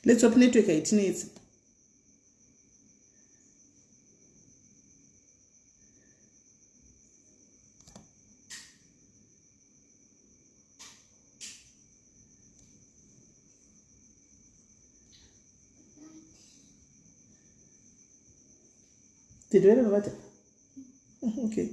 Let's hope network haitinetsi. Did you ever Okay.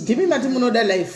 Ndimi mati munoda life.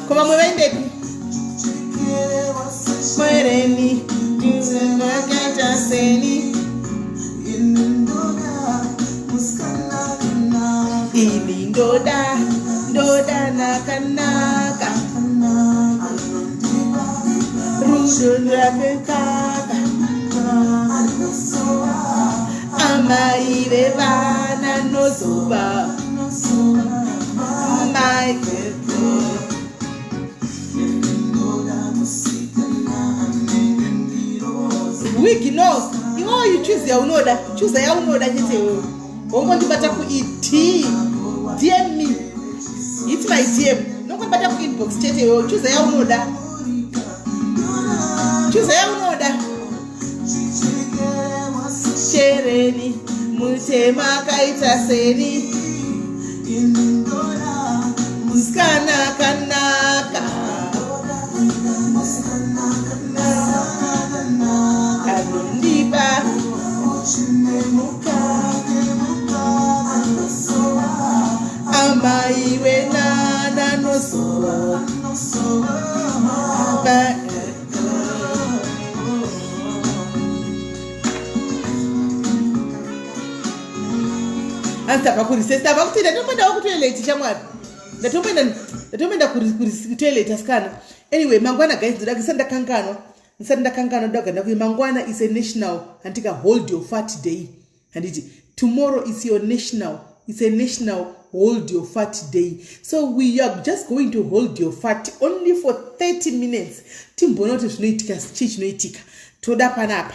Ko vamwe vaendepi? Mwereni ndakaita seni ini ndoda ndoda nakanaka rudo ndakakaka amai vevana nozova mai wig no iwewo you choose yaunoda chuza yaunoda chete iwewe wongondibata kuet dm me hit my dm nongondibata kuinbox chete iwewe chuza yaunoda chuza yaunoda shereni mutema akaita seni musikana akanaka anondipa Hanzi tabva kurecess, tabva kuti ndatomboendawo kutoilet shamwari. Ndatomboenda ndatomboenda kutoilet asikana. Anyway, mangwana guys ndoda ndisati ndakanganwa. Ndisati ndakanganwa ndoda kuenda kuyi mangwana is a national handika hold your fat day. Handiti tomorrow is your national it's a national hold your fat day. So we are just going to hold your fat only for 30 minutes. Timboona kuti zvinoitika chii chinoitika. Toda panapa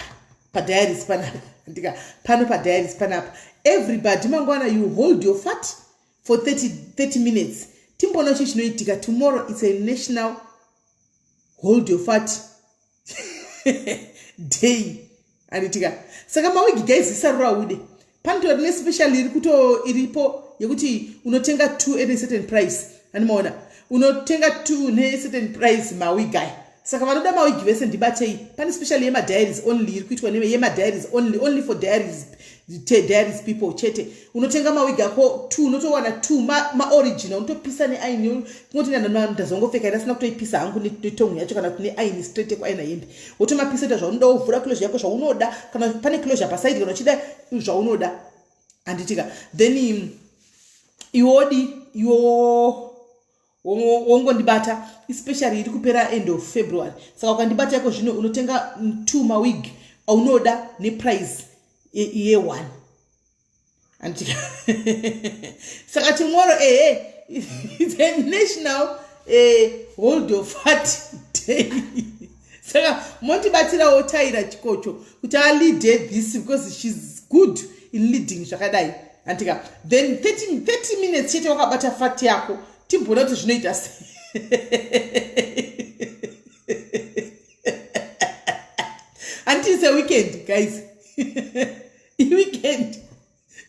padiaries panapa ndika pano padiaries panapa everybody mangwana you hold your fat for 30, 30 minutes timboona chii chinoitika tomorrow it's a national hold your fat day anditika saka mawigi guys isarura ude panotora tine special iri kuto iripo yekuti unotenga two at a certain price andimaona unotenga two ne certain price mawig aya saka vanoda mawigi vese ndibatei pane special yemadiaries only iri kuitwa yemadiaries only only for diaries diaries people chete unotenga mawigi ako two unotowana two maoriginal ma unotopisa neaini kungoti ndazongopfeka ndasina kutoipisa hangu netongo yacho kana kuti neaini straight yekuaina hembe wotomapisa ita zvaunoda wovhura closure yako zvaunoda kana pane closure pasaidi kana uchida zvaunoda handitika then iwodi iwo wongondibata especially iri kupera end of february saka ukandibata yako zvino unotenga two mawig aunoda neprice ye-one handitika saka tomorrow ehe it's a national hold your fat day saka mondibatsirawo taira chikocho kuti aleade this because she's good in leading zvakadai antika then 30, 30 minutes chete wakabata fat yako timboona kuti zvinoita sei handiti it's a weekend guys iweekend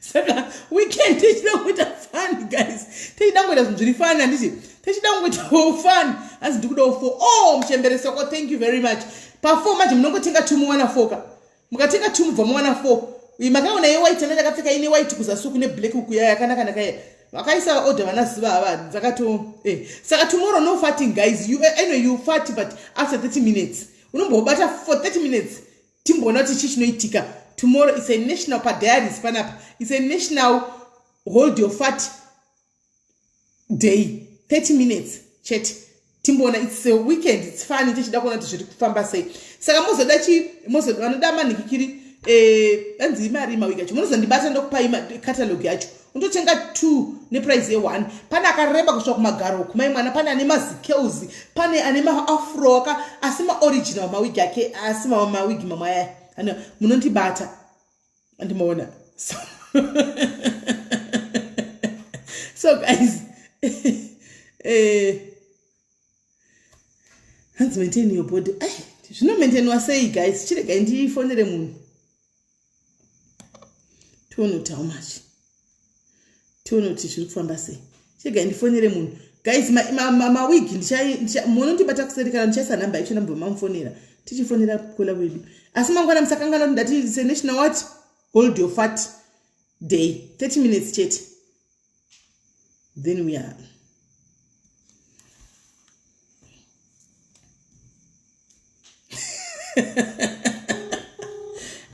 saka weekend tichida kuita fun guys tichida kungoita zvinhu zviri fun handiti tichida kungoitawo fun hanzi ndikudawo four oh muchembere soko thank you very much pafour manje munongotenga two muwana four ka mukatenga two mubva muwana four makaona yewhite anda ndakapfeka ine white kuzasi uku neblack uku yaya yakanaka nakaya vakaisa order vana zuva ava dzakato eh. saka tomorrow no farting guys you, I know you fart but after 30 minutes unombobata for 30 minutes timboona kuti chii chinoitika tomorrow is a national padiaries panapa is a national hold your fat day 30 minutes chete timboona its a weekend its funny tichida kuona kuti zviri kufamba sei saka mozoda chi vanoda manhikikiri eh, anzi imari mawiki acho munozondibata ndokupai catalog yacho unototenga two neprice yeone pane akareba kusvika kumagaro kumai mwana pane ane mazikels pane ane maafro aka asi maoriginal mawigi ake asi mawigi mamwe aya munondibata andimaona so, so guys eh, hanzi maintain your body ai zvinomaintainwa sei guys chiregai ndifonere munhu tione kuti how much tione kuti zviri kufamba sei chiregai ndifonere munhu guys mawigi munondibata kuseri kana ndichaisa nhamba yacho ndambobva mamufonera tichifonera kola wedu asi mangwana musakanganwa kuti ndati senational what hold your fat day 30 minutes chete then we are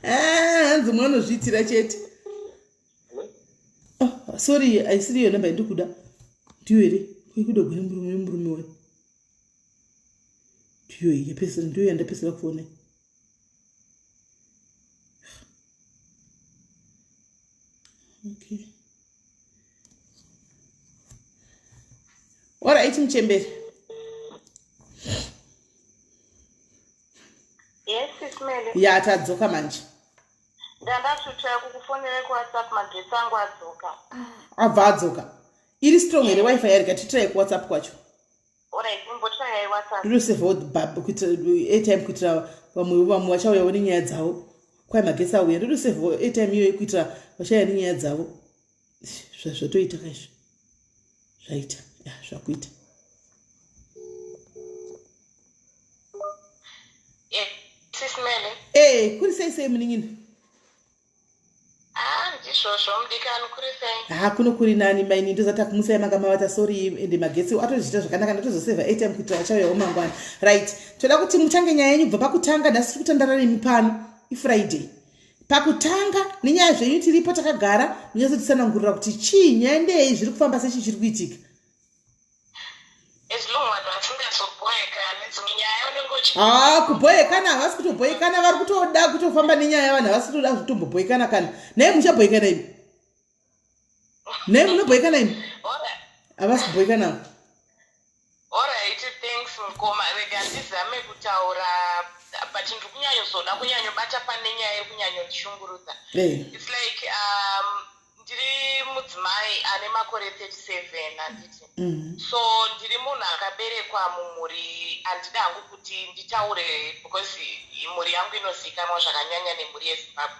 ah, hanzi mwana unozviitira chete oh, sorry aisiri iyo namba yandikuda ndiyo here kuikuda gwere murume murume wani ndiyo iyi yapesera ndiyo yandapesera kuona okay Alright muchembere. Yes, Ismail. Ya tadzoka manje. Ndandasvutira kukufonera kuWhatsApp magetsi angu adzoka. Abva adzoka. Iri strong here wifi yarega titry kuWhatsApp kwacho. Ndinosevawo airtime kuitira vamwe vamwe vachauyawo nenyaya dzavo. Kwai magetsi auya ndinosevawo airtime iyoyo kuitira vachauya nenyaya dzavo. Zvatoita kaizvi. Zvaita. Ya, zvakuita. Eh, kuri sei sei munin'ina? Ah, ndizvozvo mudikani kuri sei? Ha kuno kuri nani maini ndozati akumusai manga mavata sorry ende magetsi atozviita zvakanaka ndatozoseva airtime kuitira vachauyawo mangwana. Right. Toda kuti mutange nyaya yenyu kubva pakutanga nhasi tiri kutandara nemi pano. IFriday. Pakutanga nenyaya zvenyu tiripo takagara, munyatsotitsanangurira kuti chii, nyaya ndeyei, zviri kufamba sechii chiri kuitika. As long vanhu vasingazobhoekani, dzimwe nyaya unenge uchi Haa, kubhoekana havasi kutobhoekana, vari kutoda kutofamba nenyaya. Vanhu havasi kutoda kutombobhoekana kana naye. Muchabhoekana imi? Naye munobhoekana imi? Havasi kubhoekana. Alright, thanks mukoma. Rega ndizame kutaura, but ndiri kunyanyozoda kunyanyobata pane nyaya iri kunyanyondishungurudza. It's like ndiri mudzimai ane makore 37, handiti? So ndiri munhu akaberekwa mumhuri, handida hangu kuti nditaure because mhuri yangu inozivikanwa zvakanyanya nemhuri yeZimbabwe.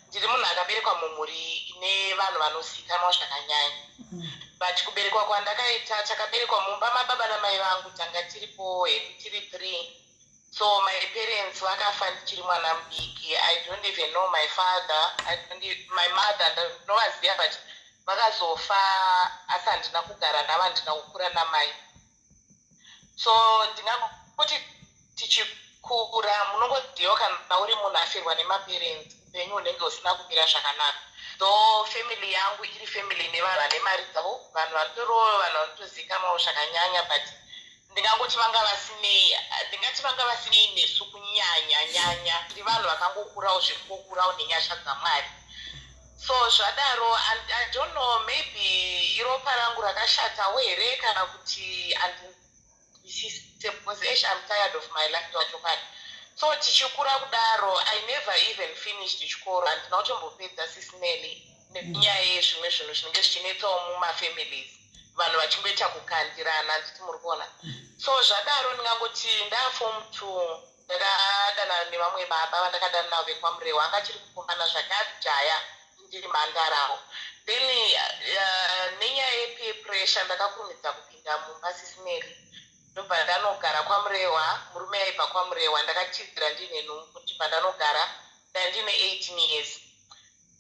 Ndiri munhu akaberekwa mumhuri ine vanhu vanozivikanwa zvakanyanya, but kuberekwa kwandakaita, takaberekwa mumba mababa namai vangu, tanga tiripo hedu tiri three. So my parents vakafa ndichiri mwana mudiki. I don't even know my father. I don't, my mother ndinovaziva, but vakazofa asi handina kugara navo, handina kukura namai. So ndingangoti tichikura, munongoziva kana uri munhu afirwa nemaparents, upenyu hunenge husina kumira zvakanaka. Though family yangu iri family nevanhu vane mari dzavo, vanhu vanotoriwo, vanhu vanotozikanwawo zvakanyanya, but ndingangoti vanga vasinei, ndingati vanga vasinei nesu kunyanya nyanya. Tiri vanhu vakangokurawo zvekungokurawo nenyasha dzaMwari. So zvadaro, I don't know, maybe iropa rangu rakashatawo here kana kuti handinzwisise, because ash, I'm tired of my life wachokwadi. So tichikura kudaro, I never even finished chikoro, handina kutombopedza, Sis Melly, nenyaya yezvimwe zvinhu zvinenge zvichinetsawo mumafamilies, vanhu vachingoita kukandirana, handiti muri kuona? So zvadaro, ndingangoti ndaform two, ndakadanana nevamwe baba vandakadana navo vekwaMurewa. Anga achiri kukomana zvakajaya, ndiri mhandarawo. Then nenyaya yepeer pressure, ndakakurumidza kupinda mumba, Sis Melly. Ndobva ndanogara kwaMurewa, murume aibva kwaMurewa. Ndakatizira ndiine nhumbu, ndibva ndanogara, ndandine 18 years.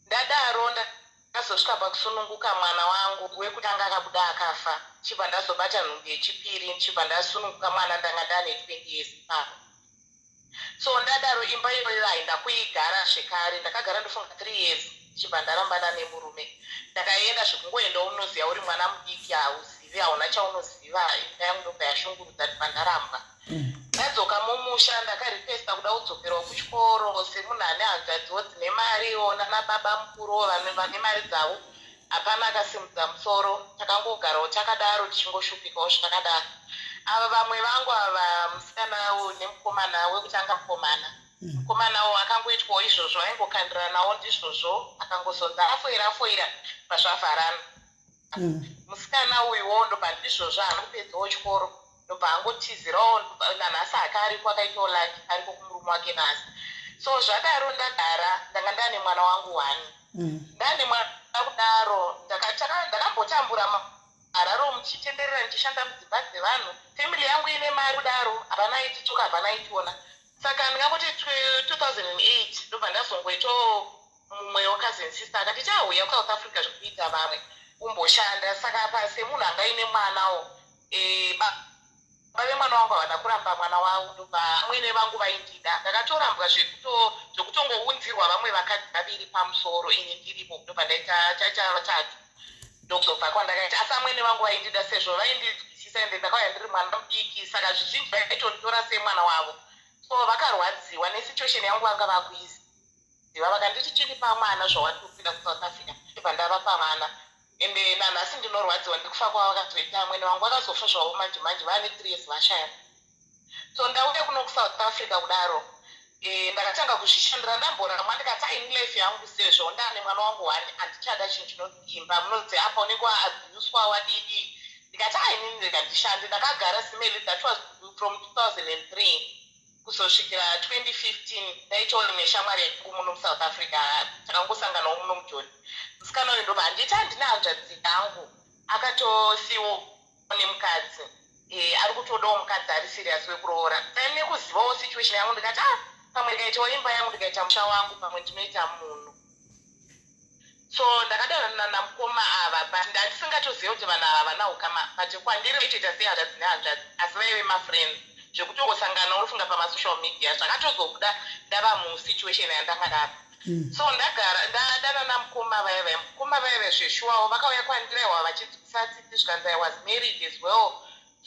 Ndadaro, ndakazosvika pakusununguka mwana wangu wekutanga, akabuda akafa. Chibva ndazobata nhumbu yechipiri, ndichibva ndasununguka mwana, ndanga ndane 20 years ipapo. So ndadaro, imba iyoyo haina kuigara zvekare. Ndakagara, ndofunga, 3 years, chibva ndarambana nemurume. Ndakaenda zvekungoendawo, unoziva uri mwana mudiki, hauzivi, hauna chaunoziva. Imba yangu ndobva yashungurudza, ndibva ndarambwa. Ndadzoka mumusha, ndakarequesta kuda kudzokerawo kuchikoro semunhu ane hanzvadziwo dzine mariwo nana baba mukuru vane mari dzavo. Hapana akasimudza musoro, takangogarawo takadaro, tichingoshupikawo zvakadaro. Ava vamwe vangu ava, musikana nemukomana wekutanga, mukomana, mukomanawo akangoitwawo izvozvo, aingokandiranawo ndizvozvo, akangozonza afoira, afoira pazvavharana. Musikana uyuwo ndobva ndizvozvo, haana kupedzawo chikoro, ndobva angotizirawo. Nanhasi akariko, akaitawo lucky, ariko kumurume wake nhasi. So zvadaro, ndagara, ndanga ndane mwana wangu one. Ndane mwana kudaro, ndakambotambura hararo muchitenderera, ndichishanda mudzimba dzevanhu. Family yangu ine mari kudaro, havana itituka, havana itiona. Saka ndingangoti 2008 ndobva ndazongoitawo mumwe wecousin sister akati, "Chauya kuSouth Africa zvekuita vamwe, umboshanda." Saka apa semunhu anga aine mwanawo, baba vemwana wangu havana kuramba mwana wavo, ndobva amwene vangu vaindida. Ndakatorambwa zvekutongounzirwa vamwe vakadzi vaviri pamusoro, ini ndiripo, ndobva ndaita chacha vatatu, ndokuzobva kwandakaita. Asi amwene vangu vaindida sezvo vaindinzwisisa, ende ndakauya ndiri mwana mudiki, saka zvizhinji vaitonditora semwana wavo. So vakarwadziwa nesituation yangu, vanga vakuiziva, vakanditi, "Chiripa mwana zvawatopinda kuSouth Africa." Ndibva ndavapa mwana, ende nanhasi ndinorwadziwa nekufa kwavo vakazoita amwene vangu. Vakazofa zvavo manje manje, vaane 3 years vashaya. So ndauya kuno kuSouth Africa kudaro, ndakatanga kuzvishandira. Ndamboramwa, ndikati, "Aini life yangu, sezvo ndane mwana wangu one, handichada chinhu chinonzi imba." Munonzi apa unenge waabhuswa, wadidi. Ndikati, "Ainini, ndika ndishande." Ndakagara, Sis Melly, that was from 2003 kuzosvikira 2015. Ndaitawo imwe shamwari yangu muno muSouth Africa, takangosanganawo muno muJoni. Musikana uyu ndobva handiti, handina hanzvadzi yangu akatosiwo nemukadzi, ari kutodawo mukadzi ari serious wekuroora. Nekuzivawo situation yangu, ndikati, "Ah, pamwe ndikaitawo imba yangu, ndikaita musha wangu, pamwe ndinoita munhu." So ndakadanana namukoma ava, but ndandisingatoziva kuti vanhu ava havana ukama, but kwandiri vaitoita sehanzvadzi nehanzvadzi, asi vaive mafriends zvekutongosangana, unofunga, pamasocial media. Zvakatozobuda ndava musituation yandanga ndava. So ndagara ndadana namukoma vaya vaya. Mukoma vaya vaya zveshuwawo vakauya kwandiri, aiwa, vachinzwisa tsitsi, zvikanzi I was married as well,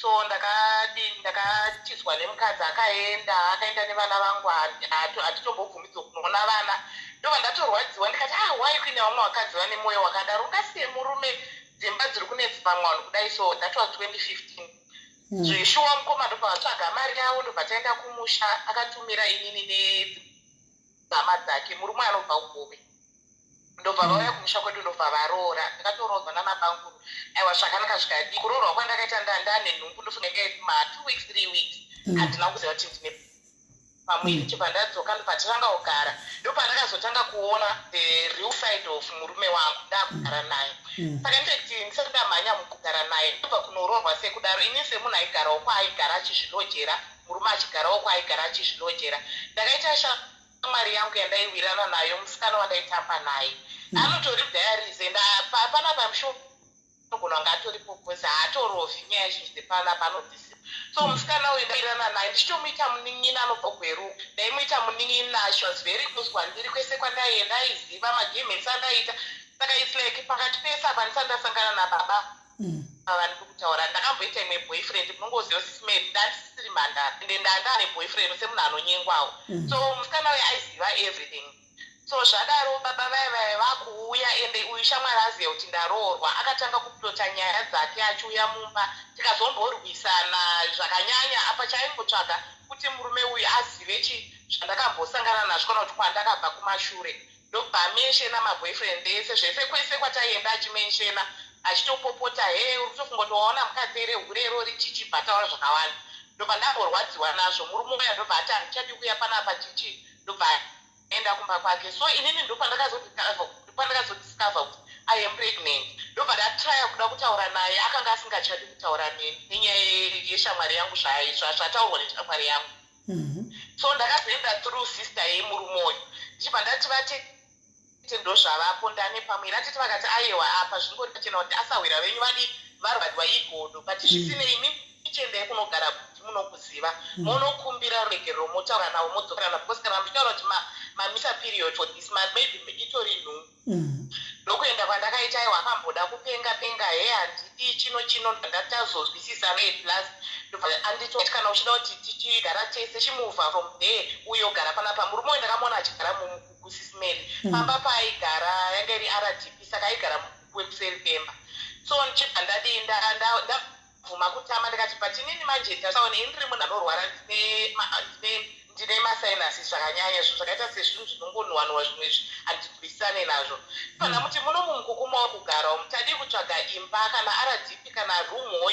so ndakadi ndakatizwa nemukadzi, akaenda, akaenda nevana vangu, hatitombobvumidzwa kunoona vana. Ndobva ndatorwadziwa, ndikati, "Ah, why kuine vamwe vakadzi vane mwoyo wakadaro? Ungasiye murume, dzimba dziri kunetsa vamwe vanhu kudai?" So that was 2015. Zveshuwa mukoma ndobva vatsvaga mari yavo, ndobva taenda kumusha. Akatumira inini nehama dzake. Murume anobva kuGobe. Ndobva vauya kumusha kwedu, ndobva varoora. Ndakatoroorwa namabanguru, aiwa, zvakanaka. Zvikadii, kuroorwa kwandakaita, ndane nhumbu, ndofunga ma 2 weeks, 3 weeks. Handina kuziva kuti ndine pamuviri. Chibva ndadzoka, ndobva tatanga kugara. Ndopandakazotanga kuona the real side of murume wangu ndakugara naye. Saka infact ndisati ndamhanya mukugara naye, ndobva kunoroorwa sekudaro, ini semunhu aigarawo kwaaigara achizvilojera, murume achigarawo kwaaigara achizvilojera, ndakaita shamwari yangu yandaiwirana nayo, musikana wandaitamba naye. Anotori diaries, and panapa musho anogona kunge atoripo because haatorovhi nyaya zhinji dzepanapa, anodzisiva. So musikana uyu ndaiwirana naye, ndichitomuita munin'ina. Anobva Gweru. Ndaimuita munin'ina. She was very close kwandiri. Kwese kwandaienda aiziva magemes andaiita. Saka it's like pakati pese apa ndisati ndasangana nababa vandiri kutaura, ndakamboita imwe boyfriend. Munongoziva, Sis Mary, ndandisiri mhandara, ende ndandane boyfriend semunhu anonyengwawo. So musikana uyu aiziva everything. So zvadaro, baba vaya vaya vakuuya, ende uyu shamwari aziva kuti ndaroorwa, akatanga kuplota nyaya dzake achiuya mumba. Tikazomborwisana zvakanyanya. Apa chaingotsvaga kuti murume uyu azive chi zvandakambosangana nazvo kana kuti kwandakabva kumashure. Ndobva amentiona maboyfriend ese, zvese, kwese kwataienda achimentiona, achitopopota, "He, uri kutofunga kuti waona mukadzi here? Hure irori," chichibva taura zvakawanda. Ndobva ndamborwadziwa nazvo. Murume uya ndobva ati, "Handichadi kuuya panapa," chichi, ndobva enda kumba kwake. So inini ndopandakazodiscover kuti I am pregnant. Ndobva ndatrya kuda kutaura naye, akanga asingachadi kutaura neni nenyaya yeshamwari yangu, zvataurwa neshamwari yangu. So ndakazoenda through sister yemurume uyu, ndichibva ndati, "Vatete, ndozvavapo, ndane pamwe." Atete vakati, "Aiwa, apa zvingori pachena kuti asahwira venyu vadi varwadwa igodo, but zvisinei, imi chiendai kunogara kuti munokuziva, munokumbira ruregerero, motaura navo, modzokerana, because kana muchitaura kuti mamisa period for this month, maybe itori nhumbu." Ndokuenda kwandakaita. Aiwa, akamboda kupenga penga, "He, handidi chino chino." Ndatazozwisisa plus, ndobva anditoti, "Kana uchida kuti tichigara tese, chimuvha from there, uye ugara panapa." Murume uyu ndakamuona achigara kuSis Mary. Pamba paaigara yanga iri RDP, saka aigara wekuseri kwemba. So ndichibva ndadii, ndabvuma kutama. Ndikati, "But inini manje tasaone, ini ndiri munhu anorwara, ndine masinus zvakanyanya, zvinhu zvakaita sezvinhu zvinongonhuwanhuwa, zvimwe izvi handidwisane nazvo." Kana muti muno mumukuku mawakugara umu, tadii kutsvaga imba, kana RDP kana roomwo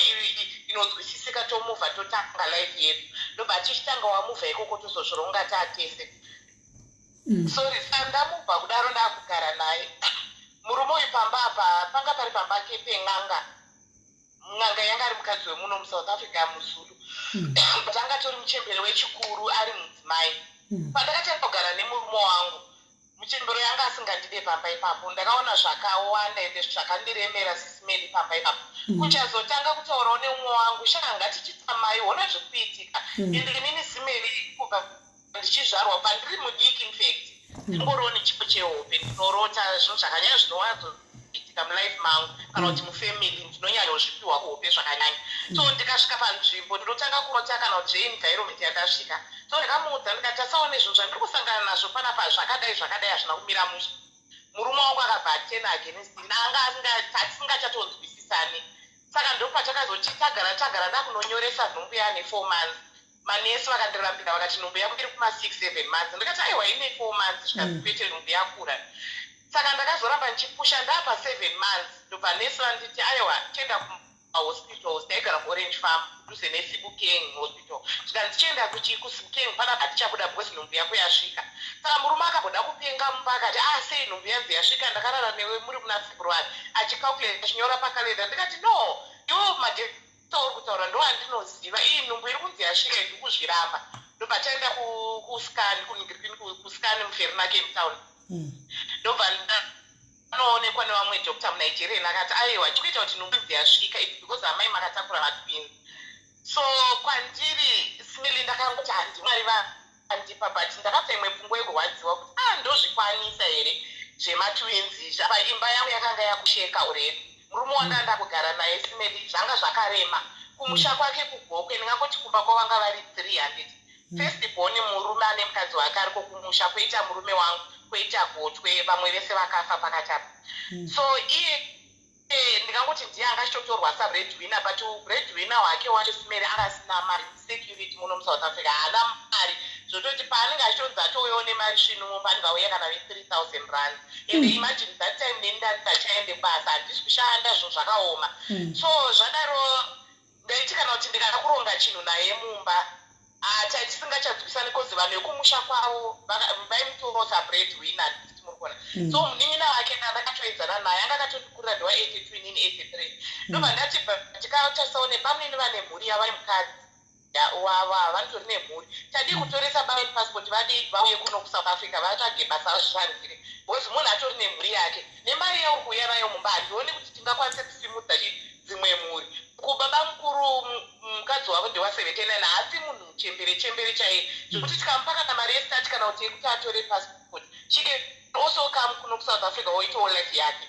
inonzwisisika, tomuvha, totanga life yedu. Ndobva tichitanga wamuvha ikoko, tozozvironga taatese. Sorry, sandamubva kudaro, ndakugara naye murume uyu pamba apa. Panga pari pamba ke pen'anga. N'anga yanga ari mukadzi wemuno muSouth Africa, muZulu, but anga tori muchembere wechikuru, ari mudzimai. Pandakatanga kugara nemurume wangu, muchembero yanga asingandide pamba ipapo. Ndakaona zvakawanda ende zvakandiremera, Sis Mary, pamba ipapo. Kuchazotanga kutaurawo neumwe wangu, "Shanga, tichitamai, hona zviri kuitika." Ende inini, Sis Mary, kubva ndichizvarwa, pandiri mudiki, infact ndingoriwo nechipo chehope. Ndinorota zvinhu zvakanyanya zvinowanzoitika mulife mangu kana kuti mufamily, ndinonyanyozvipiwa kuhope zvakanyanya. So ndikasvika panzvimbo, ndinotanga kurota kana kuti zveenvironment yandasvika. So ndakamuudza, ndikati, "Tasaone zvinhu zvandiri kusangana nazvo panapa, zvakadai zvakadai, hazvina kumira mushe." Murume wangu akabva aturn against. Anga tisingachatonzwisisani. Saka ndopatakazoti tagara tagara, ndakunonyoresa nhumbu yaane 4 months. Manesi vakandirambira, vakati, "Nhumbu yako iri kuma 6 7 months." Ndikati, "Aiwa, ine 4 months." Zvikanzi, "Kwete, nhumbu yakura." Saka ndakazoramba ndichipusha. Ndapa 7 months, ndobva nesi vanditi, "Aiwa, chienda kumahospitals." Ndaigara kuOrange Farm, dhuze neSebokeng Hospital. Zvikanzi, "Chienda kuSebokeng, panapa hatichabuda because nhumbu yako yasvika." Saka murume akamboda kupenga mumba, akati, "Ah, sei nhumbu yanzi yasvika? Ndakarara newe muri muna February." Achicalculate, achinyora pakalenda. Ndikati, "No, iwo madates auri kutaura ndo andinoziva. Iyi nhumbu iri kunzi yasvika, ndiri kuzviramba." Ndobva taenda kuscan, kuscan muVerna, Cape Town. Ndobva anoonekwa nevamwe doctor muNigerian, akati, "Aiwa, chikuita kuti nhumbu inzi yasvika, it's because amai makatakura matwins." So kwandiri, Sis Mary, ndakangoti, "Handi Mwari vandipa," but ndakabva imwe pfungwa yekurwadziwa kuti, "Ah, ndo Ndozvikwanisa here zvematwins izvi? Apa imba yangu yakanga yakusheka already. Murume wanga ndakugara naye simeli, zvanga zvakarema. Kumusha kwake kuGokwe, ndingangoti kumba kwavanga vari 300. First born murume ane mukadzi wake ariko kumusha, kwoita murume wangu, kwoita gotwe, vamwe vese vakafa pakati apa. So iye ndingangoti ndiye anga achitotorwa sabreadwinner, but breadwinner wake wacho simeri anga asina mari. Security muno muSouth Africa haana mari, zvototi paanenge achitonzi atouyawo nemari svinu mumba, anenge auya kana ve3000 rand. And imagine that time neni ndachaende basa, handisi kushanda, zvinhu zvakaoma. So zvadaro ndaiti kana kuti ndikada kuronga chinhu naye mumba, tisingachadzwisani, 'cause vanhu vekumusha kwavo vaimutorawo sabreadwinner, nditi muri kuona. So munin'ina wake ndakatoenzana naye, anga akatondikurira, ndewa 82, inini 83. Ndobva ndati tikatarisawo nebamunini vane mhuri yavo, mukadzi wava, vanotori nemhuri. Tadii kutoresa bameni passport, vadi vauye kuno kuSouth Africa, vatsvage basa, vazvishandire, because munhu atori nemhuri yake. Nemari yauri kuuya nayo mumba, handioni kuti tingakwanise kusimudza dzimwe mhuri. Kubaba mukuru, mukadzi wavo ndewa 79, haasi munhu muchembere chembere chaiye, zvekuti tikamupa kana mari yestart kana kuti yekuti atore passport, she can also come kuno kuSouth Africa, woitawo life yake.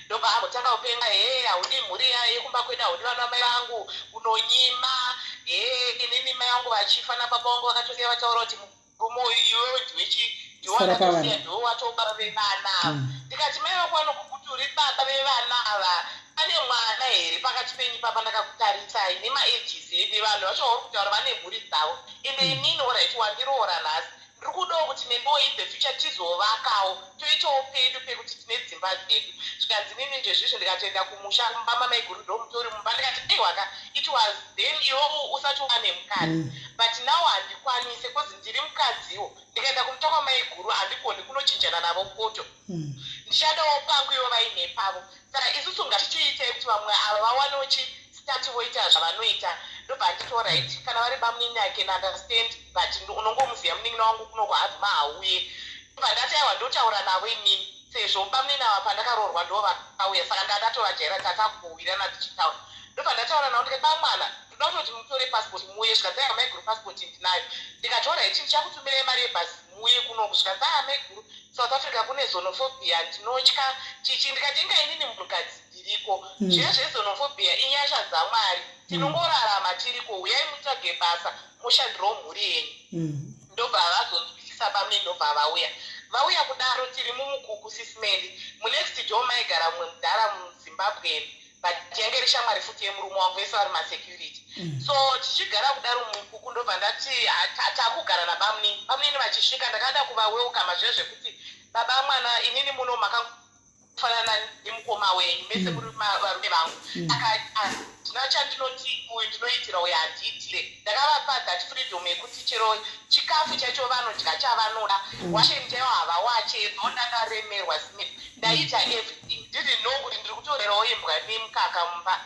Ndobva ambotanga kupenga, "He, haudi mhuri yekumba kwedu, haudi vana mai vangu, unonyima. He, inini mai vangu vachifa nababa vangu vakatosiya vataura kuti murume uyu iwewe ndiwechi ndiwakatosiya, ndiwe watobaba vevana ava." Ndikati, "Mai vako vanokukuti uri baba vevana ava, pane mwana here pakati penyu papa? Ndakakutarisai nemaages edu, vanhu vacho vauri kutaura vane mhuri dzavo. Ende inini, alright, wandiroora nhasi, ndiri kudawo kuti neniwo in the future tizovakawo, toitawo pedu pekuti tine dzimba dzedu." Zvikanzi, "Nini ndezvizvi ndikatoenda kumusha mumba mamaiguru ndomutori mumba." Ndikati, "Aiwaka, it was then iwe usati wane mukadzi, but now handikwanise, 'cause ndiri mukadziwo. Ndikaenda kumuta kwamaiguru handigoni kunochinjana navo poto. Ndichadawo pangu, ivo vaine pavo. Saka isusu ngatichiitei kuti vamwe ava vawanewo chistart, voita zvavanoita." Ndobva nditi, "Alright, kana vari bamunini, I can understand, but unongomuziva munin'ina wangu kunoko abvuma hauye." Ndobva ndati, "Aiwa, ndotaura navo inini, sezvo bamunini ava pandakaroorwa ndo vakauya, saka ndandatovajaira, tatakuwirana tichitaura." Ndobva ndataura navo, ndikati, "Bamwana, ndoda kutoti mutore passport muuye." Zvikanzi, "Aiwa maiguru, passport ndinayo." Ndikati, "Alright, ndichakutumirai mari yebhasi muuye kunoku." Zvikanzi, "Aa maiguru, South Africa kune xenophobia, ndinotya chichi." Ndikati, "Inga inini munhukadzi ndiriko. Zviya zvexenophobia inyasha dzaMwari, tinongorarama tiriko. Uyai mutsvage basa, mushandirawo mhuri yenyu." Ndobva vazonzwisisa bamini, ndobva vauya. Vauya kudaro, tiri mumukuku sisimeli, munext door maigara mumwe mudhara muZimbabwen, but yange iri shamwari futi yemurume wangu, vese vari masecurity. So tichigara kudaro mumukuku, ndobva ndati takugara nabamunini. Bamunini vachisvika, ndakada kuvawelcoma zviya zvekuti, "Baba mwana, inini muno makafanana nemukoma wenyu, mese muri varume vangu. Saka handina chandinoti uyu ndinoitira, uyu handiitire." Ndakavapa that freedom yekuti chero chikafu chaicho vanodya chavanoda, washeni chaivo havawache. Tho ndakaremerwa simit, ndaita everything, didn't know kuti ndiri kutorerawo imbwa nemukaka mumba.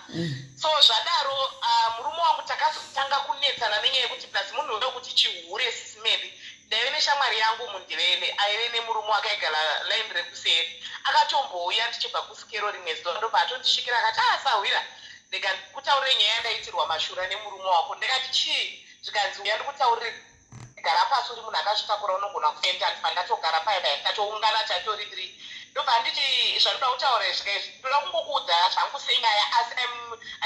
So zvadaro, murume wangu takazotanga kunetsana nenyaya yekuti plus munhu wekuti chihure sisimeli. Ndaive neshamwari yangu muNdevele aive nemurume wakaigara line rekuseri. Akatombouya ndichibva kusikero rimwe zuva, ndobva atondisvikira akati, "Ah sahwira, ndika ndikutaurire nyaya yandaitirwa mashura nemurume wako." Ndikati, "Chii?" Zvikanzi, "Uya ndikutaurire, gara pasi, uri munhu akazvitakura, unogona kuenda." Ndifa ndatogara paya paya, tatoungana tatori tiri. Ndobva nditi, "Zvandoda kutaura izvika izvi, ndoda kungokuudza zvangu senyaya, asi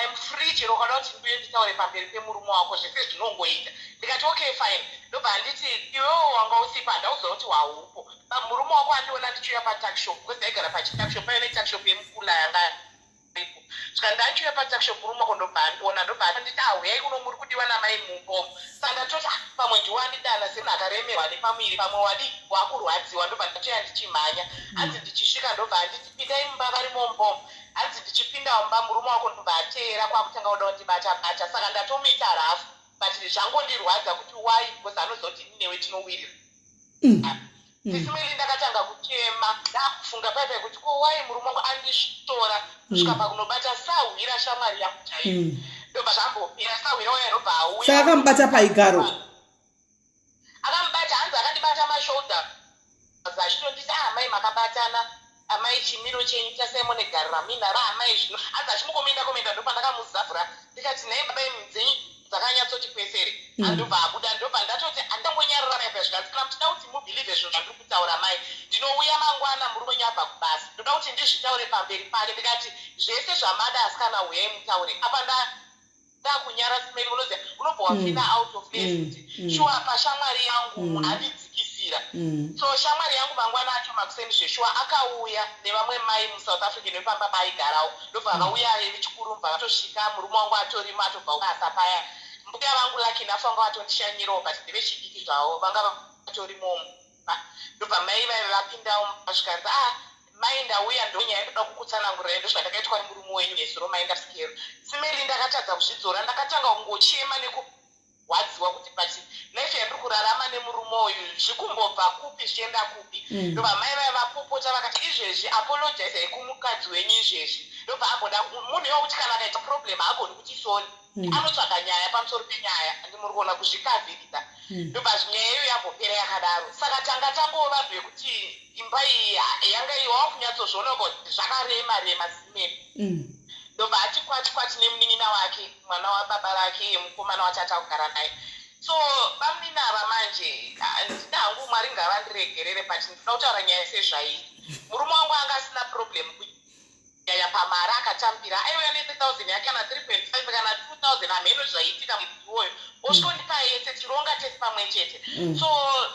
I'm free chero ukada kuti ndiuye nditaure pamberi pemurume wako, zvese zvinongoita." Ndikati, "Okay, fine." Ndobva handiti, "Iwewo wanga usipo, handauziva kuti waupo. Murume wako andiona ndichiuya patuckshop, because ndaigara pachituckshop, paive netuckshop yemukula yanga iripo. Svika ndachiuya patuckshop, murume wako ndobva andiona, ndobva anditi, 'Auyai kuno, muri kudiwa namai mumbomo.' Saka ndatoti, 'Ah, pamwe ndiwandidana semunhu akaremerwa nepamuviri, pamwe wadi wakurwadziwa.' Ndobva ndatoya ndichimhanya. Hanzi ndichisvika, ndobva handiti, 'Pindai mumba, varimo mumbomo.' Hanzi ndichipinda mumba, murume wako ndobva ateera, kwakutanga kuda kundibata bata. Saka ndatomuita rough, but zvangondirwadza kuti why, because anoziva kuti ini newe tinowirira." Sisimeli, ndakatanga kuchema, ndakufunga paipai kuti ko why murume wangu andistora kusvika pakunobata sahwira, shamwari yangu chaiyo. Ndobva zvambopera, sahwira uya ndobva auya. Saka akamubata paigaro? Akamubata, hanzi akandibata mashoulder achitonditi, "Ah amai, makabatana amai, chimiro chenyu tasai mune garo ramuinaro amai." Zvino hanzi achimukomenda komenda, ndobva ndakamuzavhura, ndikati, "Nhai baba, imi dzenyu dzakanyatsoti kwesere." Andobva abuda, ndobva ndatoti handangonyarara paipa. Zvikanzi, "Kana muchida kuti mubve mubelieve zvinhu zvandiri kutaura mai. Ndinouya mangwana murume wenyu abva kubasa. Ndoda kuti ndizvitaure pamberi pake. Ndikati zvese zvamada asikana huyai mutaure. Apa ndakunyara simeri unoziva unobva wafeela out of place kuti shuwa pashamwari yangu munhu andidzikisira. So shamwari yangu mangwana acho makuseni zveshuwa akauya nevamwe mai muSouth African vepamba paaigarawo. Ndobva vauya vechikuru mubva vatosvika murume wangu atorimo atobva kubasa paya. Mbuya vangu lucky enough vanga vatondishanyirawo but ndevechidiki zvavo vanga vatorimo mumba. Ndobva mai vaive vapindawo mumba zvikanzi ah mai ndauya ndonyaya ndoda kukutsanangurirai ndozvandakaitwa nemurume wenyu nezuro maenda sikero. Simeri ndakatadza kuzvidzora ndakatanga kungochema nekurwadziwa kuti but life yandiri kurarama nemurume uyu zvikumbobva kupi zvichienda kupi. Ndobva mai vaive vapopota vakati izvezvi apologizai kumukadzi wenyu izvezvi. Ndobva amboda munhu iwo kuti kana akaita problem haagoni kuti sorry. Anotsvaga nyaya pamusoro penyaya andi muri kuona kuzvikavhirisa. Ndobva nyaya iyo yambopera yakadaro. Saka tanga tangova vanhu vekuti imba iyi yanga iyi wakunyatsozviona kuti zvakarema rema simeni. Ndobva ati kwati kwati nemunin'ina wake mwana wababa vake mukomana wacho atakugara naye. So bamunini ava manje ndina hangu Mwari ngavandiregerere but ndinoda kutaura nyaya sezvairi. Murume wangu anga asina problem kunyanya pamari akatambira aiuya ne3000 yake kana 3.5 kana 2000 hamheno zvaiitika mwedzi iwoyo osvikondipa yese tironga tese pamwe chete. So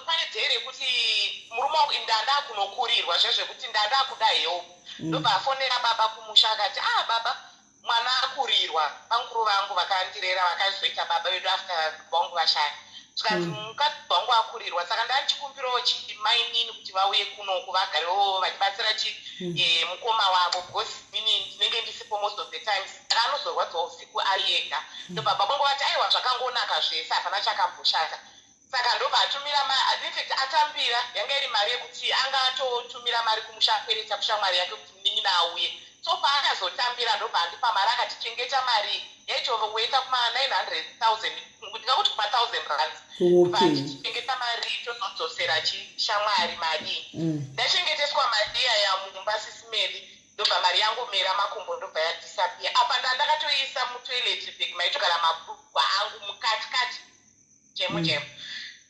pane day rekuti murume wangu ndanda kunokurirwa zvezvekuti ndanda kuda help. Ndobva afonera baba kumusha akati ah baba mwana akurirwa bamukuru vangu vakandirera vakazoita baba vedu after vangu vashaya. Zvikanzi mukadzi wangu akurirwa saka ndandichikumbirawo chimainini kuti vauye kunoku vagarewo vachibatsira chi mukoma wavo because inini ndinenge ndisipo most of the times saka anozorwadziwa usiku ari ega. Ndobva baba vangu vati aiwa zvakangonaka zvese hapana chakamboshata. Saka ndobva atumira infact atambira yanga iri mari yekuti anga atotumira mari kumusha akwereta kushamwari yake kuti munin'ina auye. So paakazotambira ndobva andipa mari akati chengeta mari yaitovoweta kuma 900,000 ndingakuti kuma 1000 rands. Ndobva achiti mari tozodzosera chishamwari mari. Ndachengeteswa mari iyaya mumba sisimeli ndobva mari yangomera makumbo ndobva yadisappear. Apa ndandakatoiisa mutoilet bag maitogara mabhurugwa angu mukati kati chemo chemo.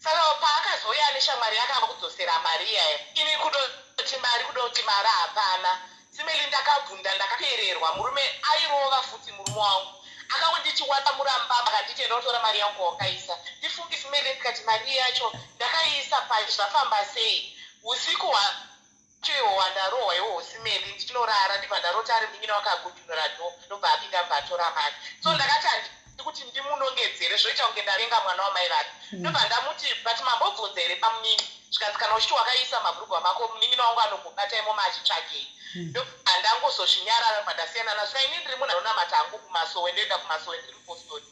Saka paakazouya neshamwari yake ava kudzosera mari iyaya ini kudoti mari kudoti mari hapana. Simeli ndakabvunda ndakapererwa murume airova futi murume wangu akangonditi watamuramba akanditi enda unotora mari yangu wakaisa. Ndifunge simeli ndikati mari yacho ndakaiisa pai zvafamba sei usiku hwacho ihwo hwandarohwa ihwohwo simeli ndichinorara ndibva ndarota ari munin'ina wakagudunura door ndobva apinda bva atora mari. So ndakati handidi kuti ndimunongedzere zvoita kunge ndavenga mwana wamai vake. Ndobva ndamuti but mambobvunza here pamunini zvikanzi kana uchiti wakaisa mabhurugwa mako munin'ina wangu anogobata imomo achitsvagei. Ndobva ndangozozvinyarara bva ndasiyana nazvo. Saka inini ndiri munhu anonamata hangu kumasowe ndoenda kumasowe ndiri mupostori.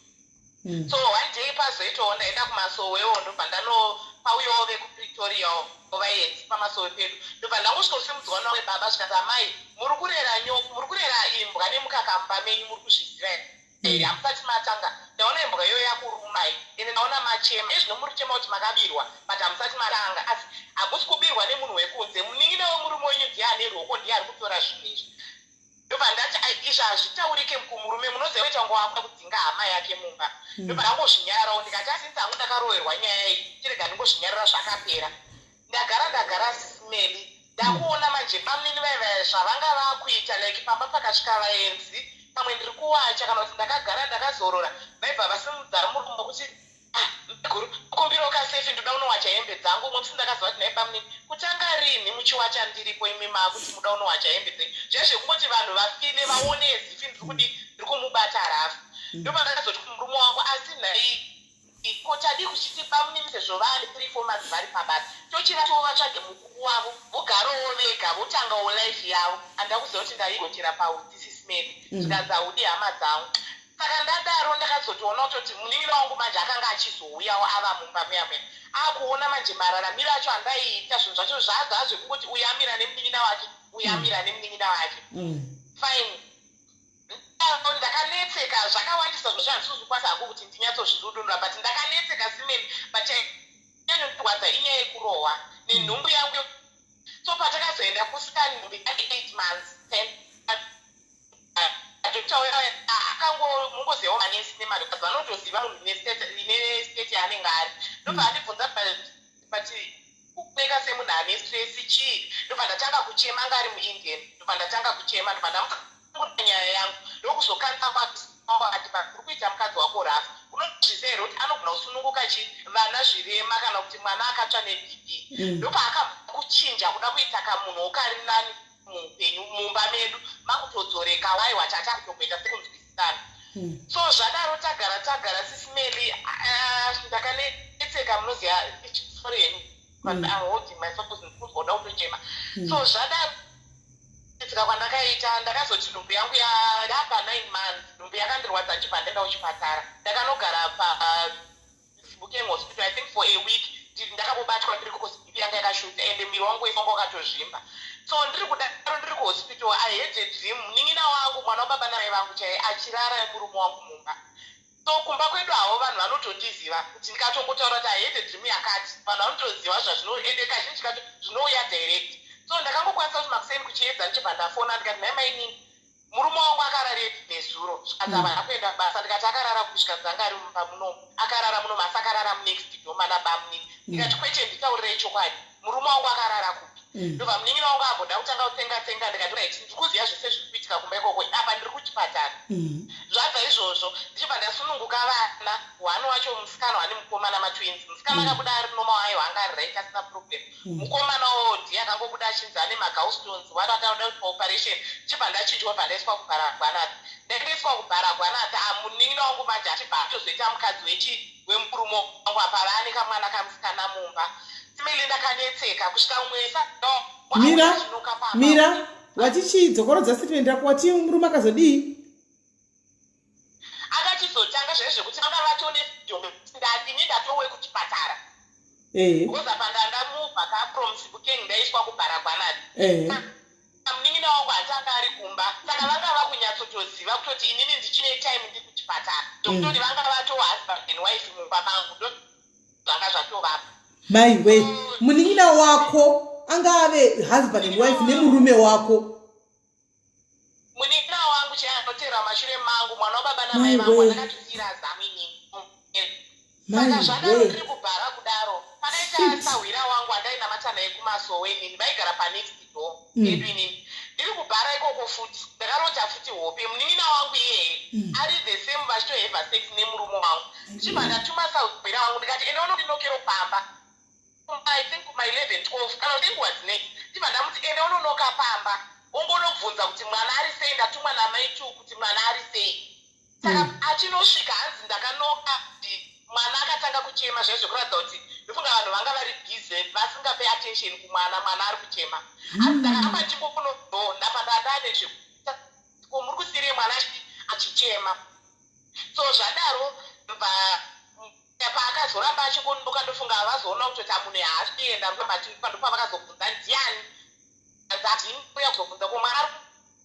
So one day pazoitawo ndaenda kumasowewo ndobva ndanopauyawo vekuPretoria vaenzi pamasowe pedu ndobva ndangosvikosimudzwa nawe baba zvikanzi amai muri kurera muri kurera imbwa nemukaka mumba menyu muri kuzviziva here hamusati matanga ndaona imbwa iyoyo yakurumai ende ndaona machema ezvino muri kuchema kuti makabirwa but hamusati matanga asi hakusi kubirwa nemunhu wekunze munin'ina wemurume wenyu ndiye ane ruoko ndiye ari kutora zvinhu izvi. Ndobva ndati izvi hazvitaurike kumurume munoziva kuita kunge wakuda kudzinga hama yake mumba. Ndobva ndangozvinyararawo ndikati asi hangu ndakaroverwa nyaya iyi chirega ndingozvinyarara zvakapera. Ndagara ndagara simeli ndakuona manje bamunini vaiva zvavanga vakuita like pamba pakasvika vaenzi pamwe ndiri kuwacha kana kuti ndakagara ndakazorora vaibva vasimudza murume kuti ah guru kumbirawo kasefi ndoda unowacha hembe dzangu umwe musi ndakaziva kuti nhai bamunini kutanga rinhi muchiwacha ndiripo imi maakuti muda unowacha hembe dzenyu zviya zvekungoti vanhu vafeele vaone as if ndiri kudi ndiri kumubata rafu. Ndobva ndakazoti kumurume wangu asi nhai ko tadii kuchiti bamunini sezvo vaane 3 4 months vari pabasa tochivatiwo vatsvage mukuru wavo vogarowo vega votangawo life yavo handida kuziva kuti ndaigochera pautsi sisimeli zvikanzi haudi hama dzangu. Saka ndadaro ndakazotoona kutoti munin'ina wangu manje akanga achizouyawo ava mumba muya muya akuona manje mararamiro acho andaiita zvinhu zvacho zvazaa zvekungoti uyu amira nemunin'ina wake uyu amira nemunin'ina wake. Fine, ndakanetseka zvakawandisa zvo zvandisizokwanisa hangu kuti ndinyatsozvirudunura but ndakanetseka simeni but chainyanyondirwadza inyaya yekurohwa nenhumbu yangu. So patakazoenda kuscan nhumbu yake 8 months 10 doctor akango mungozivawo manesi nemadoctors vanotoziva munhu nestate yaanenge ari ndobva andibvunza but ndatanga kuchema. Anga ari muIndian. Ndobva ndatanga kuchema, ndobva ndamuta nyaya yangu. Ndokuzokanza ati, "Uri kuita mukadzi wako rafu, unozviziva here kuti anogona kusununguka chi vana zvirema, kana kuti mwana akatsva neBP?" Ndopaakabva kuchinja kuda kuita kamunhu kari nani muupenyu mumba medu, makutodzoreka. Waiwa tata kutokuita sekunzwisisana. So zvadaro tagara tagara, Sis Melly, ndakanetseka. Munoziva, sorry henyu, but I'm holding myself because ndikuzoda kutochema. So zvadaro, tsika kwandakaita, ndakazoti nhumbu yangu yapa 9 months, nhumbu yakandirwadza. Ndichibva ndaenda kuchipatara, ndakanogara paBukeng Hospital, I think, for a week. Ndakambobatwa ndiri kuhospital, yanga yakashuta, ende muviri wangu wese wanga wakatozvimba. So ndiri kudaro, ndiri kuhospital, I had a dream, munin'ina wangu, mwana wababa namai vangu chaiye, achirara nemurume wangu mumba. So kumba kwedu havo vanhu vanotondiziva kuti ndikatongotaura kuti I had a dream yakati, vanhu vanotoziva zvazvino, ende kazhinji kacho zvinouya direct. So ndakangokwanisa kuti makuseni kuchiedza, ndichibva ndafona, ndikati, "Nhai mainini, murume wangu akarara nezuro?" Zvikanzi, "Havana kuenda basa." Ndikati, "Akarara kusvika dzanga ari mumba munomu?" "Akarara munomu, asi akarara munext door mana bamunini." Ndikati, "Kwete, nditaurirei chokwadi, murume wangu akarara kupi?" Ndobva munin'ina wangu amboda kutanga kutsenga tsenga. Ndikati, "Right, ndiri kuziva zvese zviri kuitika kumba ikoko, apa ndiri kuchipatara." Zvabva izvozvo, ndichibva ndasununguka vana. One wacho musikana, one mukomana, matwins. Musikana akabuda ari normal, aiwa, anga ari right, asina problem. Mukomanawo ndiye akangobuda achinzi ane magallstones, wati akauda kuti paoperation. Chibva ndachinjwa, bva ndaiswa kuBaragwanath. Ndaendeswa kuBaragwanath, munin'ina wangu manje achibva atozoita mukadzi wechi wemurume wangu. Apa vaane kamwana kamusikana mumba. Sis Melly, ndakanetseka kusvika umwe Mira, mira, watichidzokorodza statement yako. Wati murume akazodii? Akachizotanga zvaizvo zvekuti vanga vatone, ndini ndatowe kuchipatara because apa ndandamuvha ka from Sebokeng, ndaiswa kuBaragwanath. Munin'ina wangu hatanga ari kumba, saka vanga vakunyatsotoziva kutoti inini ndichine time ndiri kuchipatara, zvokutoti vanga vato husband and wife mumba mangu. Ndo zvanga zvatovapa. Maiwe, munin'ina wako anga ave husband and wife nemurume wako? Munin'ina wangu chaiye anotera mashure mangu, mwana wababa namai vangu, andakatosiyira zamu inini. Saka zvadaro, ndiri kubhara kudaro, pakaita sahwira wangu andainamata naye kumasowe inini, vaigara panext door yedu. Inini ndiri kubhara ikoko futi, ndakarota futi hope, munin'ina wangu iyeye ari the same, vachitoheva sex nemurume wangu. Ndichibva ndatuma sahwira wangu, ndikati, "Ende unondinokero pamba." I think kuma 11, 12, kana kuti inguva dzinei. Ndibva ndamuti, "Ende unonoka pamba, ongonobvunza kuti mwana ari sei. Ndatumwa namai two kuti mwana ari sei." Saka achinosvika, hanzi ndakanoka, mwana akatanga kuchema zvaizvo, kuratidza kuti ndofunga vanhu vanga vari busy, vasingape attention kumwana. Mwana ari kuchema. Hanzi ndakaramba ndichingokunodhonda pandandane zvekuita, ko muri kusirei mwana achichema? So zvadaro, ndobva paakazoramba achingondoka, ndofunga vazoona kutoti amunhu haasi kuenda. Ndopavakazobvunza, "Ndiani?" Uya kuzobvunza ko mwana ari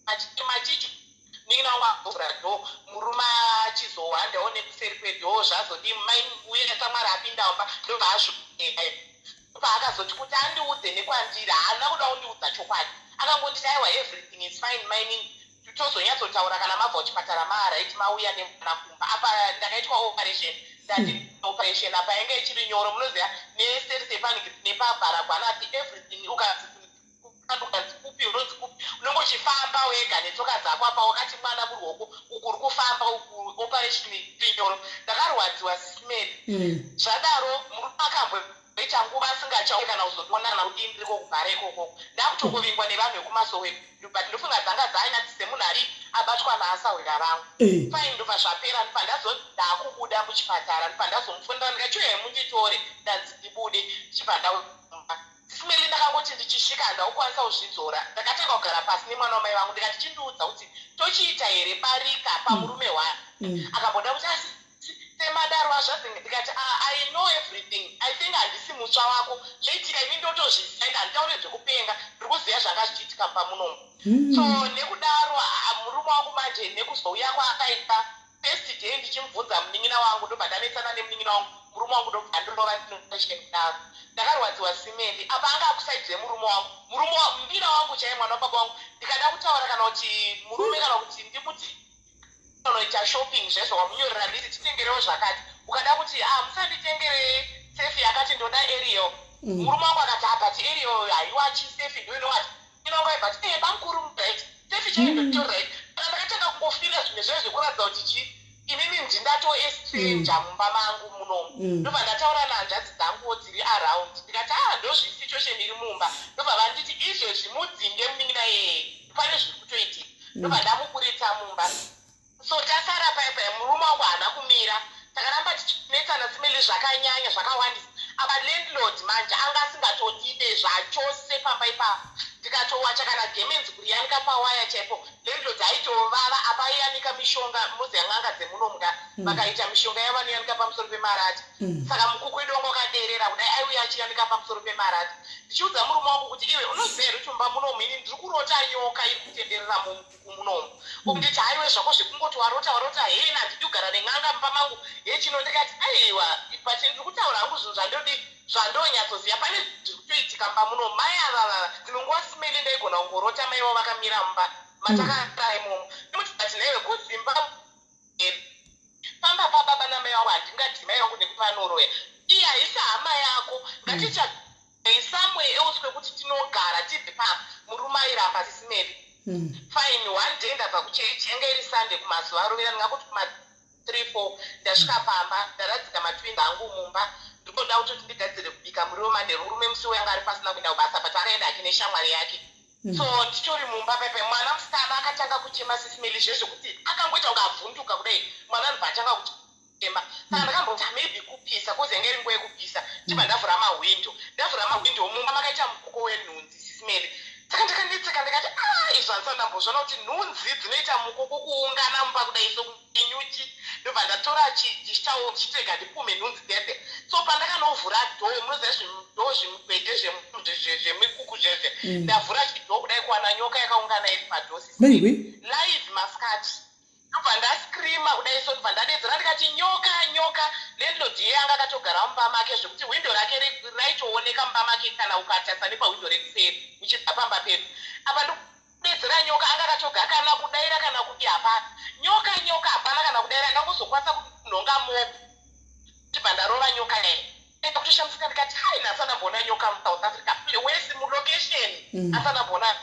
achichema chichi. Munin'ina wangu avhura door, murume achizowandawo nekuseri kwedoor. Zvazodii, mai uye samwari apinda mumba, ndobva azvopaakazoti kuti andiudze nekwandiri, haana kuda kundiudza chokwadi. Akangonditi, "Aiwa, everything is fine, mainini, tozonyatsotaura kana mabva kuchipatara, maaright, mauya nemwana kumba." Apa ndakaitwa operation, ndati operation apa yange ichiri nyoro. Munoziva neserse nepaBaragwanath, everything, ukanzi kupi, unonzi kupi, unonge uchifamba wega netsoka dzako. Apa wakati mwana muruoko, uku uri kufamba, uku operation iri nyoro. Ndakarwadziwa, Sis Melly. Zvadaro, murume akamboita nguva asingachauyi kana kuzondiona kana kudii. Ndiriko kugara ikoko, ndakutongovingwa nevanhu vekumasowe, but ndofunga dzanga dzanyatsi semunhu ari abatwa naasahwira vangu. Fine, ndobva zvapera. Ndobva ndazonzi ndaakubuda muchipatara. Ndobva ndazomufonera, ndikati, "Chiuyai munditore, ndanzi ndibude." Ndichibva ndaumba, Sis Melly, ndakangoti ndichisvika, handaukwanisa kuzvidzora. Ndakatanga kugara pasi nemwana wamai vangu, ndikati, "Chindiudza kuti tochiita here barika pamurume wani?" Akamboda kuti, "Asi semadaro azvadzi?" Ndikati, "Ah, I know everything. I think handisi mutsva wako. Zvoitika ini ndotozviziva, ende handitaure zvekupenga, ndiri kuziva zvanga zvichiitika pamunomu." So nekudaro, murume wangu manje, nekuzouya kwaakaita first day, ndichimubvunza munin'ina wangu, ndobva ndanetsana nemunin'ina wangu. Murume wangu ndobva andorova ndinosheni kudaro. Ndakarwadziwa, Sis Melly. Apa anga akusaidze murume wangu, murume munin'ina wangu chaiye, mwana wababa wangu. Ndikada kutaura kana kuti murume, kana kuti ndimuti unoita shopping zvaizvo, wamunyorera nditi, "Titengerewo zvakati," ukada kuti, "Ah, musanditengere Surf yakati, ndoda Ariel." Murume wangu akati, "Abati Ariel haiwachi, Surf ndo inowati." Munin'ina wangu aibva ati, "Eh, bamukuru, right, tefi chaindoto, right." Saka ndakatanga kungofeela zvimwe zvayo zvekuratidza kuti chi inini ndindato stranger mumba mangu munomu. Ndobva ndataura nehanzvadzi dzanguwo dziri around, ndikati, "Ah, ndozvisituation iri mumba." Ndobva vanditi, "Izvezvi mudzinge munin'ina yeye, pane zviri kutoitika." Ndobva ndamuburitsa mumba. So tasara paya paya, murume wangu haana kumira, takaramba tichinetsana simeli zvakanyanya, zvakawandisa. Apa landlord manje anga asingatodide zvachose pamba ipapo. Ndikatowacha kana gemenzi kuriyanika pawaya chaipo, landlord aitovava. Apa aiyanika mishonga, muzi yan'anga dzemunomuka vakaita mishonga yavanoyanika pamusoro pemarata. Saka mukuku wedu wanga wakaderera kudai, aiuya achiyanika pamusoro pemarata. Ndichiudza murume wangu kuti, "Iwe, unoziva here kuti mumba munomu ini ndiri kurota nyoka iri kutenderera mumukuku munomu?" Kunditi, "Haiwe, zvako zvekungoti warota warota hena, handidi kugara nen'anga mumba mangu hechino." Ndikati, "Aiwa, but ndiri kutaura hangu zvinhu zvandodi, zvandonyatsoziva, pane zviri kutoitika mumba munomu." Mai ava, dzimwe nguva simeli ndaigona kungorota mai vavo vakamira mumba matakagara imomo. Ndimuti, "But naiwe kuzimba pamba pababa namai vangu, handingati mai vangu nekuti vanoroya. Iye haisi hama yako, ngatichaei somewhere else kwekuti tinogara, tibve pamba." Murume airamba, sisimeri. Fine, one day ndabva kuchechi, yanga iri Sunday kumazuva arovera, ndingakuti kuma 3 4, ndasvika pamba, ndaradzika matwins angu mumba, ndikoda kutoti ndigadzire kubika muriwo manheru. Murume musi wanga ari pasina kuenda kubasa, but akaenda hake neshamwari yake. So nditori mumba pepe, mwana musikana akatanga kuchema, sisimeli, zvezvekuti akangoita kunge avhunduka kudai, mwana anobva atanga kuchema. Saka ndakamboti maybe kupisa, cause yange iri nguva yekupisa. Ndibva ndavhura mahwindo, ndavhura mahwindo, mumba makaita mukuko wenhunzi, sisimeli. Saka ndakanetseka, ndikati, "A, izvo handisati ndambozviona kuti nhunzi dzinoita mukoko kuungana mumba kudai sokunyuchi." Ndobva ndatora chitawo, ndichitega ndipume nhunzi dzedze. So pandakanovhura door, munoziva zvidoor zvimugwede zvemikuku zvezve, ndavhura chidoor kudai, kuwana nyoka yakaungana iri padoor Maiwe. live maskati. Ndobva ndascreama kudai, so ndobva ndadedzera, ndikati, "Nyoka, nyoka!" Landlord iye anga akatogara mumba make, zvekuti hwindo rake raitooneka mumba make kana ukatarisa nepahwindo rekuseri uchibva pamba pedu. Apa ndikudedzera nyoka, anga akatogara, kana kudaira kana kuti hapana. Nyoka, nyoka, hapana kana kudaira. Ndangozokwanisa kunhonga mop, ndibva ndarova nyoka yayi. Enda kutoshamisika, ndikati, "Hai, nhasi andamboona nyoka muSouth Africa wesi mulocation." Asi andamboona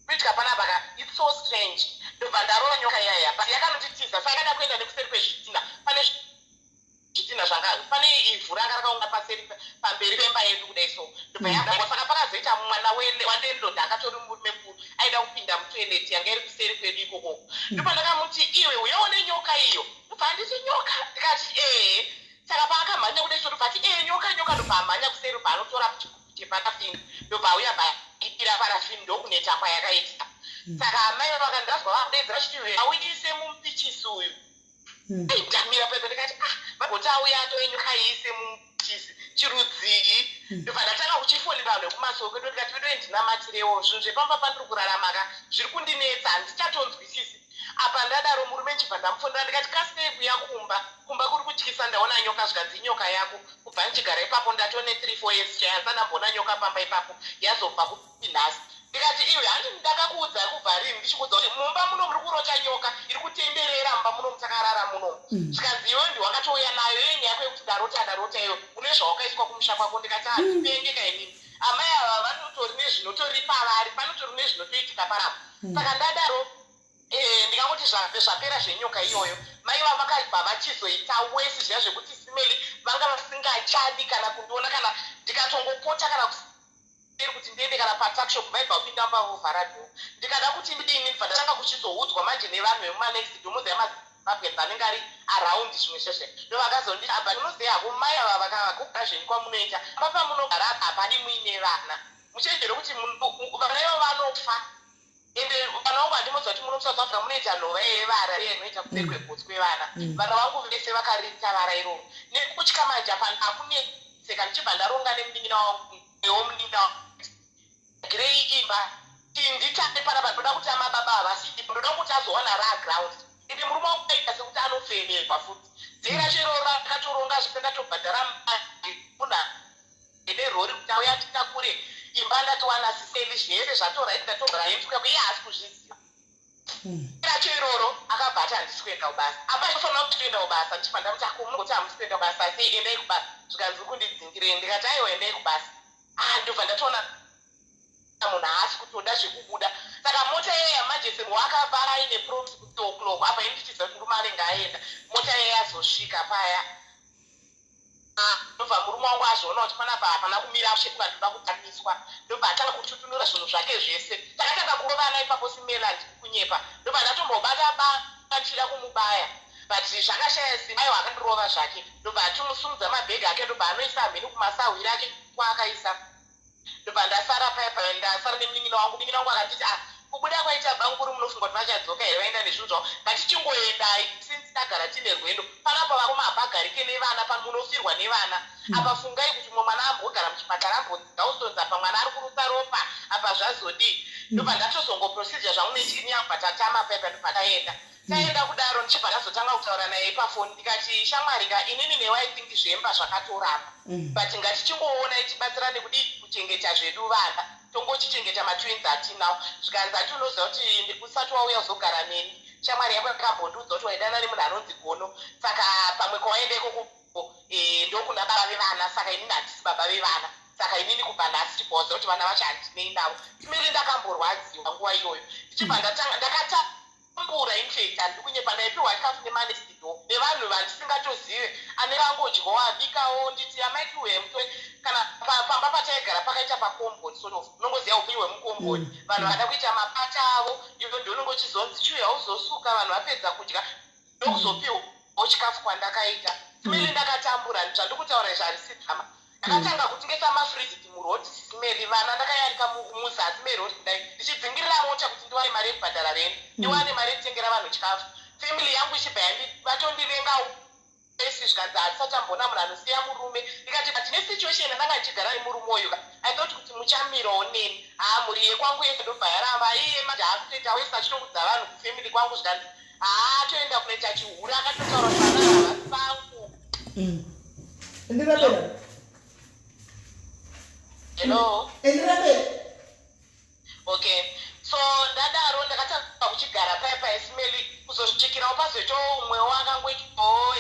kuitika panapa ka, it's so strange. Ndobva ndarova nyoka iyaya, but yakanotitiza. Saka yakada kuenda nekuseri kwezvitina, pane zvitina zvanga pane ivhu ranga rakaunga paseri pamberi pemba yedu kudai. So ndobva yadangwa. Saka pakazoita mwana walandlord, akatori murume mukuru, aida kupinda mutoilet yanga iri kuseri kwedu ikokoko. Ndobva ndakamuti, "Iwe, uyaone nyoka iyo." Ndobva handiti, "Nyoka?" Ndikati, "Ehe." Saka paakamhanya kudai so, ndobva ati, "Ee, nyoka, nyoka." Ndobva amhanya kuseri, bva anotora cheparafini, ndobva auya, bvaipira parafini, ndokuneta kwayakaita. Saka amai vakandazwa vakudedzera chiti, "Auise mupichisi uyu." Ai, ndamira pepe, ndikati, "Ah, vagoti auya atoenyoka iise mupichisi chirudzii?" Ndobva ndatanga kuchifonera vanhu vekumasoko kwedu, ndikati, "Vedu, ndinamatirewo, zvinhu zvepamba pandiri kurarama ka zviri kundinetsa, handichatonzwisisi." Apa ndadaro, murume nchibva ndamufonera, ndikati, "Kasei kuya kumba, kumba kuri kutyisa, ndaona nyoka." Zvikanzi, "Inyoka yako. Kubva ndichigara ipapo ndatone 3 4 years chai, handisandamboona nyoka pamba ipapo, yazobva kupi nhasi?" Ndikati, "Iwe, handi ndakakuudza kubva rini ndichikuudza kuti mumba muno muri kurota nyoka iri kutenderera mumba muno mutakarara munomu?" Zvikanzi, "Iwe ndiwakatouya nayo yenyaya yako yekuti ndarota, ndarota iyo, une zvawakaiswa kumusha kwako." Ndikati, "Handipenge kainini, amai ava vanotori nezvinotori pavari, panotori nezvinotoitika panapa." Saka ndadaro, ndingangoti zvapera zvenyoka iyoyo. Mai vavo vakabva vachizoita wesi zviya zvekuti simeli vanga vasingachadi kana kundiona, kana ndikatongopota kana kuseri kuti ndiende kana patuckshop, vaibva kupinda mumba vovhara door. Ndikada kuti ndidini, ndibva ndatanga kuchizoudzwa manje nevanhu vemumanext door, muziva maZimbabweans anenge ari around zvimwe zveshe, ndovakazondi, "Apa unoziva hako, mai ava vakakugara zvenyu kwamunoita, papa pamunogara apa hapadi muine vana, muchenjere kuti vana ivo vanofa." Ende vana vangu handimoziva kuti muno muSouth Africa munoita nhova yevara iye inoita kuseri kwegotsi kwevana. Vana vangu vese vakarita vara iroro nekutya. Manje apa ndakunetseka, ndichibva ndaronga nemunin'ina wangu, ewo munin'ina wangu, girei imba nditame panapa, ndoda kuti amababa havasipo, ndoda kuti azowana raground. Ende murume wangu aita sekuti anofemerwa futi dzera chero rakatoronga zvese, ndatobhadhara mari munhu nerori kuti auya titakure imba. Ndatowana siseli, zvese zvatorit, ndatobhara rent kuya, iye haasi kuzviziva. Racho iroro akabva ati, "Handisi kuenda kubasa." Apa inofanira kuti toenda kubasa. Ndichibva ndamuti, "Akomunoti hamusi kuenda kubasa sei? Endai kubasa." Zvikanzi, "Uri kundidzingirei?" Ndikati, "Aiwa, endai kubasa." Ah, ndobva ndatoona. Munhu haasi kutoda zvekubuda. Saka mota iyaya manje, semwakabva aine promise kuti 2 o'clock apa, ini ndichiziva kuti murume anenge aenda, mota iyaya yazosvika paya, ndobva murume wangu azviona kuti panapa hapana kumira shekuka, ndoda kutamiswa. Ndobva atanga kututunura zvinhu zvake zvese. Takatanga kurovana ipapo, simela ndikunyepa. Ndobva ndatombobata ba ndichida kumubaya, but zvakashaya simba. Aiwa, akandirova zvake. Ndobva atimusumudza mabhegi ake, ndobva anoisa mheni kumasahwiri ake kwaakaisa. Ndobva ndasara paya paya, ndasara nemunin'ina wangu. Munin'ina wangu akanditi, "Ah, kubuda kwaita banguru, munofunga kuti vachadzoka here? Vaenda nezvinhu zvavo. Ngatichingoendai since tagara tine rwendo panapa. Vakoma hapagarike nevana pano, munofirwa nevana apa. Fungai kuti mumwe mwana ambogara muchipatara, ambonzi apa mwana ari kurutsa ropa apa, zvazodii?" Ndobva ndatozongoprocedure zvangu nechini yangu, tatama paipa. Ndobva taenda, taenda kudaro. Ndichibva ndazotanga kutaura naye pafoni, ndikati, "Shamwari ka, inini newe, I think zvemba zvakatoramba, but ngatichingoona ichibatsira nekudii kuchengeta zvedu vana, tongochichengeta matwins atinawo." Zvikanzi, "Ati unoziva kuti usati wauya kuzogara neni, shamwari yako yakambondiudza kuti waidana nemunhu anonzi Gono. Saka pamwe kwawaenda ikoko ndokuna baba vevana. Saka inini handisi baba vevana. Saka inini kubva nhasi chibhoza kuti vana vacho handinei navo." Timiri ndakamborwadziwa nguva iyoyo. Ndichibva ndatanga ndakatambura. In fact, handiri kunyepa, ndaipiwa chikafu nemanext door nevanhu vandisingatozive, ane vangodyawo, abikawo. Nditi amaikiwe kana pamba pataigara pakaita pakomboni, sort of unongoziva upenyu hwemukomboni. Vanhu vada kuita mapata avo, ivo ndononge uchizonzi chiuya uzosuka vanhu vapedza kudya, ndokuzopiwawo chikafu kwandakaita. Simeri, ndakatambura. Zvandikutaura izvi harisi drama. Ndakatanga kutengesa mafriziti muroad, simeri. Vana ndakayarika muzasi meroad kudai, ndichidzingirira mota kuti ndiwane mari yekubhadhara rent, ndiwane mari yekutengera vanhu chikafu. Family yangu ichibva vatondivenga esi. Zvikanzi, "Hatisachambona munhu anosiya murume." Ndikati, "But nesituation yandanga ndichigara nemurume uyu, I thought kuti muchamirawo neni." Haa, mhuri yekwangu yese ndobva yaramba. Iye manje aakutoita wese achitoudza vanhu kufamily kwangu. Zvikanzi, "Haa, toenda kunoita chihura." Akatotaura kuti vana havasi vangu. Endirapera. Hello? Endirapera. Okay, so ndadaro, ndakatanga kuchigara paya paesimeli, kuzosvikirawo pazoitawo umwewo akangoitawo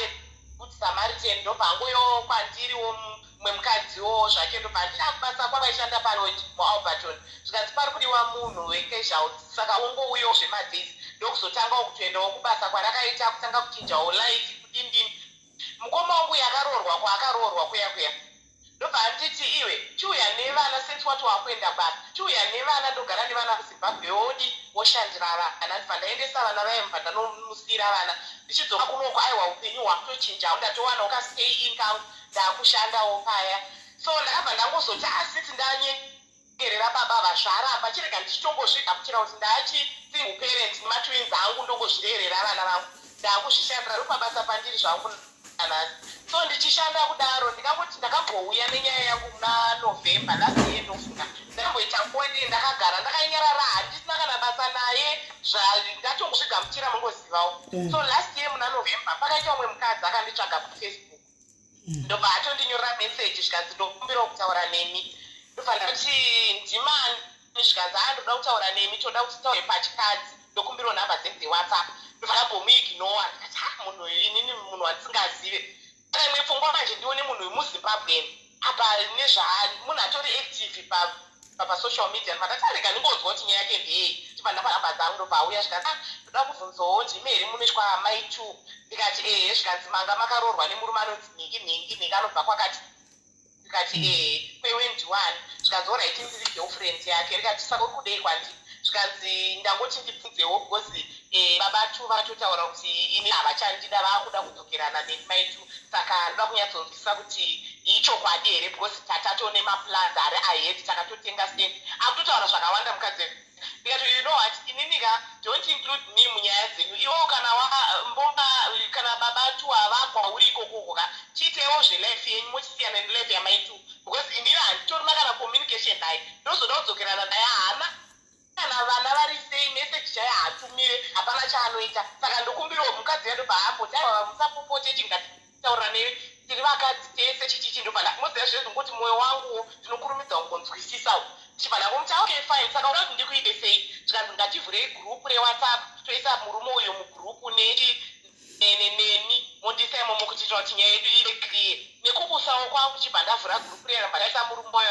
good Samaritan. Ndobva angoyawo kwandiriwo mumwe mukadziwo zvake. Ndobva andida kubasa kwavaishanda palodge muAlberton. Zvikanzi pari kudiwa munhu wecasualty, saka ungouyawo zvemadays. Ndokuzotangawo kutoendawo kubasa kwarakaita, kutanga kuchinjawo light, kudindini. Mukoma wangu yakaroorwa kwaakaroorwa kuya kuya, ndobva anditi, "Iwe chiuya nevana, since wati wakuenda basa, chiuya nevana, ndogara nevana kuZimbabwe, wodi woshandira vana." Ndibva ndaendesa vana vaye, mubva ndanomusiyira vana. Ndichidzoka kunoko, aiwa, upenyu hwakutochinjawo. Ndatowanawo kastay in kangu, ndakushandawo paya. So ndakabva ndangozoti, asiti ndanyengerera baba vazvaramba, chirega ndichitongozvigamuchira kuti ndachi single parent nematwins angu, ndongozvirerera vana vangu, ndakuzvishandira ndopabasa pandiri zvangu nhasi. So ndichishanda kudaro, ndingangoti ndakambouya nenyaya yangu muna November last year. Ndofunga ndakamboita nguva ndii ndakagara ndakanyarara, handisina kana basa naye, ndatongozvigamuchira, mungozivawo. So last year muna November pakaita umwe mukadzi akanditsvaga paFacebook. Ndobva atondinyorera meseji, zvikanzi, "Ndokumbirawo kutaura nemi." Ndobva ndati, "Ndimani?" Zvikanzi, "Aa, ndoda kutaura nemi, toda kuti taure pachikadzi, ndokumbirawo nhamba dzenyu dzeWhatsApp." Ndobva ndambomuignora. Ndikati, "Ha, munhu inini munhu wandisingazive." Saka imwe pfungwa manje, ndione munhu wemuZimbabweni apa nezva munhu atori active pasocial media. Ndobva ndati, "Arega ndingonzwa kuti nyaya yake ndeyei." Ndibva ndapa nhamba dzangu. Ndobva auya, zvikanzi, "Ah, ndoda kubvunzawo, ndimi here munoitwa mai two?" Ndikati, "Ehe." Zvikanzi, "Manga makaroorwa nemurume anonzi nhingi nhingi nhingi, anobva kwakati." Ndikati, "Ehe, kwewe ndiwani?" Zvikanzi, "Alright, ndiri girlfriend yake." Ndikati, "Saka uri kudei kwandiri?" Zvikanzi, "Ndangoti ndibvunzewo because baba two vatotaura kuti ini havachandida, vaakuda kudzokerana neni mai two. Saka ndoda kunyatsonzwisisa kuti ichokwadi here, because tatatone maplans ari ahead, takatotenga stand." Akutotaura zvakawanda mukadzi. Ndikati, "You know what, inini ka, don't include me munyaya dzenyu. Iwo kana mbonga kana baba two havakwa uri ikokoko ka, chiitewo zvelife yenyu, mochisiyana nelife yamai two, because inini handitorina kana communication naye. Ndozoda kudzokerana naye, haana kana vana vari sei, meseji chaiyo haatumire, hapana chaanoita. Saka ndokumbirawo." Mukadzi yandobva amboti, "Aiwa, musapopote, chingataura newe, tiri vakadzi tese, chichichi." Ndobva moziva zvezvo, mwoyo wanguwo ndinokurumidza kungonzwisisawo. Ndichibva ndangomuti, "Okay, fine, saka uda kuti ndikuite sei?" Zvikanzi, "Ngativhurei gurupu reWhatsApp, toisa murume uyo mugurupu nechi neni, mondisa imomo kutiitira kuti nyaya yedu ive clear." Nekubusawo kwangu, chibva ndavhura gurupu rera, ndaisa murume uyo.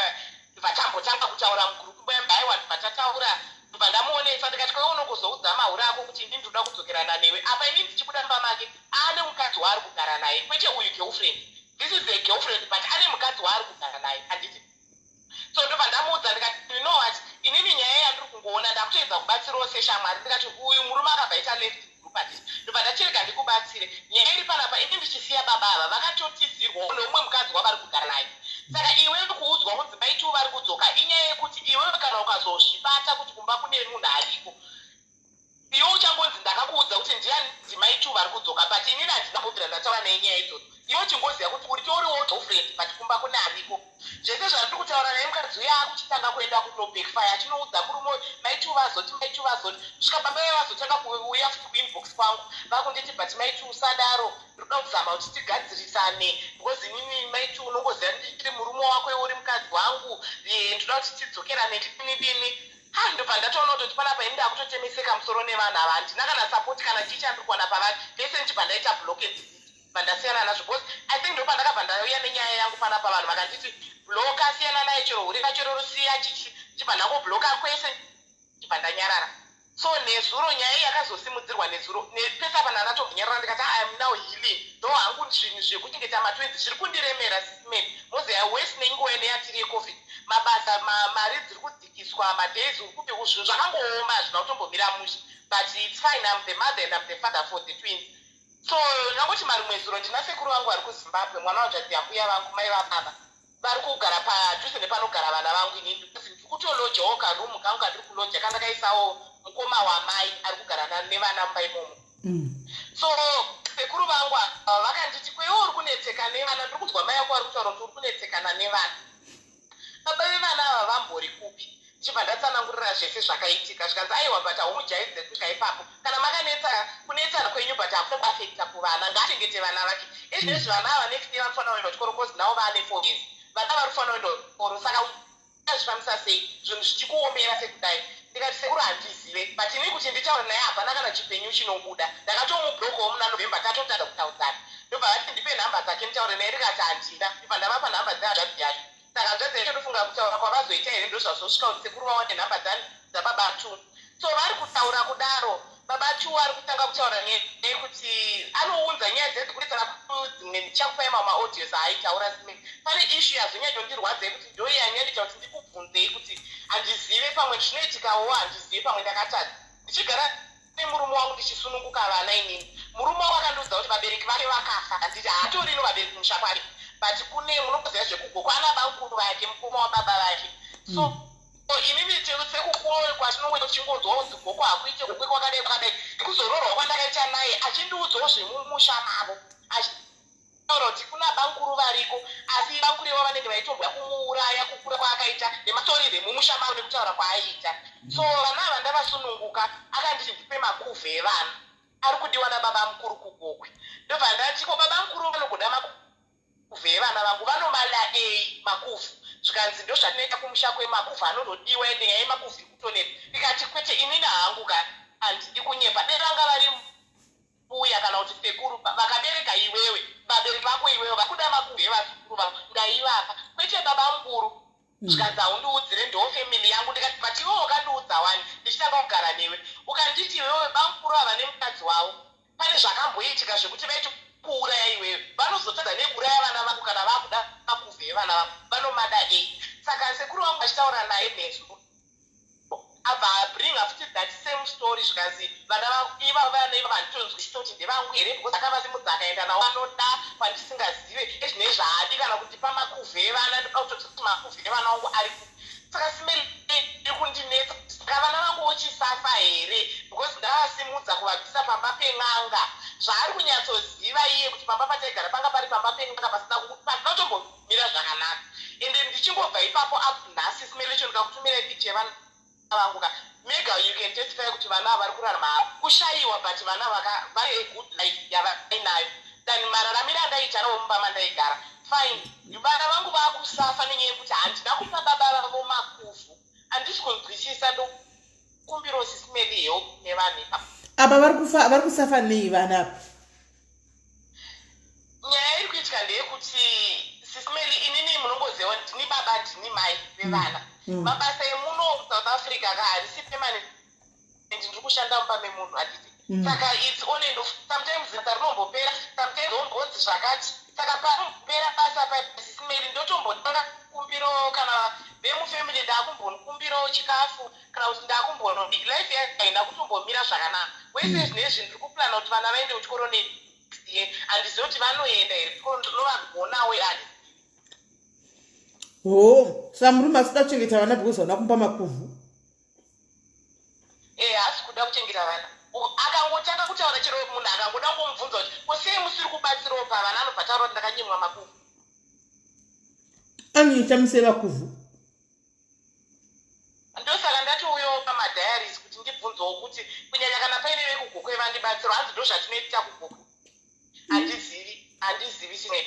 Ndobva tambotanga kutaura mugroup mbuya aiwa, ndobva tataura, ndobva ndamuonesa ndikati, "Kweiwe unongozoudza mahure ako kuti ini ndinoda kudzokerana newe." Apa ini ndichibuda mumba make ane mukadzi waari kugara naye, kwete uyu girlfriend. This is a girlfriend, but ane mukadzi waari kugara naye, handiti? So ndobva ndamuudza ndikati, "You know what, inini nyaya yandiri kungoona, ndakutoedza kubatsirawo seshamwari." Ndikati, "Uyu murume akabva aita left group, handiti? Ndobva ndachirega ndikubatsire. Nyaya iri panapa, ini ndichisiya baba ava vakatotizirwawo neumwe mukadzi wavari kugara naye. Saka iwewe kuudzwa kunzi mai two vari kudzoka, inyaya yekuti iwewe kana ukazozvibata kuti kumba kune munhu ariko, iwe uchangonzi ndakakuudza kuti ndiyani, ndimai two vari kudzoka. But inini handina kubvira ndataura naye nyaya idzodzo. Iwe chingoziva kuti uri toriwo girlfriend, but kumba kune ariko." Zvese zvandiri kutaura naye, mukadzi uya akuchitanga kuenda kunobackfire, achinoudza murume, "Mai two vazoti, mai two vazoti," kusvika baba vaye vazotanga kuuya futi kuinbox kwangu vakunditi, "But mai two, usadaro, ndinoda kuzama kuti tigadzirisane, because inini mai two unongoziva ndichiri murume wako, iwe uri mukadzi wangu. Ndinoda kuti tidzokerane, tidini dini." Ha, ndobva ndatoona kutoti panapa ini ndakutotemeseka musoro nevanhu ava, handina kana support kana chii chandiri kuwana pavari vese. Ndichibva ndaita block and vandasiyana nazvo, because I think ndopandakabva ndauya nenyaya yangu panapa, vanhu vakanditi, "Blocka, siyana naye, chero uri kachero rusiya chichi." Chibva ndangobloka kwese, chibva ndanyarara. So nezuro nyaya iyi yakazosimudzirwa nezuro pese apa ndandatobvunyarara, ndikati, "I am now healing though hangu zvinhu zvekuchengeta matwins zviri kundiremera." Sis Melly, moziva wese nenguva ino yatiri yeCOVID, mabasa, mari dziri kudzikiswa, madays uri kupi, zvinhu zvakangooma, hazvina kutombomira mushe. But it's fine, I'm the mother and I'm the father for the twins. So ndangoti marimwe zuro ndina sekuru vangu vari kuZimbabwe, mwana wanzvadzi yambuya vangu, mai vababa, vari kugara padhuze nepanogara vana vangu. Inini ndiri kutolojawo karoom kangu kandiri kuloja, kandakaisawo mukoma wamai ari kugara nevana mumba imomo. So sekuru vangu ava vakanditi, "Kweiwe uri kunetseka nevana, ndiri kunzwa mai vako vari kutaura kuti uri kunetsekana nevana. Baba vevana ava vambori kupi?" Ndichibva ndatsanangurira zvese zvakaitika. Zvikanzi, "Aiwa, but haumujaidze kusvika ipapo. Kana makanetsa kunetsana kwenyu, but hakuna kuaffecta kuvana. Ngaachengete vana vake. Ezvinezvi vana ava next year vanofanira kuenda kuchikoro, cause navo vaane 4 years, vana vari kufanira kuenda kuchikoro. Saka azvifambisa sei zvinhu zvichikuomera sekudai?" Ndikati, "Sekuru, handizive, but ini kuti nditaure naye hapana kana chipenyu chinobuda. Ndakatomublokawo muna November, tatotada kutaudzana." Ndobva vati, "Ndipe nhamba dzake nditaure naye." Ndikati, "Handina." Ndibva ndavapa nhamba dzehanzvadzi yacho. Saka hanzvadzi yacho, ndofunga kutaura kwavazoita here, ndozvazosvika kuti sekuru vawane nhamba dzani, dzababa two. So vari kutaura kudaro, baba two ari kutanga kutaura nekuti anounza nyaya dzedzikurisana dzimwe. Ndichakupai mamwe maaudios aaitaura sime. Pane issue yazonyanyondirwadza yekuti ndo yanyandiita kuti ndikubvunzei, kuti handizive pamwe zvinoitikawo, handizive pamwe ndakatadza. Ndichigara nemurume wangu, ndichisununguka vana, inini murume wangu akandiudza kuti vabereki vake vakafa, handiti? Haatorino vabereki musha kwake, but kune munomboziva zvekugoko, ana bamukuru vake, mukoma wababa vake. So inini sekukuwa kwatinongoita, tichingonzwa kunzi goko hakuite, gokwe kwakadai kwakadai, ndikuzororwa kwandakaita naye, achindiudzawo zvemumusha mavo, achitaura kuti kuna bamukuru variko, asi bamukuru ivo vanenge vaitomboda kumuuraya kukura kwaakaita nematorire mumusha mavo nekutaura kwaaiita. So vana ava ndavasununguka. Akanditi ndipe makuvhu evana ari kudiwa nababa mukuru kuGokwe. Ndobva ndati, "Ko baba mukuru vanogoda makuvhu evana vangu, vanomada ei makuvhu?" Zvikanzi, "Ndo zvatinoita kumusha kwemakuvhu anondodiwa, ende nyaya yemakuvhu iri kutonetsa." Ndikati, "Kwete, inini hangu ka handidi kunyepa. Dai vanga vari mbuya kana kuti sekuru vakabereka iwewe, vabereki vako iwewe, vakuda makuvhu evazukuru vavo, ndaivapa, kwete baba mukuru." Zvikanzi, "Haundiudzire, ndo family yangu." Ndikati, "But iwewe wakandiudza wani ndichitanga kugara newe, ukanditi iwewe bamukuru ava nemukadzi wavo pane zvakamboitika zvekuti vaiti kuuraya iwewe, vanozotadza nekuuraya vana vako kana vakuda makuvhu evana vako, vanomada ei?" Saka sekuru vangu vachitaura naye nezuro, abva abringa futi that same story. Zvikanzi, "Vana iva vana iva handitonzwisisa kuti ndevangu here, because akavasimudza akaenda navo anoda kwandisingazive. Ezvinezvi haadi kana kundipa makuvhu evana. Ndoda kutoti makuvhu evana vangu ari kupi?" Saka sis Melly, iri kundinetsa. Saka vana vangu vochisafa here? Because ndavasimudza kuvabvisa pamba pen'anga. Zvaari kunyatsoziva iye kuti pamba pataigara panga pari pamba pen'anga, pasina kutombomira zvakanaka. Ende ndichingobva ipapo up nhasi, sis Melly, ndikakutumirai picture yevana vangu ka, mega you can testify kuti vana ava vari kurarama havo. Kushayiwa, but vana vari a good life yavainayo than mararamiro andaita navo mumba mandaigara. Fine, vana vangu vakusafa nenyaya yekuti handina kupa baba vavo makuvhu. Handisi kunzwisisa. Ndokumbirawo, Sis Melly, help nevanhu ipapo. Apa vari kusafa nei vana apa? Nyaya iri kuitika ndeyekuti, Sis Melly, inini munongoziva ndini baba. Ndini mai vevana. Mabasa emuno muSouth Africa ka harisi permanent. Ndiri kushanda mumba memunhu, handiti? Saka it's on and off. Sometimes basa rinombopera, sometimes rombonzi zvakati. Saka panombopera basa paSis Mary, ndotombotanga kukumbirawo kana vemufamily, ndakumbokumbirawo chikafu kana kuti ndakumbono. Life yacho haina kutombomira zvakanaka wese. Zvinezvi ndiri kuplana kuti vana vaende kuchikoro next year. Handizivi kuti vanoenda here kuchikoro, ndinovagonawo handi. Ho, saka murume asida kuchengeta vana because vana kumupa makuvhu? E, haasi kuda kuchengeta vana. Akangotanga kutaura, chero munhu akangoda kungomubvunza kuti ko sei musiri kubatsirawo pavana, anobva taura kuti ndakanyimwa makuvhu. Anoitamisei makuvhu? Ndosaka ndatiuyawo pamadiaries kuti ndibvunzewo kuti kunyanya kana paine vekuGokwe vandibatsiro. Hanzi ndo zvatinoita kuGokwe. Handizivi, handizivi chimwe.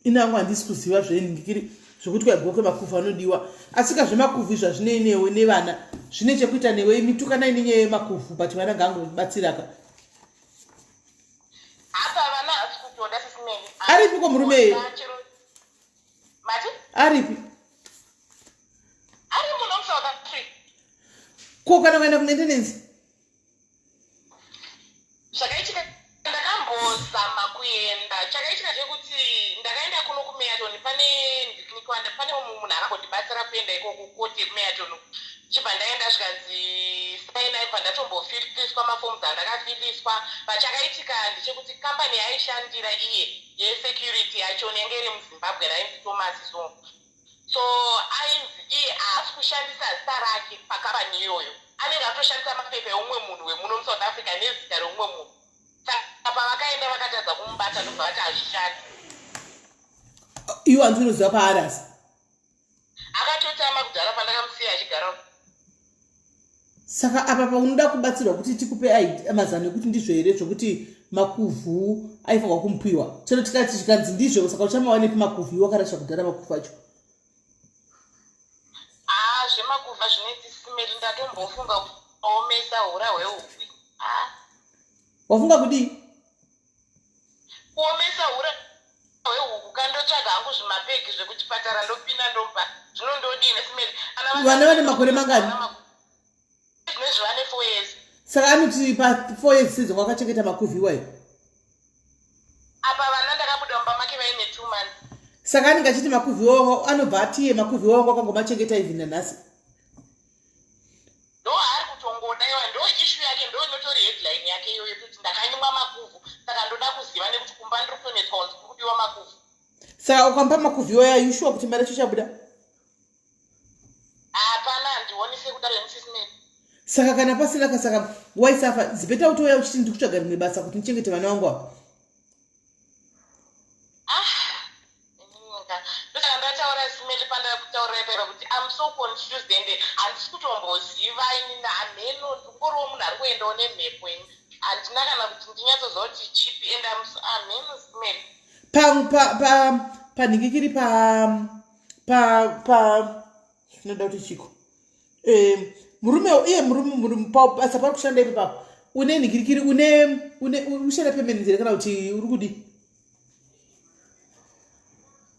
Inangu handisi kuziva zvenhingikiri zvokuti kwaGokwe makuvhu anodiwa, asi ka zvemakuvhu izvo hazvinei newe nevana, zvine chekuita newe. Mitukanai nenyaya yemakuvhu, but vana ngaangobatsiraka. Hapa vana hasi kutoda, Sis Mary. Aripiko murume iye? Mati? Aripi? Ari muno muSouth Africa. Ko kana kuenda kumaintenance? Zvakaitika, ndakambozama kuenda. Chakaitika chekuti ndakaenda kuno kuMeaton, pane pane mumwe munhu akangondibatsira kuenda ikoko koti yekuMeaton. Chibva ndaenda, zvikanzi sainai. Bva ndatombofiliswa mafomu andakafiliswa. Pachakaitika ndechekuti kambani yaaishandira iye yesecurity yacho yange iri muZimbabwe, rainzi Thomas. So ainzi iye haasi kushandisa zita rake pakambani iyoyo, anenge atoshandisa mapepa eumwe munhu wemuno muSouth Africa nezita reumwe munhu. Saka pavakaenda vakatadza kumubata, ndobva vati hazvishandi. Iwo hanzi unoziva paari asi? Akatotama kudhara pandakamusiya achigara. Saka apa paunoda kubatsirwa kuti tikupe mazano ekuti ndizvo here zvokuti makuvhu aifanirwa kumupiwa, chero tikati zvikanzi ndizvo, saka uchamawanepi makuvhu iwo akarasha kudhara makuvhu acho? Haa, zvemakuvhu zvinetsi, Sis Mary. Ndatombofunga kuomesa hura hwehuku. Ah. Wafunga kudii? Kuomesa hura hwehuku. Kandotsvaga hangu zvimapegi zvekuchipatara, ndopinda ndopa. Zvinondodini, Sis Mary? Vana vane makore mangani? Zvinezvi vane 4 years. Saka anoti pa4 years sedzo wakachengeta makuvhu iwayo? Apa vana ndakabuda mumba make vaine 2 months. Saka anenge achiti makuvhu iwawo, anobva atiye makuvhu iwawo wakangomachengeta even nanhasi? Ndo haari kutongoda iwa. Ndo issue yake, ndo inotori headline yake iyoyo kuti ndakanyimwa makuvhu. Saka ndoda kuziva nekuti kumba ndiri kutonetswa kunzi kuri kudiwa makuvhu. Saka ukamupa makuvhu iwayo, are you sure kuti mari yacho ichabuda? Hapana, handioni sekudaro, Sis Mary. Saka kana pasina ka, saka waisafa zibeta kutouya uchiti ndiri kutsvaga rimwe basa kuti ndichengete vana vangu ava? Ah, ininga ndosaka ndataura, Sis Mary, pandakutaurira ipapo kuti I'm so confused and handisi kutomboziva inini. Hamheno, ndingoriwo munhu ari kuendawo nemhepo ini. Handina kana kuti ndinyatsoziva kuti chipi and hamheno, Sis Mary. Panhingikiri pa pa pa zvinoda kuti chiko, murume iye, murume basa pari kushanda ipo papo, une nhingirikiri, une ushanda permanent here kana kuti uri kudii?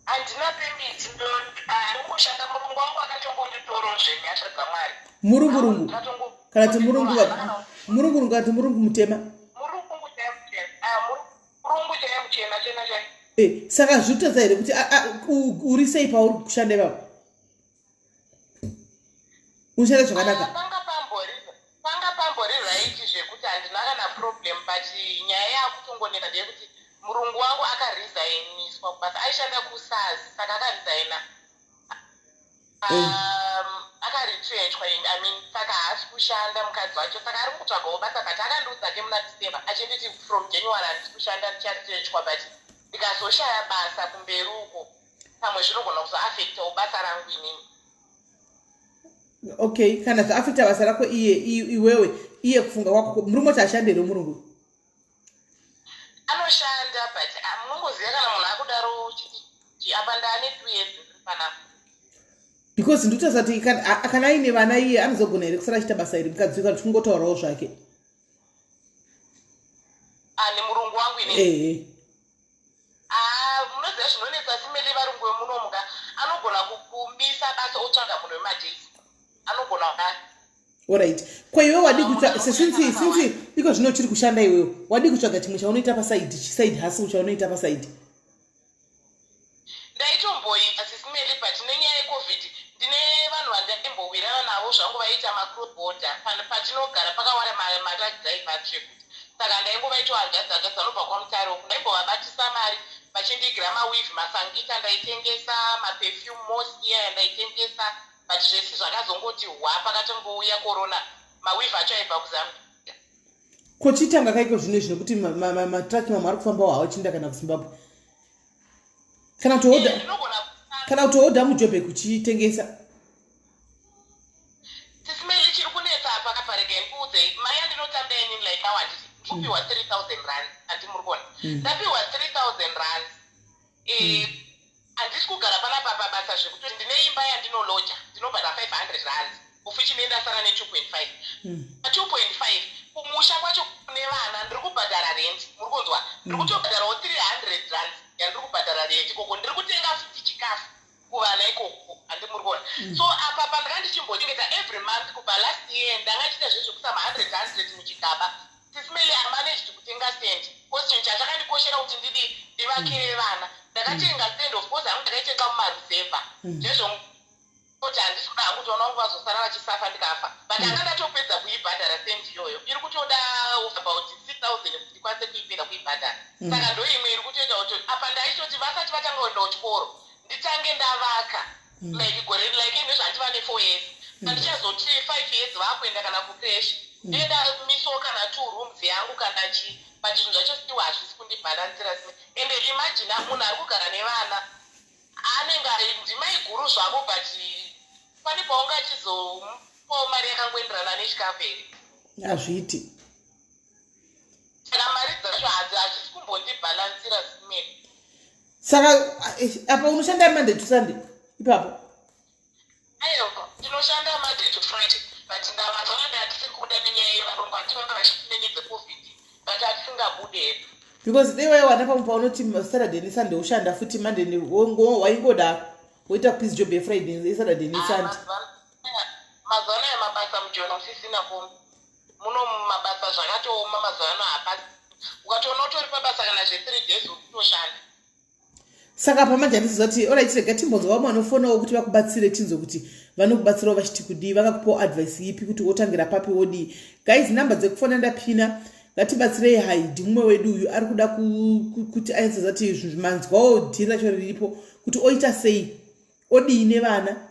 Handina permit, ndingoshanda. Murungu wangu akatongonditoro zvenyasha dzaMwari. Murungurungu kana kuti murungu, murungurungu kana kuti murungu mutema? Murungu chaiye muchena. Ah, murungu chaiye muchena chena chaiye. Saka zvitotadza here kuti uri sei pauri kushanda ipapo? Unoshanda zvakanaka? Ah, panga pambori right zvekuti handina kana problem, but nyaya yakutongoneta ndeyekuti murungu wangu akaresigniswa kubasa. Aishanda kuSARS, saka akaresigna, akaretrenchwa, I mean. Saka haasi kushanda mukadzi wacho, saka ari kutsvagawo basa, but akandiudza ke muna December achinditi from January handisi kushanda, ndicharetrenchwa, but ndikazoshaya basa kumberi uko pamwe zvinogona kuzoafectawo basa rangu inini. Okay, kana zvaafecta basa rako iye, iwewe iye kufunga kwako, murume wacho ashande here murungu? Anoshanda, but ah, munongoziva kana munhu akudaro chiti apa ndaane 2 years ndiri panapa. Because ndikutarisa kuti kana aine vana iye anozogona here kusara achiita basa iri mukadzi, kana tikungotaurawo zvake? Ah, nemurungu wangu inini? Ehe. Ah, munoziva zvinonetsa, Sis Mary, varungu vemunomuka. Anogona kukumisa basa otsvaga munhu wemadays, anogona kudaro. Alright, ko iwe wadi kutsvaga, since iko zvino uchiri kushanda, iwewe wadi kutsvaga chimwe chaunoita paside, chiside hustle chaunoita paside? Ndaitomboita, Sis Melly, but nenyaya yeCovid, ndine vanhu vandaimbowirana navo zvangu vaiita macross border. Patinogara pakawanda matruck drivers zvekuti saka ndaingovaitawo hanzvadzi, hanzvadzi vanobva kwaMutare uku. Ndaimbovabatisa mari vachindiigira maweave, masangita ndaitengesa, maperfume mosi iya yandaitengesa, but zvese zvakazongoti hwa pakatongouya corona. Maweave acho aibva kuZambia. Kochitanga kaiko zvino izvi, nekuti matruck mamwe ari kufambawo hawo achienda kana kuZimbabwe, kana kutohodha Ndinogona kana kutohodha muJobek uchitengesa. Sis Melly, chiri kunetsa apa kaparega ndikuudzei, mari yandinotamba inini, like now handiti ndikupiwa 3000 rand, handi muri kuona? Ndapiwa 3000 rands. Handisi kugara panapa pabasa zvekuti ndine imba yandinoloja, ndinobhadhara 500 rands, of which ine ndasara ne2.5. Pa2.5 kumusha kwacho kune vana, ndiri kubhadhara rent, muri kunzwa? Ndiri kutobhadharawo 300 rands yandiri kubhadhara rent ikoko. Ndiri kutenga futi chikafu kuvana ikoko, handi muri kuona? So apa pandanga ndichimbochengeta every month kubva last year, ndanga chiita zvezvekuisa ma100 100 muchigaba. Sis Melly, I managed kutenga stand because chinhu chachakandikoshera kuti ndidi ndivakire vana. Ndakatenga stand, of course hangu ndakaitenga mumaruzevha zvezvo kuti handisi kuda hangu kuti vana vangu vazosara vachisafa ndikafa, but anga ndatopedza kuibhadhara stand iyoyo. Iri kutoda about 6000 kuti ndikwanise kuipedza kuibhadhara. Saka ndo imwe iri kutoita kuti apa ndaitoti vasati vatanga kuenda kuchikoro nditange ndavaka, like gore, like ine zvandiva ne4 years, handichazoti 5 years vakuenda kana kucreche, ndenda miso kana two rooms yangu kana chii, but zvinhu zvacho still hazvisi kundibhalansira. Ende imagine munhu ari kugara nevana anenge ari ndimai guru zvavo, but pane paunga achizomupawo mari yakangoenderana nechikafu here? Hazviiti. Saka mari dzacho hadzisi kumbondibhalansira, Sis Melly. Saka apa unoshanda Monday to Sunday ipapo? Aiwa, ndinoshanda Monday to Friday, but ndavazvanda hatisi kubuda nenyaya yevarungu, hativanga vachinenyaya dzeCovid, but hatisingabude hedu. Because dei waiwana pamwe paunoti Saturday neSunday ushanda futi Monday waingodaro woita piece job yeFriday, yeSaturday neSunday. Mazuva anaya mabasa mujona usisina komi muno, mabasa zvakatooma mazuva ano. Hapasi ukatoona utori pabasa kana zve3 days uri kutoshanda. Saka pamanje handisiza kuti, alright, rega timbonzwa vamwe vanofonawo kuti vakubatsire, tinzwe kuti vanokubatsirawo vachiti kudii, vakakupawo advice ipi, kuti wotangira papi, wodii. Guys, namba dzekufona ndapina. Ngatibatsirei Haidi, mumwe wedu uyu ari kuda kuti anyatsoziva kuti manzwawo dhiri racho riripo, kuti oita sei, odii nevana,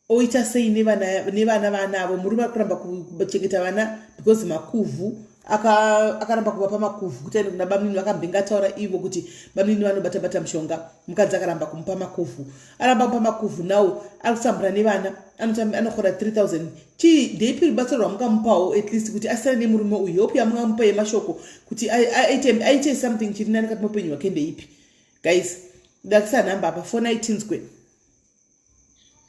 oita sei nevana vanavo. Murume ari kuramba kuchengeta vana because makuvhu akaramba kuvapa makuvhu kuti aende kuna bamunini. Vakambenge ataura ivo kuti bamunini vanobata-bata mushonga. Mukadzi akaramba kumupa makuvhu, aramba kumupa makuvhu. Nawo ari kutambura nevana, anokora 3000. Chii, ndeipi rubatsiro rwamungamupawo at least kuti asiyane nemurume uyu? Hope yamungamupa yemashoko kuti aite something chiri nani kati muupenyu hwake ndeipi? Guys, ndakisa nhamba apa, fonai tinzwe.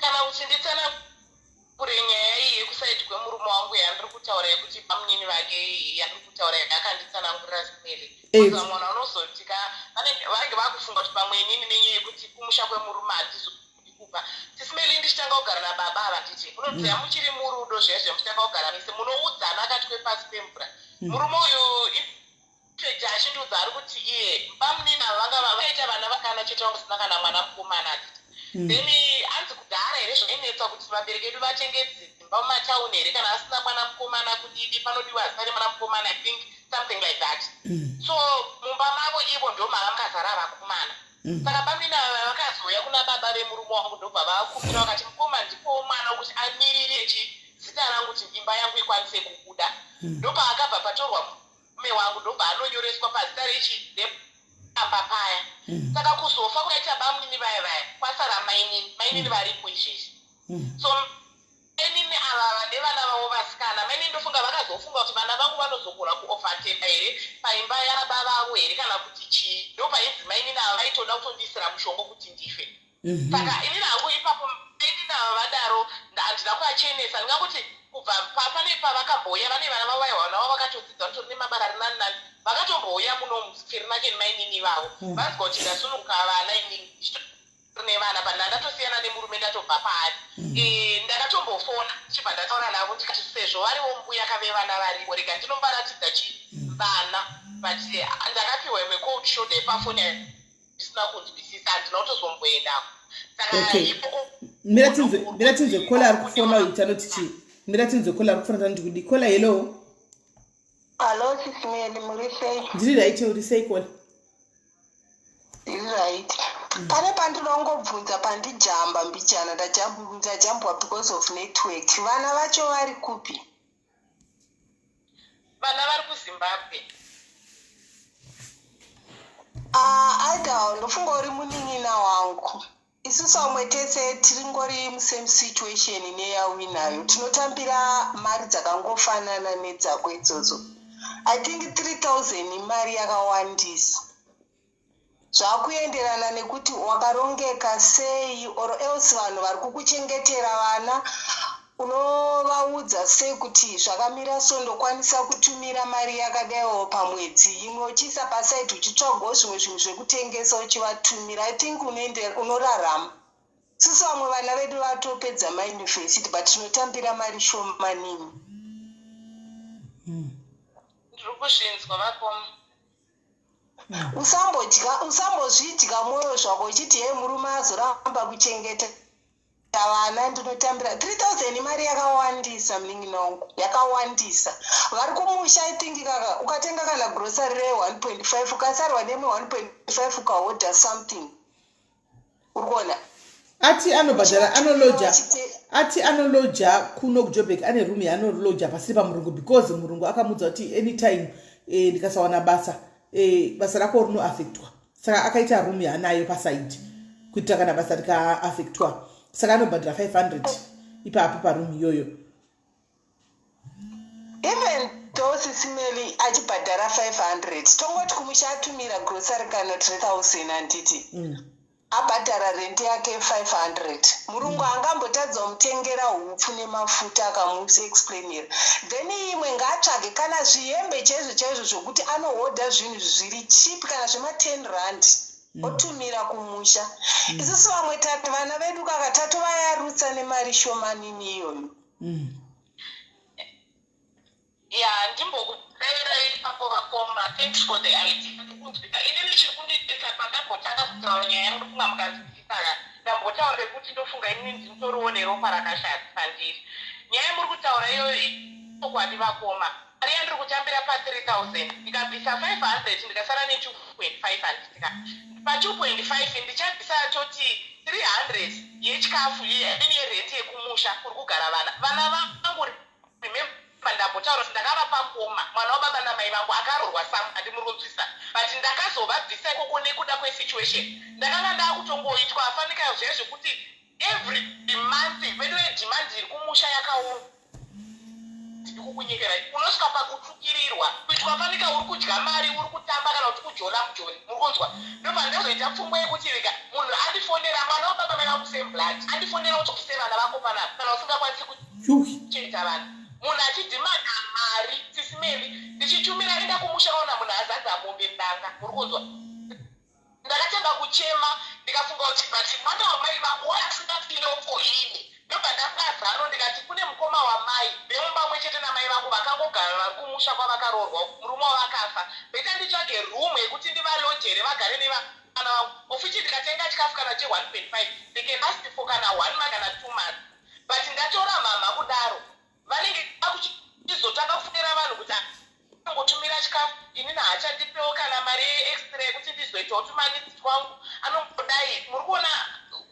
Kana kuti nditsanangure nyaya iyi yekuside kwemurume wangu yandiri kutaura, yekuti pamunini vake yandiri kutaura yakanditsanangurira, Sis Melly? Vamwe vanhu vanozotika vanenge vakufunga kuti pamwe inini nenyaya yekuti kumusha kwemurume handizodikupa. Sis Melly, ndichitanga kugara nababa ava, nditi munoziva muchiri murudo zviya zviya, muchitanga kugara mese munoudzana akati kwepasi pemvura. Murume uyu in fact achindiudza ari kuti iye bamunini ava vanga vakaita vana vakana chete, vanga usina kana mwana mukomana, handiti? Then hanzi kudhara here zvainetsa kuti vabereki vedu vatenge dzimba mumatauni here kana asina mwana mukomana, kudidi panodiwa zita remwana mukomana, I think something like that. So mumba mavo ivo ndo mava makazara vakomana. Saka bamunini ava vakazouya kuna baba vemurume wangu, ndobva vakumbira vakati, "Mukoma, ndipowo mwana wekuti amirire chi zita rangu kuti imba yangu ikwanise kubuda." Ndopaakabva patorwa murume wangu, ndobva anonyoreswa pazita rechi repamba paya. Saka kuzofa kwakaita bamunini vaya vaya, kwasara mainini. Mainini varipo izvezvi. So mainini ava nevana vavo vasikana, mainini ndofunga vakazofunga kuti vana vangu vanozogona kuovateka here paimba yababa vavo here kana kuti chii. Ndopainzi mainini ava vaitoda kutondisira mushongo kuti ndife. Saka inini hangu ipapo mainini ava vadaro handina kuachenesa. Ndingakuti kubva pane pavakambouya vane vana vavo vaiwa, vana vavo vakatodzidza, vatori nemabasa ari nani nani, vakatombouya muno muFernaken mainini vavo. Vanzwa kuti ndasununguka vana, inini nevana. panapa ndandatosiyana nemurume, ndatobva paari. Ndakatombofona, chibva ndataura navo, ndikati sezvo variwo mbuya kave vana varipo, rega ndinombaratidza chi vana. But ndakapiwa imwe cold shoulder yepafoni ndisina kunzwisisa, handina kutozomboendako. Saka ikoko Mira tinzwe caller ari kufona uyu, tanoti chii. Mira tinzwe caller ari kufona, tanoti kudi. Caller, hello. Hallo, Sis Melly, muri sei? Ndiri right, uri sei, caller? Ndiri right. Pane pandinongobvunza, pandijamba mbichana, ndajambwa because of network. Vana vacho vari kupi? Vana vari kuZimbabwe. Ah, aida ndofunga uri munin'ina wangu. Isusu vamwe tese tiringori musame situation neyauinayo. Tinotambira mari dzakangofanana nedzako idzodzo. I think 3000 imari yakawandisa. Zvakuenderana nekuti wakarongeka sei, or else vanhu vari kukuchengetera vana unovaudza sei kuti zvakamira so, ndokwanisa kutumira mari yakadaiwo pamwedzi, imwe uchiisa paside, uchitsvagawo zvimwe zvinhu zvekutengesa uchivatumira. I think unorarama. Susu vamwe vana vedu vatopedza mauniversity, but tinotambira mari shomanini. Ndiri kuzvinzwa, vakoma. Usambodya, usambozvidya mwoyo zvako uchiti, "He, murume azoramba kuchengeta vana, ndinotambira 3000." Imari yakawandisa, munin'ina wangu, yakawandisa. Vari kumusha, I think kaka ukatenga kana grocery re1.5, ukasarwa nemwe 1.5, ukahodha something, uri kuona. Ati anobhadhara, anoloja. Ati anoloja kuno kuJobek, ane room yaanoloja pasiri pamurungu, because murungu akamudza kuti anytime ndikasawana basa, basa rako rinoafektwa. Saka akaita room yaanayo paside kuitira kana basa rikaafektwa. Saka anobhadhara 500 ipapo paroom iyoyo. Even though, Sis Melly, achibhadhara 500, tongoti kumusha atumira grocery kana 3000, handiti? Abhadhara rent yake 500, murungu angambotadza kumutengera hupfu nemafuta akamuexplainira? Then imwe ngaatsvage kana zvihembe chaizvo chaizvo zvokuti anohodha zvinhu zviri cheap, kana zvema10 rand, otumira kumusha. Isusu vamwe tati vana vedu kaka tatovayarutsa nemari shomanini iyoyo. Ya, ndimbokudaira ipapo, vakoma. Thanks for the idea. Ndikunzwika. Inini chiri kunditesa, pandambotanga kutaura nyaya yangu, ndofunga mukanzwisisaka, ndambotaura rekuti ndofunga inini ndinotoriwo neropa rakashata pandiri. Nyaya yamuri kutaura iyoyo ichokwadi, vakoma. Mari yandiri kutambira pa3000, ndikabvisa 500, ndikasara ne2.5, handitika? Pa2.5 ndichabvisa toti 300 yechikafu, yerent yekumusha kuri kugara vana. Vana vangu, remember ndambotaura kuti ndakavapa ngoma, mwana wababa namai vangu akarorwa samu, handimuri kunzwisa? But ndakazovabvisa ikoko nekuda kwesituation. Ndakanga ndaakutongoitwa afanika zviya zvekuti every month vedu vedemand iri kumusha yakaoma. Ndiri kukunyekera, unosvika pakutukirirwa, kuitwa fanika uri kudya mari, uri kutamba kana kuti kujola mujoni, muri kunzwa? Ndobva ndazoita pfungwa yekuti rega munhu andifonera, mwana wababa mai vangu, same blood, andifonera kuti ubvise vana vako panapa kana usingakwanisi kuchengeta vana. Munhu achidhimanda mari, Sis Melly, ndichitumira, enda kumusha kaona munhu azadza mombe mudanga, muri kunzwa? Ndakatanga kuchema, ndikafunga kuti but mwana wamai vangu asingafilofo ini. Ndobva ndafazano, ndikati kune mukoma wamai vemumba mwe chete namai vangu vakangogara, vari kumusha kwavakaroorwa, murume wavakafa. Better nditsvage room yekuti ndivalojere vagare nevana vangu, ofuchi ndikatenga chikafu kana che1.5, they can ask for kana one month kana 2 months. But ndatora mhamha kudaro, vanenge vakuchizotanga kufonera vanhu kuti angotumira chikafu, inini haachandipewo kana mari yeextra yekuti ndizoitawo tumanidzi twangu, anongodai. Muri kuona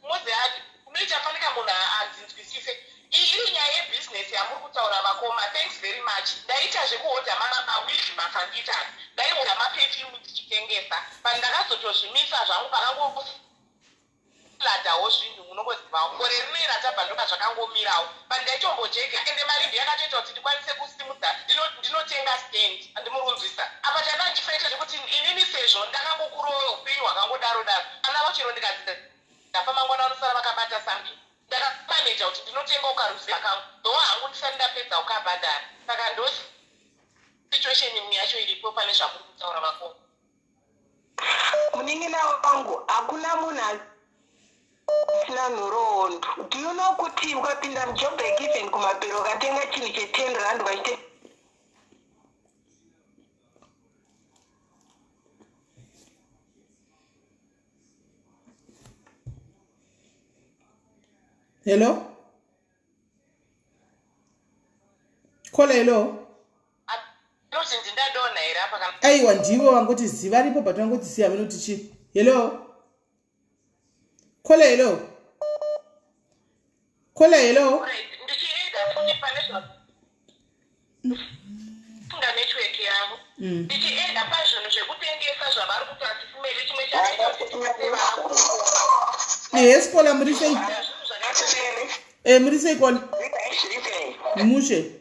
mozi ati unoita fanika munhu hanzinzwisise. Iyi iri nyaya yebhizinesi yamuri kutaura, vakoma. Thanks very much. Ndaita zvekuhodha mawigi, mafangitasi, ndaihodha maperfume ndichitengesa, but ndakazotozvimisa zvangu pakangofladawo zvinhu. Munongozivawo gore rinoi ratabva, ndoka zvakangomirawo, but ndaitombojega. Ende mari ndi yakatoita kuti ndikwanise kusimudza, ndinotenga stand, handimurunzwisa? Apa chanda ndichifaita zvekuti inini sezvo ndakangokurowo upenyu hwakangodaro daro, ana vachero ndikanzi ndafa mangwana vanosara vakabata something. Ndakamaneja kuti ndinotenga ukaruziva kangu though hangu ndisati ndapedza ukabhadhara. Saka ndo situation imwe yacho iripo pane zvamuri kutaura, vakoma. Munin'ina wangu, hakuna munhu Havana nhoroondo. Do you know kuti ukapinda muJoburg, even kumapero, ukatenga chinhu che10 rand ukachite Hello caller, hello. Anoti ndindadonha here apa kana? Aiwa, ndivo vangoti ziva ripo, but vangoti siya vanoti chi. Hello caller, hello caller, hello. Right, ndichienda futi pane zvafunga network yavo. Ndichienda pazvinhu zvekutengesa zvavari kuita, Sis Melly, chimwe chakaita kuti tikase vana Yes caller, muri sei? Zvinhu zvakati Muri sei caller? Mushe.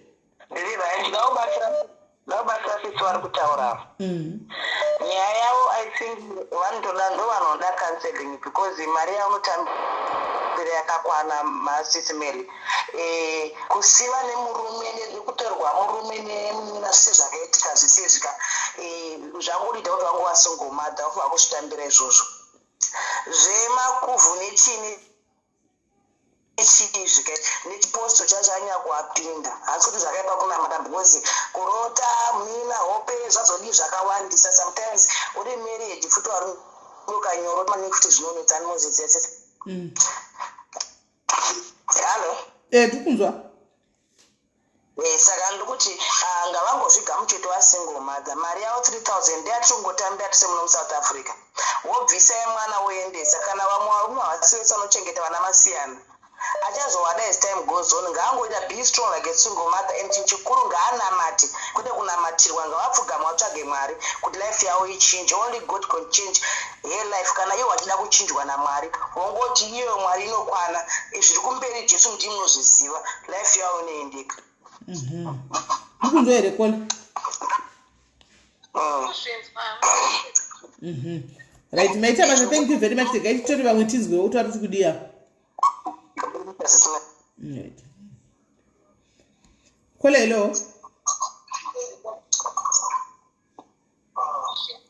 Ndaubatsira sisi vari kutaura. Nyaya yavo, I think vanotoda, ndo vanoda counseling, because mari yaunotambira yakakwana, maSisi Melly. Kusiva nemurume, nekutorwa murume nemunina, sezvakaitika zvisezvika, zvangodiita kuti vangu vasingle mother vafanira kuzvitambira izvozvo zvemakuvhu nechini chizvike nechiposto chacho anyakuapinda. Hasi kuti zvakaipa kunamata, because kurota mina hope zvazodii zvakawandisa. Sometimes uri marriage futi, vari ukanyoro maningi futi zvinonetsa, animozviziva. Hallo? Tikunzwa. Saka ndikuti ngavangozvigamuchete vasingle mother. Mari yavo 3000 ndeyatiri kungotambira tise muno muSouth Africa. Wobvisai mwana woendesa, kana vamwe varume havasi vese vanochengeta vana, masiyana achazowada as time goes on. Ngaangoita be strong like a single mother, and chinhu chikuru ngaanamate, kwete kunamatirwa. Ngavapfugama vatsvage Mwari kuti life yavo ichinje. Only God can change her life. Kana iwo vachida kuchinjwa naMwari, wongoti iyoyo Mwari inokwana. Zviri kumberi Jesu ndii munozviziva, life yavo inoendeka. Mukunzwa here caller? Kuzvinzwa. Right, maita basa, thank you very much. Regai titore vamwe tinzwewo kuti vari kuti kudiya. Right, caller, hello,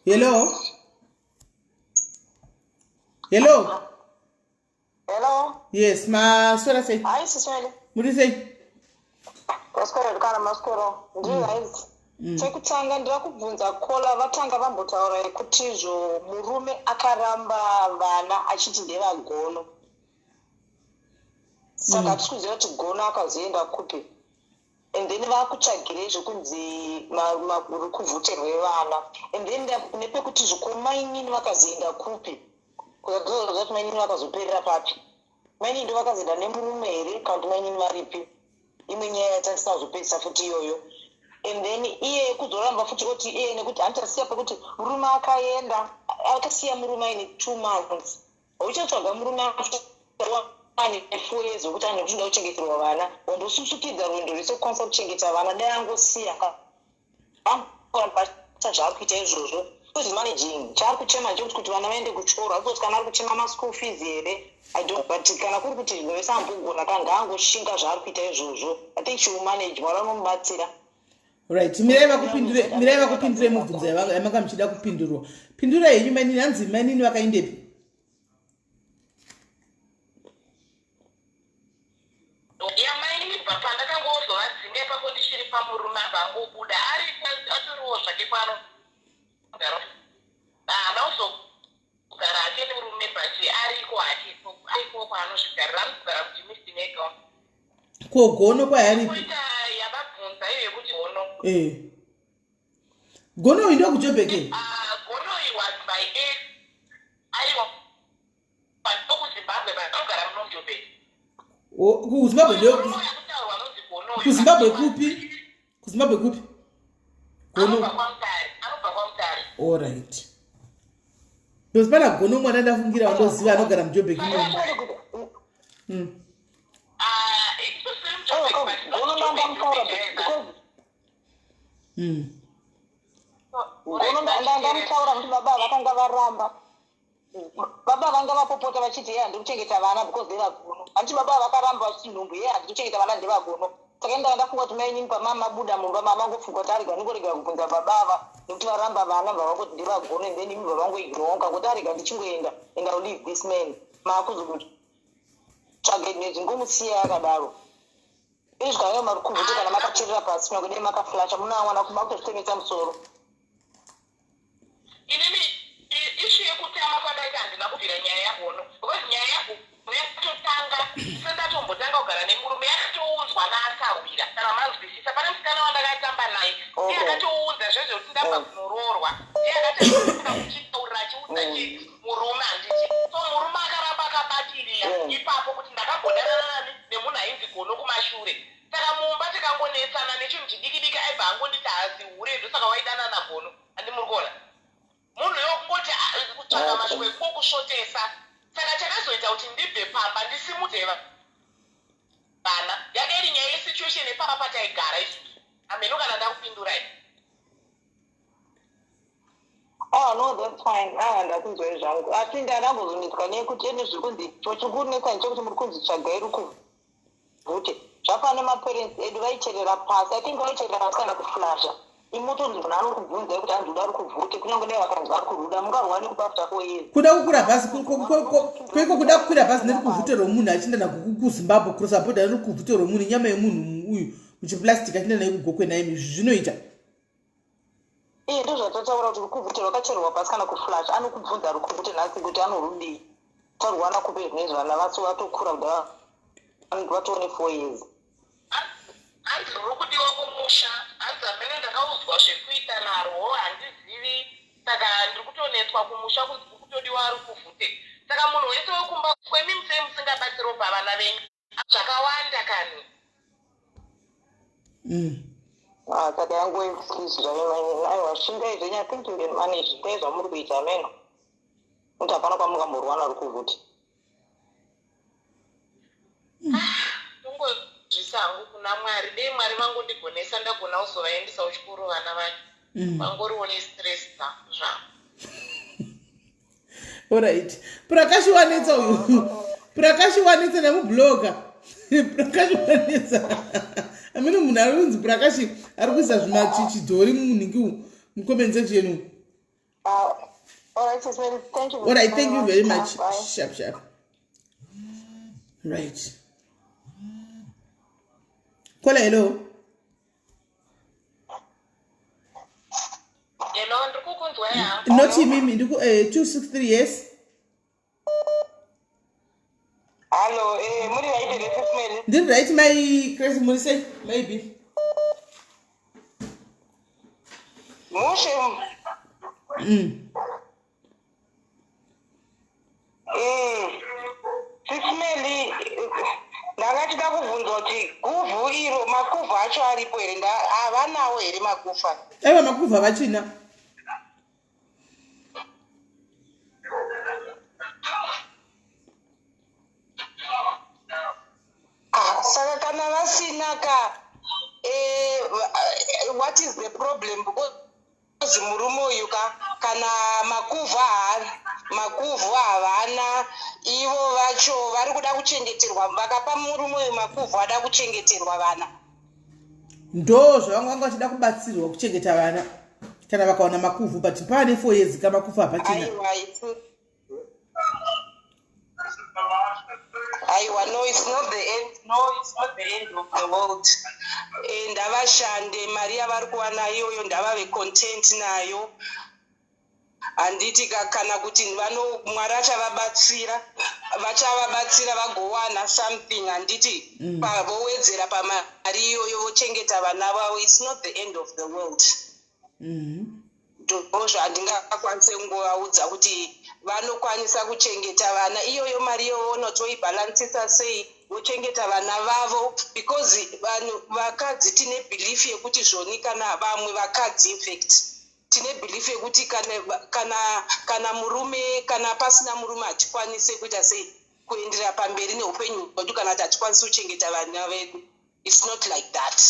hello, hello. Hello. Yes, maswera sei? Hayi, Sis Melly. Muri sei? Maswero kana maswero. Ndiri right. Chekutanga ndira kubvunza caller vatanga vambotaura yekuti izvo murume akaramba vana achiti ndevagono. Saka hatisi kuziva kuti gono akazoenda kupi. And then vakutsvagirei zvekunzi uri kuvhuterwe vana. And then nepekuti zvikomainini vakazoenda kupi. Kuzakuziva kuti mainini vakazoperera papi. Mainini ndo vakazoenda nemurume here kana kuti mainini varipi? Imwe nyaya yatasina kuzopedzisa futi iyoyo. And then iye kuzoramba futi oti iye nekuti handichasiya pekuti murume akaenda, akasiya murume aine 2 months. Uchatsvaga murume after ane 4 years wekuti ane kuchida kuchengeterwa vana, wambosusukidza rwendo rwese kukwanisa kuchengeta vana. Dai angosiya angoramba zvaari kuita izvozvo. Is managing. Chaari kuchema ndechekuti kuti vana vaende kuchikoro. Asi kana ari kuchema maschool fees here, I don't, but kana kuri kuti vese ambogona ka, ngaangoshinga zvaari kuita izvozvo. I think she will manage. Mwari anomubatsira. Right, mirai vakupindure mubvunzo yamanga muchida kupindurwa. Pindurai henyu mainini. Hanzi mainini vakaendepi? Yamaini, bva pandakangozovadzinga ipapo ndichiri pamurume, abva angobuda ari atoriwo zvake pano, haana kuzogara hake nemurume, but ariko hake, ariko kwaanozvigarira, anogara kuGermiston. Ko gono kwayaripi? Koita yavabvunza iyo yekuti gono. Gono uyu ndokuJobek? Ah, gono was my ex, aiwa, ndokuZimbabwe, but anogara muno muJobek. KuZimbabwe ndo Yakutaurwa anonzi gono uyu. KuZimbabwe kupi? KuZimbabwe kupi gono? Anobva kwaMutare, anobva kwaMutare. Allright, because pana gono mwana ndafungira wandoziva anogara muJobek imomo. Ah, isusiri muJobek, but Gono ndandamutaura because Gono ndandamutaura kuti baba vakanga varamba, baba vanga vapopota vachiti ye handiri kuchengeta vana because ndevagono. Handiti baba vakaramba vachiti nhumbu ye handiri kuchengeta vana, ndevagono. Saka ndanga ndafunga kuti mainini pamama mabuda mumba, mamangofunga kuti arega ndingorega kubvunza baba ava nekuti varamba vana, bva vangoti ndevagono, and then imi bva vangoignoka kuti arega ndichingoenda and I'll leave this man. Maakuzomuti Tsvaga nezvingomusiya yakadaro. Izvikayo marukuvhute kana makacherera pasi nyangwe dai makaflasha munoawana kuma kutozvitemesa musoro. Inini issue yekutama kwandaita handina kubvira nyaya yaGono because nyaya yaGono yakatotanga sendatombotanga kugara nemurume, yakatounzwa naasahwira kana manzwisisa. Pane musikana wandakatamba naye ndiye akatounza zvezvekuti ndabva kunoroorwa, ndiye akatanga kuchitaurira achiudza chi murume, handiti? So murume akaramba akabatirira ipapo kuti ndakambodanana nani nemunhu ainzi Gono kumashure. Saka mumba tikangonetsana nechinhu chidiki diki aibva angonditi haasi hure, ndosaka waidanana naGono, handi muri kuona? Munhu iwo kungoti kutsvaga mashoko ekungokusvotesa. Saka chakazoita kuti ndibve pamba ndisimudze vana yanga iri nyaya yesituation yepamba pataigara isusu. Hameno kana ndakupindurai. Ah, no, that's fine. Ah, ndakunzwai zvangu. Asi ndandambozonetswa nekuti ene zviri kunzi chochikunetsa ndechekuti muri kunzi tsvagai rukuvhute. Zvafana nemaparents edu vaicherera pasi. I think vaicherera pasi kana kuflasha. Imotonzi munhu anokubvunzai kuti hanzi uda rukuvhute kunyange dai vakanzi vari kuruda mungarwani kuba after 4 years. Kuda kukwira bhazi kweiko? Kuda kukwira bhazi nerukuvhute rwomunhu achienda nako kuZimbabwe, kurosa bhodha nerukuvhute rwomunhu, nyama yemunhu uyu muchiplastic, achienda naye kuGokwe naimi, izvi zvinoita? Iye ndozvatataura kuti rukuvhute rwakachererwa pasi kana kuflash, anokubvunza rukuvhute nhasi kuti anorudii, tarwana kupe zvinezvi vana vaso vatokura kuda vatone 4 years. Hanzi ruri kudiwa kumusha, hanzi hamene ndakaudzwa zvekuita narwo, handizivi. Saka ndiri kutonetswa kumusha kunzi kuri kutodiwa rukuvhute. Saka munhu wese wekumba kwemi musei musingabatsiriwo pavana venyu zvakawanda kani. Ah, saka yangu excuse zvayo. Aiwa, shingai zvenyu. I think you can manage. Dai zvamuri kuita ameno kuti hapana kwamungamborwana rukuvhute. Tongozvisa hangu kuna Mwari, dei Mwari vangondigonesa ndagona kuzovaendesa kuchikoro vana vacho. Vangoriwo nestress zvavo. Alright, Prakashi wanetsa uyu, Prakashi wanetsa nemubloga. Prakashi wanetsa amene munhu ari kunzi Prakashi ari kuisa zvimachichidhori munhingi umu mucomment section umu. All right, Sis Mary, thank you. All right, thank you very much. Bye. Sharp sharp. Right, kola, hello. Hello, ndiri kukunzwa yangu. Not imimi, ndiku 263, yes. Hallo, muri right here, Sis Mary? Ndiri right, mai Grace, muri sei maybe? Mushe. Sis Mary, ndanga chida kubvunza kuti guvhu iro, makuvhu acho aripo here? Havanawo here makufa? Aiwa, makuvhu havachina. Ah, saka kana vasina ka, what is the problem? Because murume uyu ka, kana makuvhu haana, makuvhu havana, ivo vacho vari kuda kuchengeterwa, vakapa murume uyu makuvhu ada kuchengeterwa vana. Ndo zvavanga vanga vachida kubatsirwa kuchengeta vana kana vakawana makuvhu, but paane 4 years ka, makuvhu hapachina. Aiwa, aiwa, no, it's not the end. No, it's not the end of the world. Ndavashande mari yavari kuwana iyoyo, ndavave content nayo, handiti? Kana kuti vano Mwari achavabatsira, vachavabatsira vagowana something, handiti? Vowedzera pamari iyoyo, vochengeta vana vavo. It's not the end of the world. Ndo zvandingakwanise kungovaudza kuti vanokwanisa kuchengeta vana. Iyoyo mari iyoyo toibhalansisa sei, vochengeta vana vavo, because vanhu vakadzi tine belief yekuti zvoni, kana vamwe vakadzi infact tine belief yekuti kana murume, kana pasina murume hatikwanise kuita sei, kuendera pamberi neupenyu hwedu, kana kuti hatikwanisi kuchengeta vana vedu. It's not like that.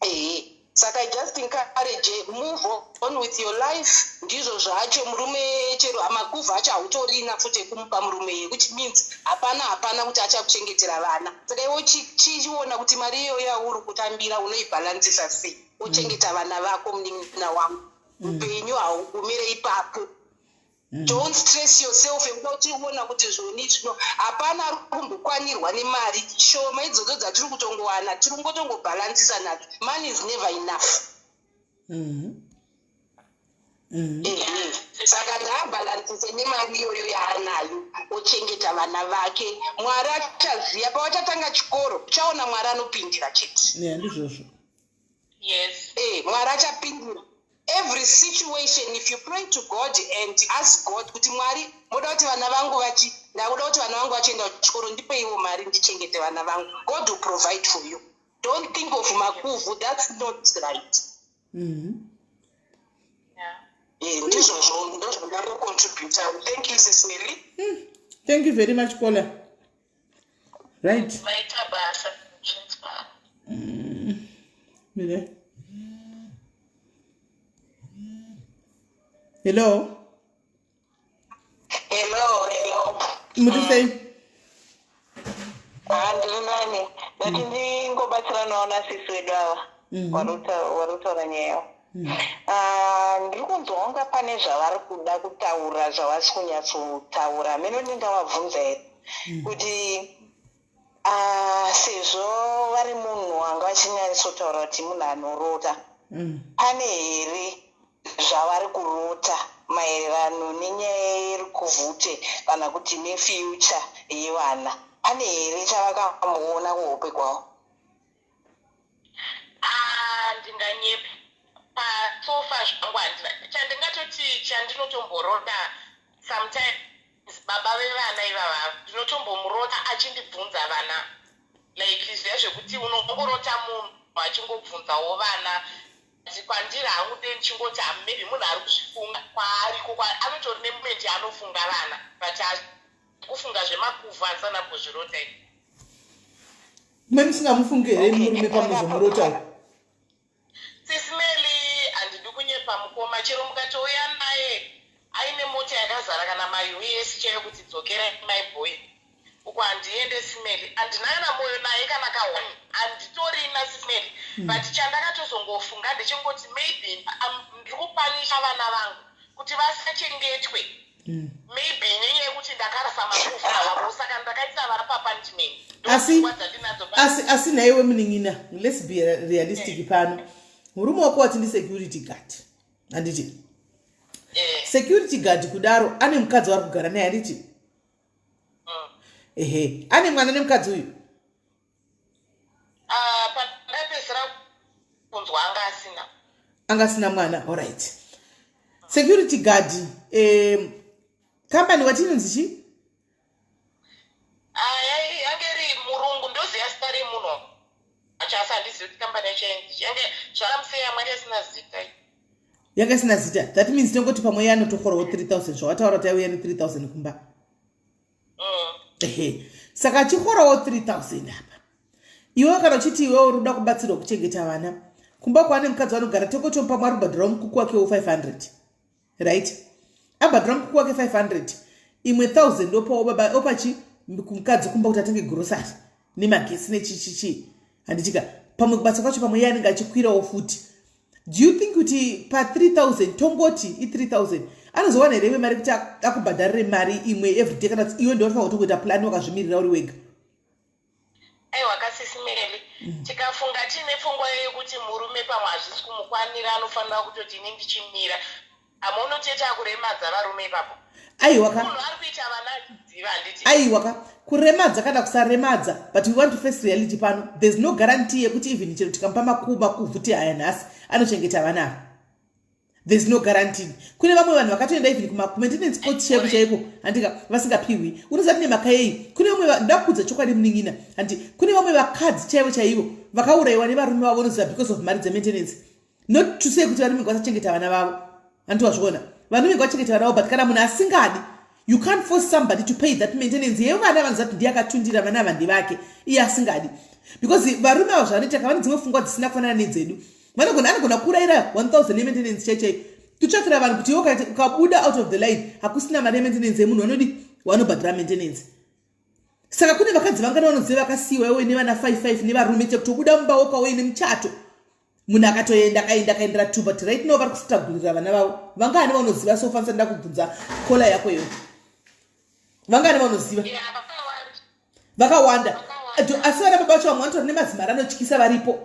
Ehe, saka I just encourage, move on with your life. Ndizvo zvacho, murume chero makuvhu acho hautorina futi ekumupa murume, which means hapana, hapana kuti achakuchengetera vana. Saka iwe chiona kuti mari iyoyo yauri kutambira unoibhalansisa sei, wochengeta vana vako. Munin'ina wangu, upenyu haugumire ipapo. Don't stress yourself yekuda kuti uona kuti zvoni zvino hapana ari kumbokwanirwa nemari shoma idzodzo dzatiri kutongowana, tiri kungotongobhalansisa nadzo. Money is never enough. Ehe, saka ngaabhalansise nemari iyoyo yaanayo, ochengeta vana vake. Mwari achaziva pavachatanga chikoro, uchaona Mwari anopindira chete. Ya, ndizvozvo. Mwari achapindira every situation if you pray to God and ask God kuti, "Mwari, moda kuti vana vangu vachi, ndakuda kuti vana vangu vachienda kuchikoro, ndipeiwo mari ndichengete vana vangu." God will provide for you. Don't think of makuvhu, that's not right. Ndizvozvo, ndozvandangocontributa. Thank you, Sis Mary. Thank you very much, caller. Right. Maita basa, principal. Mire. Hello. Hello, hello. Muri sei? Ah, ndiri nani. Ndati ndingobatsiranawo nasisi wedu ava vari kutaura nyaya yavo. Ah, ndiri kunzwa kunga pane zvavari kuda kutaura zvavasi kunyatsotaura. Meno ndingavabvunza here kuti sezvo vari munhu anga vachinyatsotaura kuti munhu anorota, pane here zvavari kurota maererano nenyaya yerukuvhute kana kuti nefuture yevana? Pane here chavakamboona kuhope kwavo? Ah, ndinganyepa, so far zvangu handina chandingatoti chandinotomborota. Sometimes baba vevana ivava ndinotombomurota achindibvunza vana, like zviya zvekuti unongorota munhu achingobvunzawo vana. But kwandiri hangu de ndichingoti maybe munhu ari kuzvifunga kwaariko, anotori nemoment yaanofunga vana, but kufunga zvemakuvhu handisana kumbozvirota ini. Mwe musingamufungi here murume pamuzomurota? Sis Meli, handidi kunyepa mukoma, chero mukatouya naye aine mota yakazara kana maUS chaiyo kuti dzokerai my boy uko, handiende, Sis Meli. Handina kana mwoyo naye kana kahwani, handitorina, Sis Meli. But chandakatozongofunga ndechengoti maybe ndiri kupanisha vana vangu kuti vasachengetwe, maybe nenyaya yekuti ndakarasa makufu avo, saka ndakaisa vana papunishment. Dzandinadzo. Asi nhaiwe munin'ina, let's be realistic pano. Murume wako wati ndisecurity guard, handiti? Eh. Security guard kudaro ane mukadzi wari kugara naye, handiti? Ehe, ane mwana nemukadzi uyu? Ah, pandapedzisira kunzwa anga asina. Anga asina mwana. Alright, security guard, kambani wati inonzi chii? Ah, yange iri murungu, ndoziva zita remunhu acho, asi handizivi kuti kambani yacho yainzi yange zvaramuseya mwanga isina zita. Yanga isina zita. That means tongoti pamwe iye anotohorawo 3000, zvawataura kuti aiuya ne3000 kumba. Ehe, saka achihorawo 3000 apa, iwewe kana uchiti iwewe uri kuda kubatsirwa kuchengeta vana kumba kwaane mukadzi vanogara, tokotomupa mwari kubhadharawo mukuku wakewo 500, right? Abhadhara mukuku wake 500, imwe 1000 opawo baba, opachi kumukadzi kumba kuti atenge grocery nemagesi nechichichi, handitika? Pamwe kubasa kwacho pamwe iye anenge achikwirawo futi. Do you think kuti pa3000, tongoti i3000, anozowana here imwe mari kuti akubhadharire mari imwe everyday, kana kuti iwe ndofanira kutongoita plan wakazvimirira uri wega? Aiwa ka, Sis Meli, tikafunga tiine pfungwa yekuti murume pamwe hazvisi kumukwanira, anofanira kutoti ini ndichimira, hamunoteta kuremadza varume ipapo. Aiwa ka. Munhu ari kuita vana achiziva, handiti? Aiwa ka, kuremadza kana kusaremadza, but we want to face reality pano. There's no guarantee yekuti even chero tikamupa makuvhuti aya nhasi anochengeta vana ava. There's no guarantee. Kune vamwe vanhu vakatoenda even kumaintenance court chaiko chaiko, handika, vasingapiwi. Unoziva tine mhaka yei? Kune vamwe, ndakudza chokwadi munin'ina, handi, kune vamwe vakadzi chaivo chaivo vakaurayiwa nevarume vavo, unoziva, because of mari dzemaintenance. Not to say kuti varume vasachengeta vana vavo, handiti? Wazviona, varume vachengeta vana vavo, but kana munhu asingadi, you can't force somebody to pay that maintenance yevana. Vanoziva kuti ndiye akatundira vana ava, ndevake, iye asingadi, because varume ava zvavanoita kavane dzimwe pfungwa dzisina kufanana nedzedu. Vanogona, anogona kurayira 1000 yemaintenance chai chai, kutsvakira vanhu kuti iwe ukabuda out of the line, hakusina mari yemaintenance yemunhu vanodi vanobhadhara maintenance. Saka kune vakadzi vangana vanoziva vakasiyiwa iwe nevana 55 nevarume, chekutobuda mumba wokauye nemuchato. Munhu akatoenda, akaenda, akaendera two, but right now vari kustrugglira vana vavo. Vangani vanoziva? So fanisa nda kubvunza caller yako iyoyo, vangani vanoziva? Vakawanda. Asi vana baba vacho vamwe vanotori nemazimari anotyisa, varipo,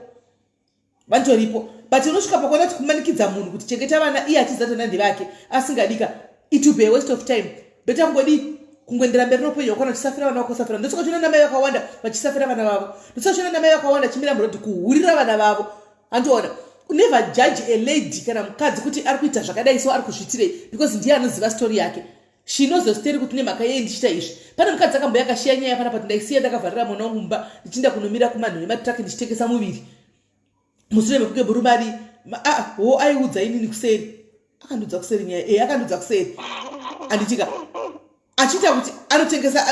vanotoripo. But unosvika pakuona kuti kumanikidza munhu kuti chengeta vana, iye achizatana ndevake asingadika, it will be a waste of time. Better kungodi kungoendera mberi noupenyu hwako. Kana uchisafira vana vako, safira. Ndosaka uchiona namai vakawanda vachisafira vana vavo. Ndosaka uchiona namai vakawanda achimira murodhi kuhurira vana vavo. Andiona, never judge a lady kana mukadzi kuti ari kuita zvakadai, so ari kuzviitirei, because ndiye anoziva story yake. She knows the story kuti nemhaka yei ndichiita izvi. Pane mukadzi akamboya akashiya nyaya panapa kuti ndaisiya ndakavharira mwana wangu mumba, ndichienda kunomira kumanhu ematraki ndichitengesa muviri mushure mekunge murume ari ah, wo aiudza inini kuseri. Akandiudza kuseri nyaya e, akandiudza kuseri, anditika achiita kuti anotengesa,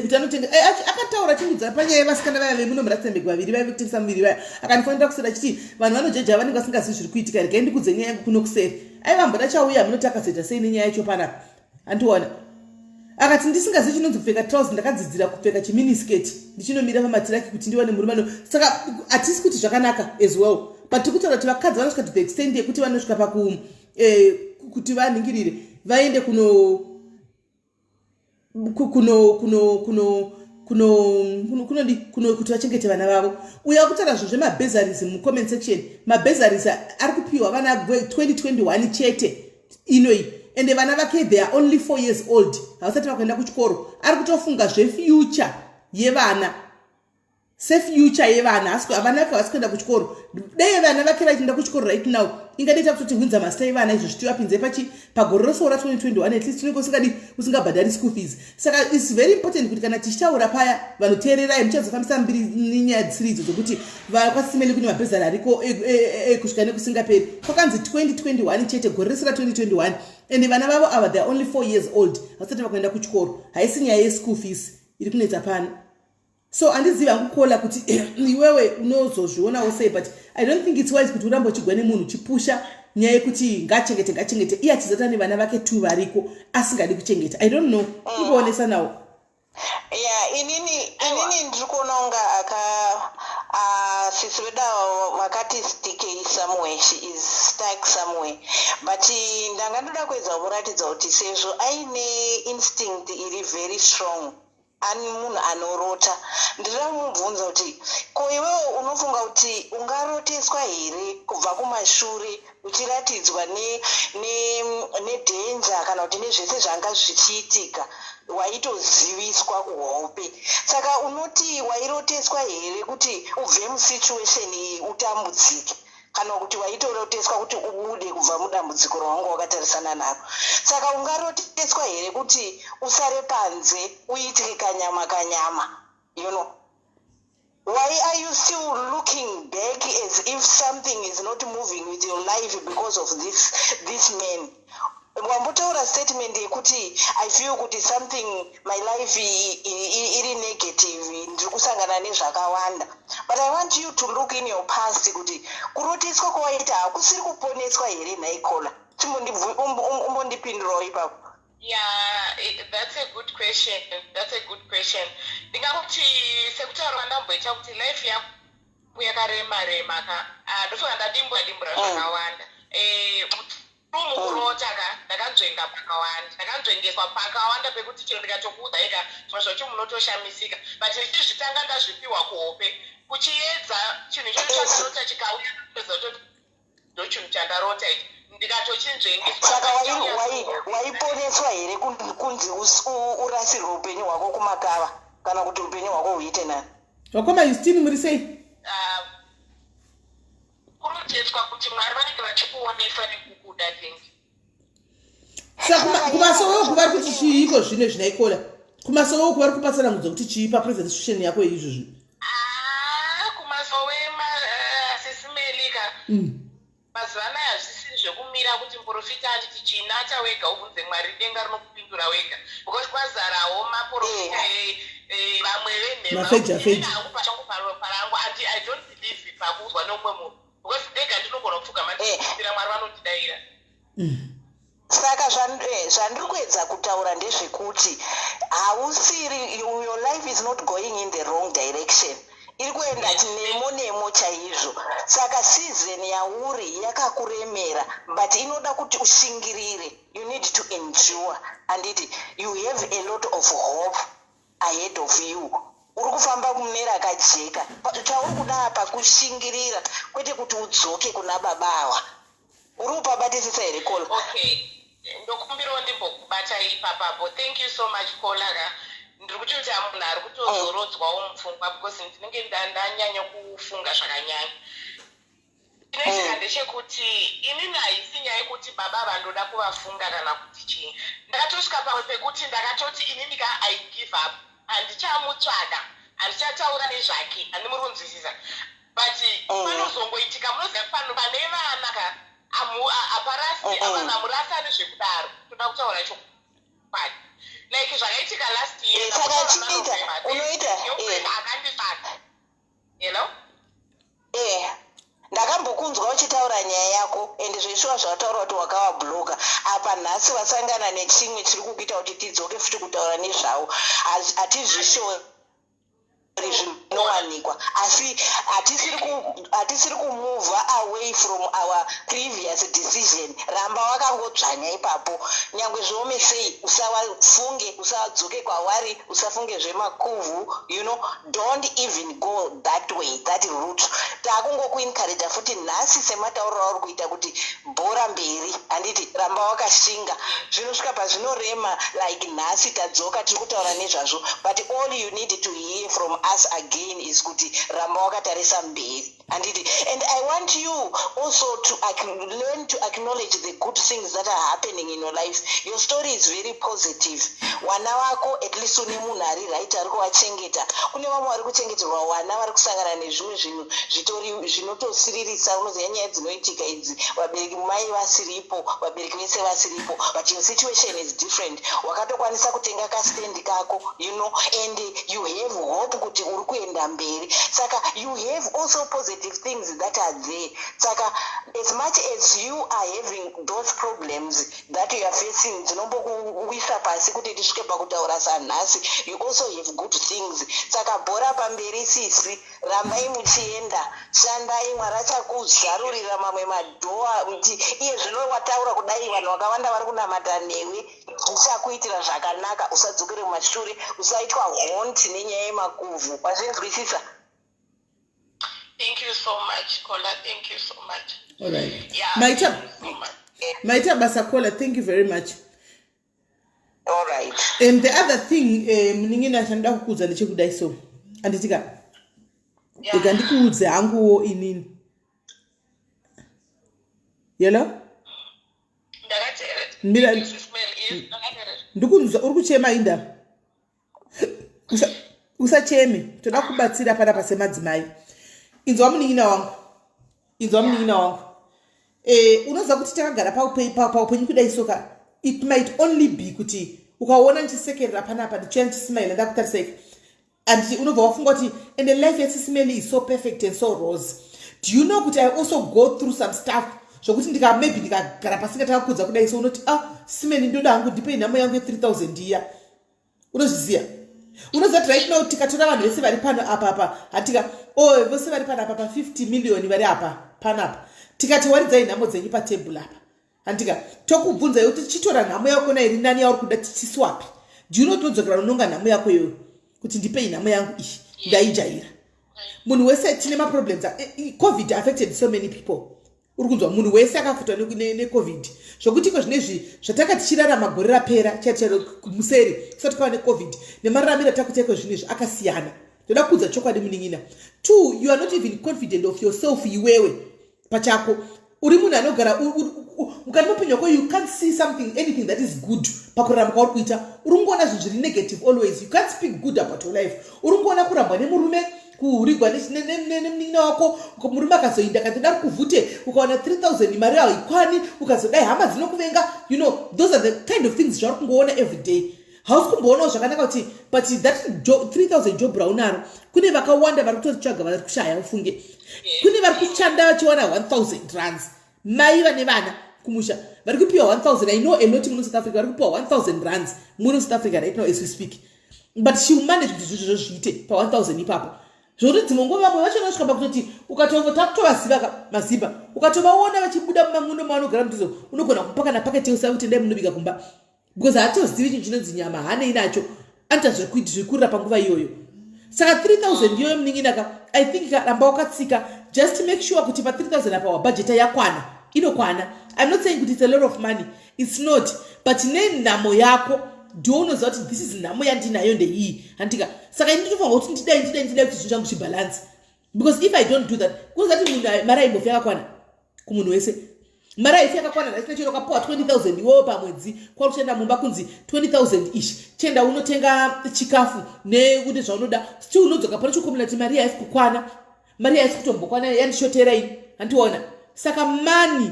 kuti anotengesa. Akataura achindiudza panyaya yevasikana vaya vemuno muRustenburg vaviri vaive kutengesa muviri vaya. Akandifanira kuseri achiti vanhu vanojeja vanenge vasingazivi zviri kuitika. Regai ndikudze nyaya yangu kuno kuseri. Aiva mboda chauya munoti akazoita sei nenyaya yacho panapa. Andiona akati ndisingazivi chinonzi kupfeka trouser, ndakadzidzira kupfeka chiminiskirt ndichinomira pamatiraki kuti ndiwane murume ano. Saka hatisi kuti zvakanaka as well, but tiri kutaura kuti vakadzi vanosvika to the extent yekuti vanosvika paku kuti vanhingirire, vaende kuno kuno kuno kuno kuno kunodi kuno kuti vachengete vana vavo. Uya kutaura zvinhu zvemabursaries mucomment section, mabursaries ari kupiwa vana 2021 chete inoi, ende vana vake, they are only 4 years old, havasati vakuenda kuchikoro. Ari kutofunga zvefuture yevana, sefuture yevana. Vana vake havasi kuenda kuchikoro. Dai vana vake vachienda kuchikoro right now, ingadaita kutoti hunza mazita evana izvo zvitivapinze pachi pagore rose ra2021, at least unenge usingadi usingabhadhari school fees. Saka it's very important kuti kana tichitaura paya, vanhu teererai, muchazofambisa mbiri nenyaya dzisiri idzo dzokuti kwaSimeli kune mabursary ariko kusvika nekusingaperi. Kwakanzi 2021 chete, gore rese ra2021, and vana vavo ava, they are only 4 years old, vasati vakuenda kuchikoro. Haisi nyaya yeschool fees iri kunetsa pano. So handizivi hangu, caller, kuti iwewe unozozvionawo sei, but I don't think it's wise kuti urambe uchigwa nemunhu uchipusha nyaya yekuti ngachengete, ngachengete, iye achizata nevana vake two variko asingadi kuchengeta. I don't know, ingoonesa nawo. Ya, inini ndiri kuona kunga aka sisi vedu ava vakati stickei somewhere. She is stuck somewhere, but ndanga ndoda kuedza kumuratidza kuti sezvo aine instinct iri very strong, ani munhu anorota, ndinoda kumubvunza kuti ko iwewo unofunga kuti ungaroteswa here kubva kumashure uchiratidzwa nedanger kana kuti nezvese zvanga zvichiitika, waitoziviswa kuhope? Saka unoti wairoteswa here kuti ubve musituation iyi utambudzike, kana kuti waitoroteswa kuti ubude kubva mudambudziko rawanga wakatarisana naro? Saka ungaroteswa here kuti usare panze uitye kanyama kanyama? Why are you still looking back as if something is not moving with your life because of this man? Wambotaura statement yekuti I feel kuti something, my life iri negative, ndiri kusangana nezvakawanda. But I want you to look in your past kuti kuroteswa kwawaita hakusiri kuponeswa here nhai caller? Umbondipindurawo ipapo. Yeah, that's a good question, that's a good question. Ndingakuti sekutaura kwandamboita kuti life yangu yakarema rema ka, ah, ndofunga ndadimbura dimbura zvakawanda. Mukurota ka, ndakanzvenga pakawanda, ndakanzvengeswa pakawanda pekuti chero ndikatokuudza ika zvimwe zvacho munotoshamisika. But ndichizvitanga ndazvipiwa kuhope, kuchiedza chinhu ichocho chandarota chikauya, kutoti ndo chinhu chandarota ichi, ndikatochinzvengeswa. Saka waiponeswa here kunzi urasirwe upenyu hwako kumakava, kana kuti upenyu hwako huite nani? Vakoma Justini, muri sei? Ah, kuroteswa kuti Mwari vanenge vachikuonesa nekukuda think. Saka kumasowe uku vari kuti chiiko zvino zvinaikola? Kumasowe uku vari kupatsanangudza kuti chii papresent situation yako izvozvi? Ah, kumasowe sisimelika. Mazuva anaya hazvisiri zvekumira kuti muprofita anditi chinata wega, ubvunze Mwari, denga rinokupindura wega, because kwazarawo maprofita vamwe venhema. Mafeja, feja. Hangu pachangu parangu I don't believe pakuudzwa neumwe munhu, because ndega ndinogona kupfugama ndichikumbira Mwari, vanondidayira. Saka zvandiri kuedza kutaura ndezvekuti hausiri, your life is not going in the wrong direction. Iri kuenda nemo nemo chaizvo. Saka season yauri yakakuremera, but inoda kuti ushingirire. You need to endure, handiti? You have a lot of hope ahead of you. Uri kufamba mune rakajeka. Chauri kuda apa kushingirira, kwete kuti udzoke kuna baba ava. Uri kupabatisisa here, caller? Okay, ndokumbirawo ndimbokubata ipapapo. Thank you so much, caller ka. Ndiri kutoti munhu ari kutozorodzwawo mupfungwa because ndinenge ndanyanya kufunga zvakanyanya. Chinoitika ndechekuti inini haisi nyaya yekuti baba vandoda kuvafunga kana kuti chii. Ndakatosvika pamwe pekuti ndakatoti inini ka, I give up, handichamutsvaga, handichataura nezvake. Handimuri kunzwisisa? But panozongoitika, munoziva, pano pane vana ka, haparasi vanhu hamurasani zvekudaro. Toda kutaura chokwadi, like zvakaitika last year. Saka chiita, unoita, Akanditsvaga. Hello? Ndakambokunzwa uchitaura nyaya yako, and zveshuwa zvataura kuti wakavabloka. Apa nhasi wasangana nechimwe chiri kukuita kuti tidzoke futi kutaura nezvavo. Hatizvishori, zvinowanikwa, asi hatisiri kumove away from our previous decision. Ramba wakangodzvanya ipapo, nyangwe zviome sei. Usawafunge, usadzoke kwavari, usafunge zvemakuvhu. Don't even go that way, that route. Takungokuencouraja futi nhasi sematauriro auri kuita kuti bhora mberi, handiti? Ramba wakashinga, zvinosvika pazvinorema. Like nhasi tadzoka, tiri kutaura nezvazvo, but all you need to hear from us again is kuti ramba wakatarisa mberi, handiti? And I want you also to learn to acknowledge the good things that are happening in your life. Your story is very positive. Wana wako, at least une munhu ari right ari kuvachengeta. Kune vamwe vari kuchengeterwa wana vari kusangana nezvimwe zvinhu zvitori zvinotosiririsa. Unoziva nyaya dzinoitika idzi, vabereki mai vasiripo, vabereki vese vasiripo, but your situation is different. Wakatokwanisa kutenga kastendi kako and you have hope kuti uri kuenda mberi. Saka you have also positive things that are there. Saka as much as you are having those problems that you are facing, dzinombokuwisa pasi kuti tisvike pakutaura sanhasi, you also have good things. Saka bhora pamberi, sisi, rambai muchienda, shandai. Mwari achakuzarurira mamwe madoor kuti iye zvino wataura kudai, vanhu vakawanda vari kunamata newe. Zvichakuitira zvakanaka. Usadzokere mumashure, usaitwa haunt nenyaya yemakuvhu. Wazvinzwisisa? Thank you so much, caller. Thank you so much. All right. Yeah, Maita, thank you so much. maita basa, caller. Thank you very much. All right. And the other thing, munin'ina, chandoda kukuudza ndechekudai so, handitika? Yeah. Rega ndikuudze hanguwo inini. Hello? Ndakateerera. Mira. Thank you, Sis Mel. Yes, ndakateerera. Ndikunzwa uri kuchema inda. Usacheme, toda kubatsira panapa semadzimai. Inzwa munin'ina wangu, inzwa munin'ina wangu. Unoziva kuti takagara paupenyu kudai soka, it might only be kuti ukaona ndichisekerera panapa, ndichiya ndichismaila, ndakutarisai, and unobva wafunga kuti and the life yaSis Meli is so perfect and so rose. Do you know kuti I also go through some stuff zvokuti ndika maybe ndikagara pasinga takakudza kudai so, unoti, "Ah, Sis Meli, ndoda hangu ndipei nhamo yangu ye3000 iya." Unozviziva? Unoziva kuti right now tikatora vanhu vese vari pano apa apa, hatika o oh, vose vari pano apa pa50 million vari apa panapa, tikati waridzai nhamo dzenyu patebhuru apa, handika? Tokubvunzai kuti chitora nhamo yako na iri nani yauri kuda, tichiswapi. Do you know tinodzokera unonga nhamo yako iyoyo kuti ndipei nhamo yangu iyi, ndaijaira. Munhu wese tine maproblems. COVID affected so many people. Uri kunzwa? Munhu wese akafutwa neCOVID, zvokuti iko zvinezvi zvatanga tichirarama gore rapera chai charo museri kusati kwava neCOVID nemararamiro atakuita iko zvinezvi akasiyana. Ndoda kuudza chokwadi, munin'ina. Two, you are not even confident of yourself. Iwewe pachako uri munhu anogara mukati meupenyu wako, you can't see something, anything that is good pakurarama kwauri kuita. Uri kungoona zvinhu zviri negative always. You can't speak good about your life. Uri kungoona kurambwa nemurume, kuhurigwa nemunin'ina wako, murume akazoinda akatoda kuvhute, ukawana 3000 mari haikwani, ukazodai hama dzinokuvenga. Those are the kind of things zvauri kungoona every day. Hausi kumboonawo zvakanaka kuti, but that 3000 job raunaro, kune vakawanda vari kutoritsvaga vari kushaya. Ufunge kune vari kushanda vachiwana 1000 rands, mai vane vana kumusha vari kupiwa 1000. I know a lot muno South Africa vari kupiwa 1000 rands muno South Africa right now as we speak, but she will manage kuti zvezvozvo zviite pa1000 ipapo. Zvokuti dzimwe nguva vamwe vacho vanosvika pakutoti ukatongo takutovaziva ka mazimba, ukatovaona vachibuda mumamuno mavanogara mudhuze, unogona kupa kana paketi yeusa kuti endai munobika kumba, because haatozivi chinhu chinonzi nyama, haanei nacho, anoita zvekurira panguva iyoyo. Saka 3000 iyoyo, munin'ina ka, I think ka, ramba wakatsika. Just make sure kuti pa 3000 apa wabhajeta yakwana, inokwana. I'm not saying kuti it's a lot of money, it's not, but nenhamo yako ndiwo unoziva kuti this is nhamo yandinayo, ndeiyi, handika? Saka ini ndinofanira kuti ndidai, ndidai, ndidai kuti zvinhu zvangu zvibhalansi, because if I don't do that, kunoziva kuti munhu mari aimbofi yakakwana kumunhu wese. Mari haifi yakakwana nhasi. Chero ukapiwa 20 000 iwewo pamwedzi, kwari kuchienda mumba kunzi 20 000 ishi, chienda unotenga chikafu neune zvaunoda, still unodzoka pano chikumbira kuti mari haisi kukwana, mari haisi kutombokwana, yandishotera ini, handiona? Saka money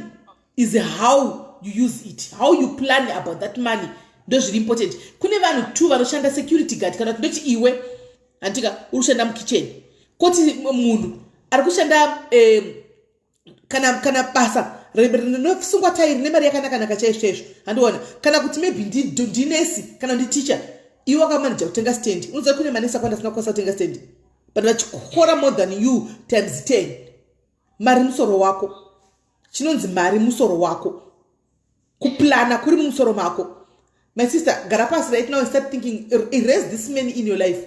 is how you use it, how you plan about that money, ndo zviri important. Kune vanhu two vanoshanda security guard, kana kuti ndoti iwe, handika, uri kushanda mukitchen, koti munhu ari kushanda kana basa rinosungwa tai rine mari yakanakanaka chaizvo chaizvo, handiona? Kana kuti maybe ndinesi kana nditicha, iwe wakamanija kutenga stand. Unoziva kune manesi akawanda asina kukwanisa kutenga stand, but vachikora more than you times 10. Mari musoro wako. Chinonzi mari musoro wako, kuplana kuri mumusoro mako. My sister, gara pasi right now and start thinking. Erase this man in your life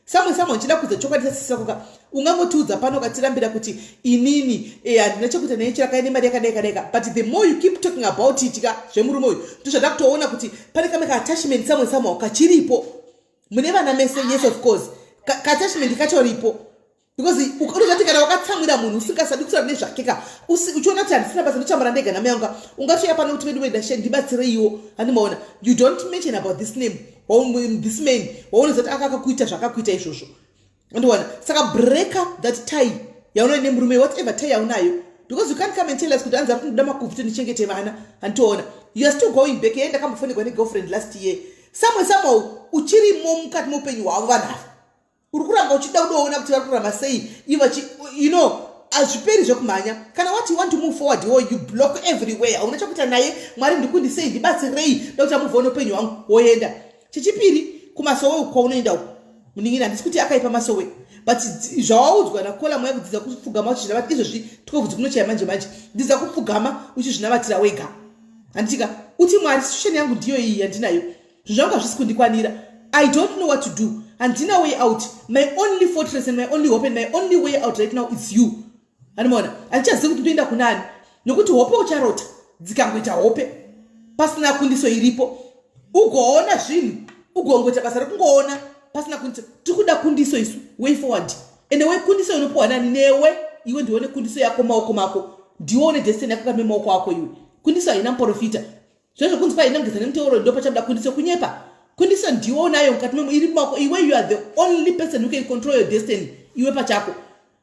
samwe samwe. Uchida kudza chokwadi sasisako, ungangotiudza pano ukatirambira kuti inini handina chekuita naye, chirakai nemari yakadai kadaika, but the more you keep talking about it ka, zvemurume uyu, ndozvada kutoona kuti pane kamwe kaattachment samwe samwe kachiripo. Mune vana mese, yes, of course, kaattachment katoripo, because unozati kana wakatsamwira munhu usingasadi kutaura nezvake ka, uchiona kuti handisina basa, ndochamara ndega namai yangu, ungatouya pano kuti vedu wenda, ndibatsireiwo, handimaona? You don't mention about this name, this man waunoziva kuti akakakuita zvakakuita izvozvo, andiwana? Saka breaker that tie yaunoine nemurume, whatever tie yaunayo, because you can't come and tell us kuti anzi ari kundoda makubvu tindichengete vana, handitoona? You are still going back. Yeye ndakambofonegwa negirlfriend last year. Samwe somehow uchirimo mukati meupenyu hwavo vanhu ava, uri kuramba uchida kudoona kuti vari kurarama sei ivachi. Hazviperi zvekumhanya. Kana wati you want to move forward, wo you block everywhere, hauna chekuita naye. Mwari, ndikundisei, ndibatsirei, nda kuti amove on upenyu hwangu, woenda. Chechipiri, kumasowe kwaunoenda uku, munin'ina, handisi kuti akaipa masowe, but zvawaudzwa nakola moya kudzidza kupfugama uchizvinamata izvozvi, 12 dzikunochaya manje manje, dzidza kupfugama uchizvinamatira wega, handitika? Uti, "Mwari, situation yangu ndiyo iyi yandinayo, zvinhu zvangu hazvisi kundikwanira. I don't know what to do, handina way out. My only fortress and my only hope and my only way out right now is you." Handimaona? Handichazivi kuti ndoenda kunani, nokuti hope ucharota dzikangoita hope pasina kundiso iripo, ugoona zvinhu, ugongoita basa rekungoona pasina kundiso. Tiri kuda kundiso isu, way forward. Ende wekundiso inopiwa nani? Newe iwe. Ndione kundiso yako maoko mako, ndiwe une destiny yako kame maoko ako iwe. Kundiso haina muprofita. Zvezvo kunzi kwaina kugeza nemuteuro ndo pachabuda kundiso, kunyepa. Kundiso ndiwe unayo mukati memo, iri maoko iwe. You are the only person who can control your destiny, iwe pachako.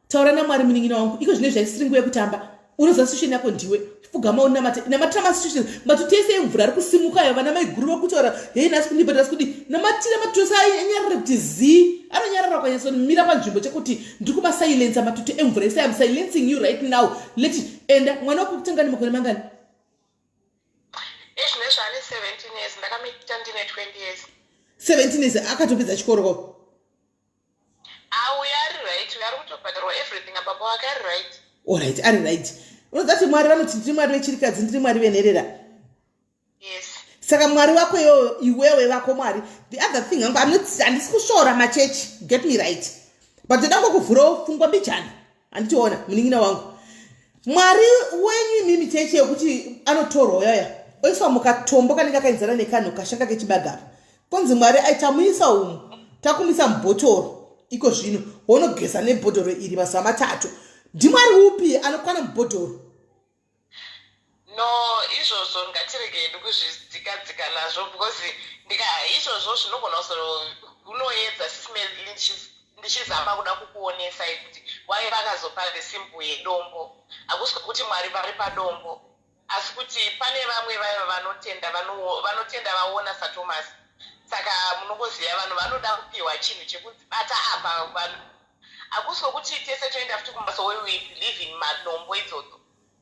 Taura naMwari, munin'ina wangu. Iko zvine zvaisiri nguva yekutamba. Unoziva situation yako ndiwe. Pfugama unamate, namatira masituation. Matutu ese emvura ari kusimuka ayo, vana maiguru vakutaura, "Hei, nhasi kundibhadhara kudi." Namatira matutu ese anyarare kuti zii. Anonyarara ukanyatsomira panzvimbo chekuti ndiri kumasilensa matutu emvura ese. Am silencing you right now. Let enda. Mwana wako kutanga nemakore mangani? Izvinezvi ane 17 years, ndakamuita ndine 20 years. 17 years, akatopedza chikoro ko? Auya ari right, uyo ari kutobhadharwa everything, ababa wake ari right. Alright, ari right. Unoziva kuti Mwari vanoti, "Ndiri Mwari vechirikadzi, ndiri Mwari venherera." Yes. Saka Mwari wako iwewe, iwewe vako Mwari. The other thing hangu, handisi kusvora machechi, get me right, but ndoda ngokuvhurawo pfungwa mbijana, handitiona, munin'ina wangu? Mwari wenyu imimi, chechi yekuti anotorwa yaya oiswa mukatombo kanenge akaenzana nekanhu kashanga kechibagapa, konzi Mwari aitamuisa umu, takumisa mubhotoro iko zvino, wonogeza nebhodhoro iri mazuva 3. Ndimwari upi anokwana mubhodhoro? No, izvozvo ngatiregei kuzvidzikadzika nazvo, because ndika izvozvo zvinogona kunoedza ndichizama kuda kukuonesai kuti wai vakazopa the symbol yedombo. Hakusi kuti Mwari vari padombo, asi kuti pane vamwe vaiva vanotenda, vanotenda vaona saThomas. Saka munongoziva vanhu vanoda kupiwa chinhu chekunzi bata apa. Vanhu, hakusi kwokuti tese toenda futi kumasowe. We believe in manombo idzodzo.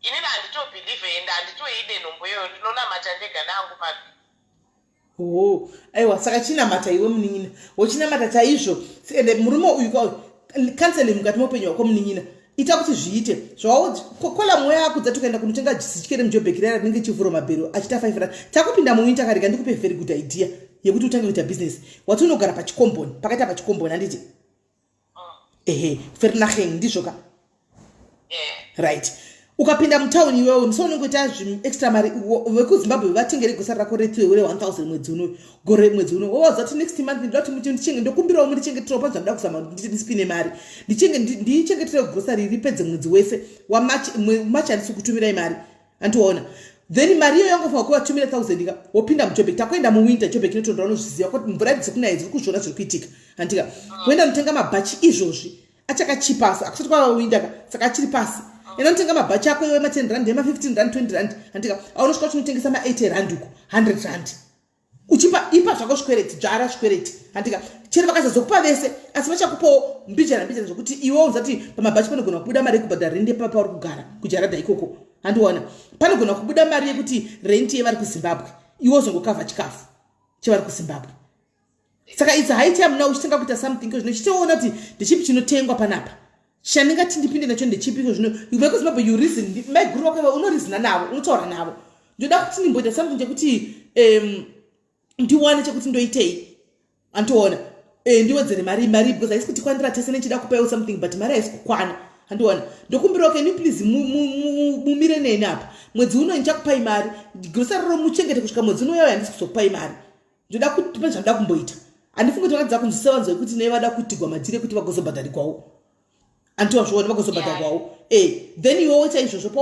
Inini handitobelieve ende handitoide nhombo iyoyo, ndinonamata ndega nangu mavi. Oh, aiwa, saka chinamata iwe, munin'ina, wochinamata chaizvo. Ende murume uyu ka, counseling mukati meupenyu hwako munin'ina. Ita kuti zviite zvakola mweya akudza tukaenda kunotenga zityere mujobheki raya rinenge chivhuro mabhero achiita 5 rand. Takupinda muwinter karega ndikupe very good idea yekuti utange kuita business. Wati unogara pachikomboni, pakaita pachikomboni handiti? Ehe, Vernageng ndizvo ka? Right. Ukapinda mutown iwewe musi unenge uita extra mari vekuZimbabwe vatengere grocery rako retwe re 1000 mwedzi uno gore mwedzi uno wovaudza kuti next month ndoda kuti muti ndichenge ndokumbirawo mundichengeterewo panzva ndoda kuzama kuti ndisipine mari ndichenge ndichengeterewo grocery ripedze mwedzi wese waMarch March handisi kutumirai mari andiona then mari iyoyo yangofanira kuvatumira 1000 ka wopinda muJobek. Takuenda muwinter, Jobek inotonda, unozviziva kuti mvura idzi dzekunaya dziri kuzviona zviri kuitika handika? Woenda notenga mabhachi izvozvi achakachipa asi akusati kwava winter ka, saka achiri pasi. Enda notenga mabhachi ako iwe ma10 rand, ema15 rand, 20 rand handika? Aunosvika uchinotengesa ma80 rand uko, 100 rand uchipa. Ipa zvako zvikwereti, dzvara zvikwereti handika? Chero vakasazokupa vese asi vachakupawo mbijana mbijana zvokuti iwe uzati pamabhachi panogona kubuda mari yekubhadhara rende pauri kugara kujaradha ikoko handiona? Panogona kubuda mari yekuti renti yevari kuZimbabwe, iwe uzongokavha chikafu chevari kuZimbabwe. Saka it's high time now uchitanga kuita something zvino chitoona kuti ndechipi chinotengwa panapa, chandingati ndipinde nacho ndechipi iko zvino. VekuZimbabwe you reason, maiguru vako iva unoreasona navo, unotaura navo. Ndoda kuti ndimboita something chekuti ndiwane chekuti ndoitei andiona, ndiwedzere mari because haisi kuti kwandira tese nechida kupaiwo something, but mari haisi kukwana handiona? Ndokumbirawo, can you please mumire neni apa mwedzi uno? Ndichakupai mari, grocery roro muchengete kusvika mwedzi uno yauya. Handisi kuzokupai mari, ndoda kuti pane zvandoda kumboita. Handifungi kuti vakadza kunzwisa vanhu vekuti nei vada kuitigwa madhiri ekuti vagozobhadharikwawo andiwazviona, vagozobhadharwawo. Then iwe woita izvozvo pa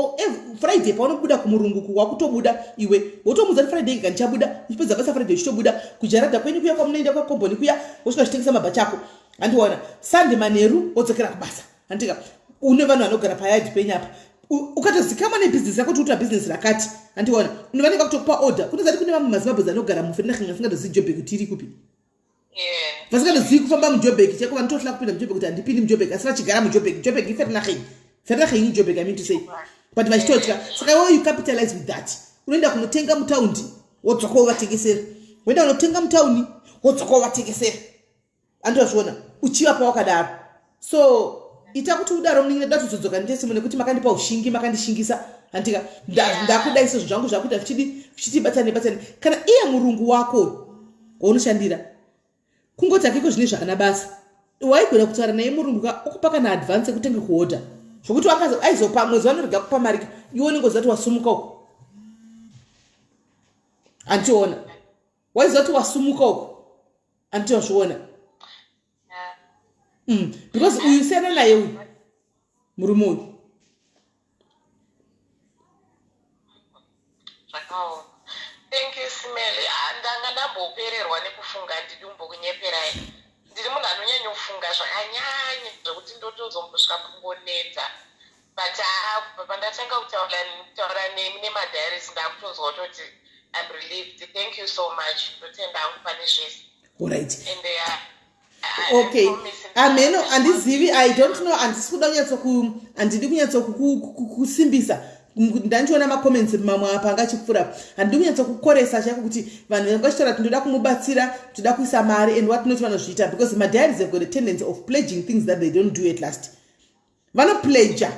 Friday paunobuda kumurungu, wakutobuda iwe wotomuudza kuti Friday ika ndichabuda. Uchipedza basa Friday, uchitobuda kujaradha kwenyu kuya kwamunoenda kwakomboni kuya, wosvika uchitengesa mabhachi ako handiona? Sunday manheru wodzokera kubasa handika? Une vanhu vanogara payadhi penyu apa, ukatozikamwa nebhizinesi yako kuti uita bhizinesi rakati handiona, unovanika kutokupa order. Kunozati kune vamwe maZimbabwe anogara muVereeniging asingatozivi Jobek kuti iri kupi, vasingatozivi kufamba muJobek chaiko, vanotohla kupinda muJobek kuti handipindi muJobek asi vachigara muJobek. Jobek iVereeniging, Vereeniging iJobek, I mean to say, but vachitotya. Saka iwe you capitalize with that. Unoenda kunotenga mutaundi, wodzoka wovatengesera. Woenda kunotenga mutauni, wodzoka wovatengesera andozviona uchiva pawakadaro. So ita kuti udaro muningi. Ndoda kuzodzoka nditesimo nekuti makandipa ushingi, makandishingisa handika? Ndakuda isozvo zvangu zvakuita zvichidi zvichiti batsane batsane. Kana iye murungu wako waunoshandira kungoti akiko zvine zvaana basa, waigona kutaura naye murungu ka okupa kana advance yekutenga kuhodha zvokuti aizopa mwedzi vanorega kupa marika, iwe unenge uziva kuti wasumuka uko andiona, waiziva kuti wasumuka uko anditozviona. Because uyu siyana naye uyu murume uyu. Zvakaoma. Thank you, Simeli. Ah, ndanga ndambopererwa nekufunga, ndidi kumbokunyeperai. Ndiri munhu anonyanyofunga zvakanyanya zvekuti ndotozombosvika kungonetsa, but ah, kubva pandatanga kutaura nemi nemadiaries ndakutonzwa kutoti I'm relieved. Thank you so much. Ndotenda hangu pane zvese. Alright. And Okay, ameno handizivi, I don't know, handisi kuda kunyatsoku handidi kunyatsokusimbisa. Ndandiona macomments mamwe apa anga achipfuura. Handidi kunyatsokukoresa chaiko kuti vanhu vanga vachitaura kuti ndoda kumubatsira, toda kuisa mari and what not. Vanozviita because madiaries have got a tendency of pledging things that they don't do at last. Vanopledga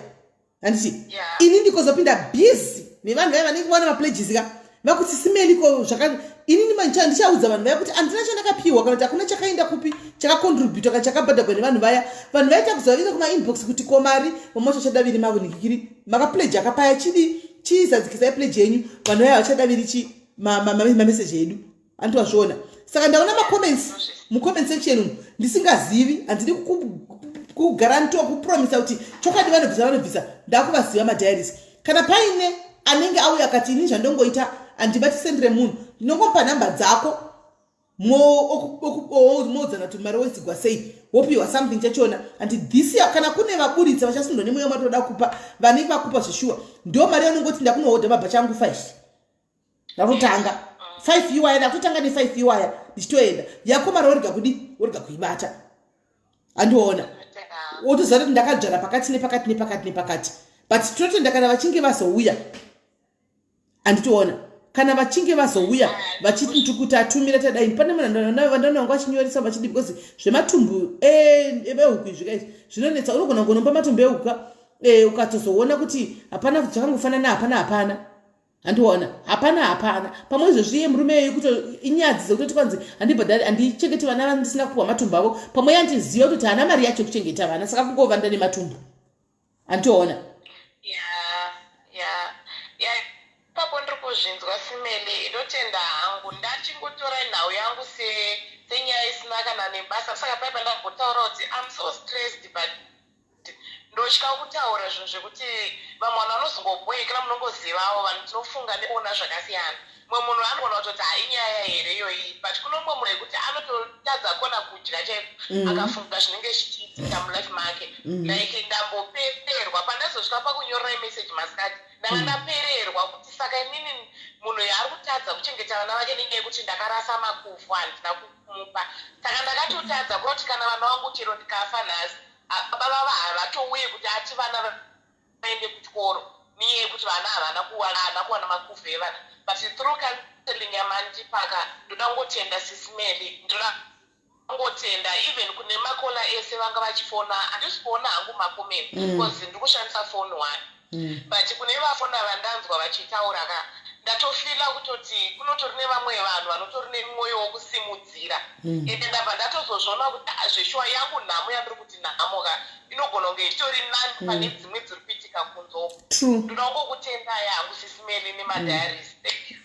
handiti? Ini ndikozopinda busy nevanhu vaya vanenge vaona mapledges ka, vakuti simeliko zvaka. Ini ndichaudza vanhu vaya kuti handina chandakapiwa kana kuti hakuna chakaenda kupi chakacontributa kana chakabhadhagwa nevanhu vaya. Vanhu vaita kuzovavinga kumainbox kuti ko mari vamwe vachadaviri mavhunikikiri makapledge akapaya chidi chizadzikisai pledge yenyu. Vanhu vaya vachadaviri chi mameseji edu andowazviona. Saka ndaona macomments mucomment section umu ndisingazivi. Handidi kuguaranteewa, kupromisa kuti chokwadi vanobvisa vanobvisa. Ndakuvaziva madiaries. Kana paine anenge auya akati ini zvandongoita handibati sendi remunhu, ndinongomupa nhamba dzako, moudzana kuti mari woisigwa sei, wopiwa something chachona andi this year. Kana kune vaburitsa vachasundwa nemweya matoda kupa, vanenge vakupa zveshuwa, ndo mari yaunongoti ndakunohodha mabhachi angu 5, ndakutanga 5 iwaya, ndakutotanga ne5 iwaya ndichitoenda. Yako mari worega kudi worega kuibata andiona, wotoziva kuti ndakadzvara pakati nepakati nepakati nepakati. But tinotenda kana vachinge vazouya anditoona. Kana vachinge vazouya vachiti ndiri kuti atumira tadai, pane munhu vandaona vangu vachinyoresa vachidi, because zvematumbu ehuku izvi kaizvi zvinonetsa. Unogona kunomba matumbu ehuku ka, ukatozoona kuti hapana zvakangofanana, hapana, hapana. Handiona hapana, hapana. Pamwe izvozvi iye murume iyoyo kuto inyadzi dzekutoti kwanzi handibhadhari, handichengeti vana vandisina kupiwa matumbu avo. Pamwe yandiziva kutoti haana mari yacho yekuchengeta vana, saka kungovanda nematumbu. Handitoona. Ya, ipapo ndiri kuzvinzwa, Simeli. Ndotenda hangu. Ndachingotora nhau yangu senyaya isina kana nebasa, saka pai pandambotaura kuti I'm so stressed, but ndotya kutaura zvinhu zvekuti vamwe vanhu vanozongobwekera. Munongozivawo, vanhu tinofunga nekuona zvakasiyana. Mumwe munhu anogona kutoti, "Hainyaya here iyoyi?" But kuno mumwe munhu yekuti anototadza kona kudya chaiko akafunga zvinenge zvichiitika mulife make. Like ndambopererwa pandazosvika pakunyorerai message masikati, ndanga ndapererwa kuti saka inini munhu yaari kutadza kuchengeta vana vake nenyaya yekuti ndakarasa makuvhu, handina kumupa. Saka ndakatotadza kuti kana vana vangu, chero ndikafa nhasi, baba vava havatouye kuti ati vana vaende kuchikoro nenyaya yekuti vana havana kuwana, haana kuwana makuvhu evana. But through counseling yamandipaka, ndoda kungotenda, Sisimeli. Ndoda kungotenda even kune macallers ese vanga vachifona. Handisi kuona hangu macomments because ndiri kushandisa phone one, but kune vafona vandanzwa vachitaura ka, ndatofeela kutoti kunotori nevamwe vanhu vanotori nemwoyo wokusimudzira. Ende ndabva ndatozozviona kuti, ah, zveshuwa yangu nhamo yandiri kuti nhamo ka inogona kunge ichitori nani pane dzimwe dziri kuitika kunzoko. Ndoda kungokutendai hangu, Sisimeli, nemadiaries. Thank you.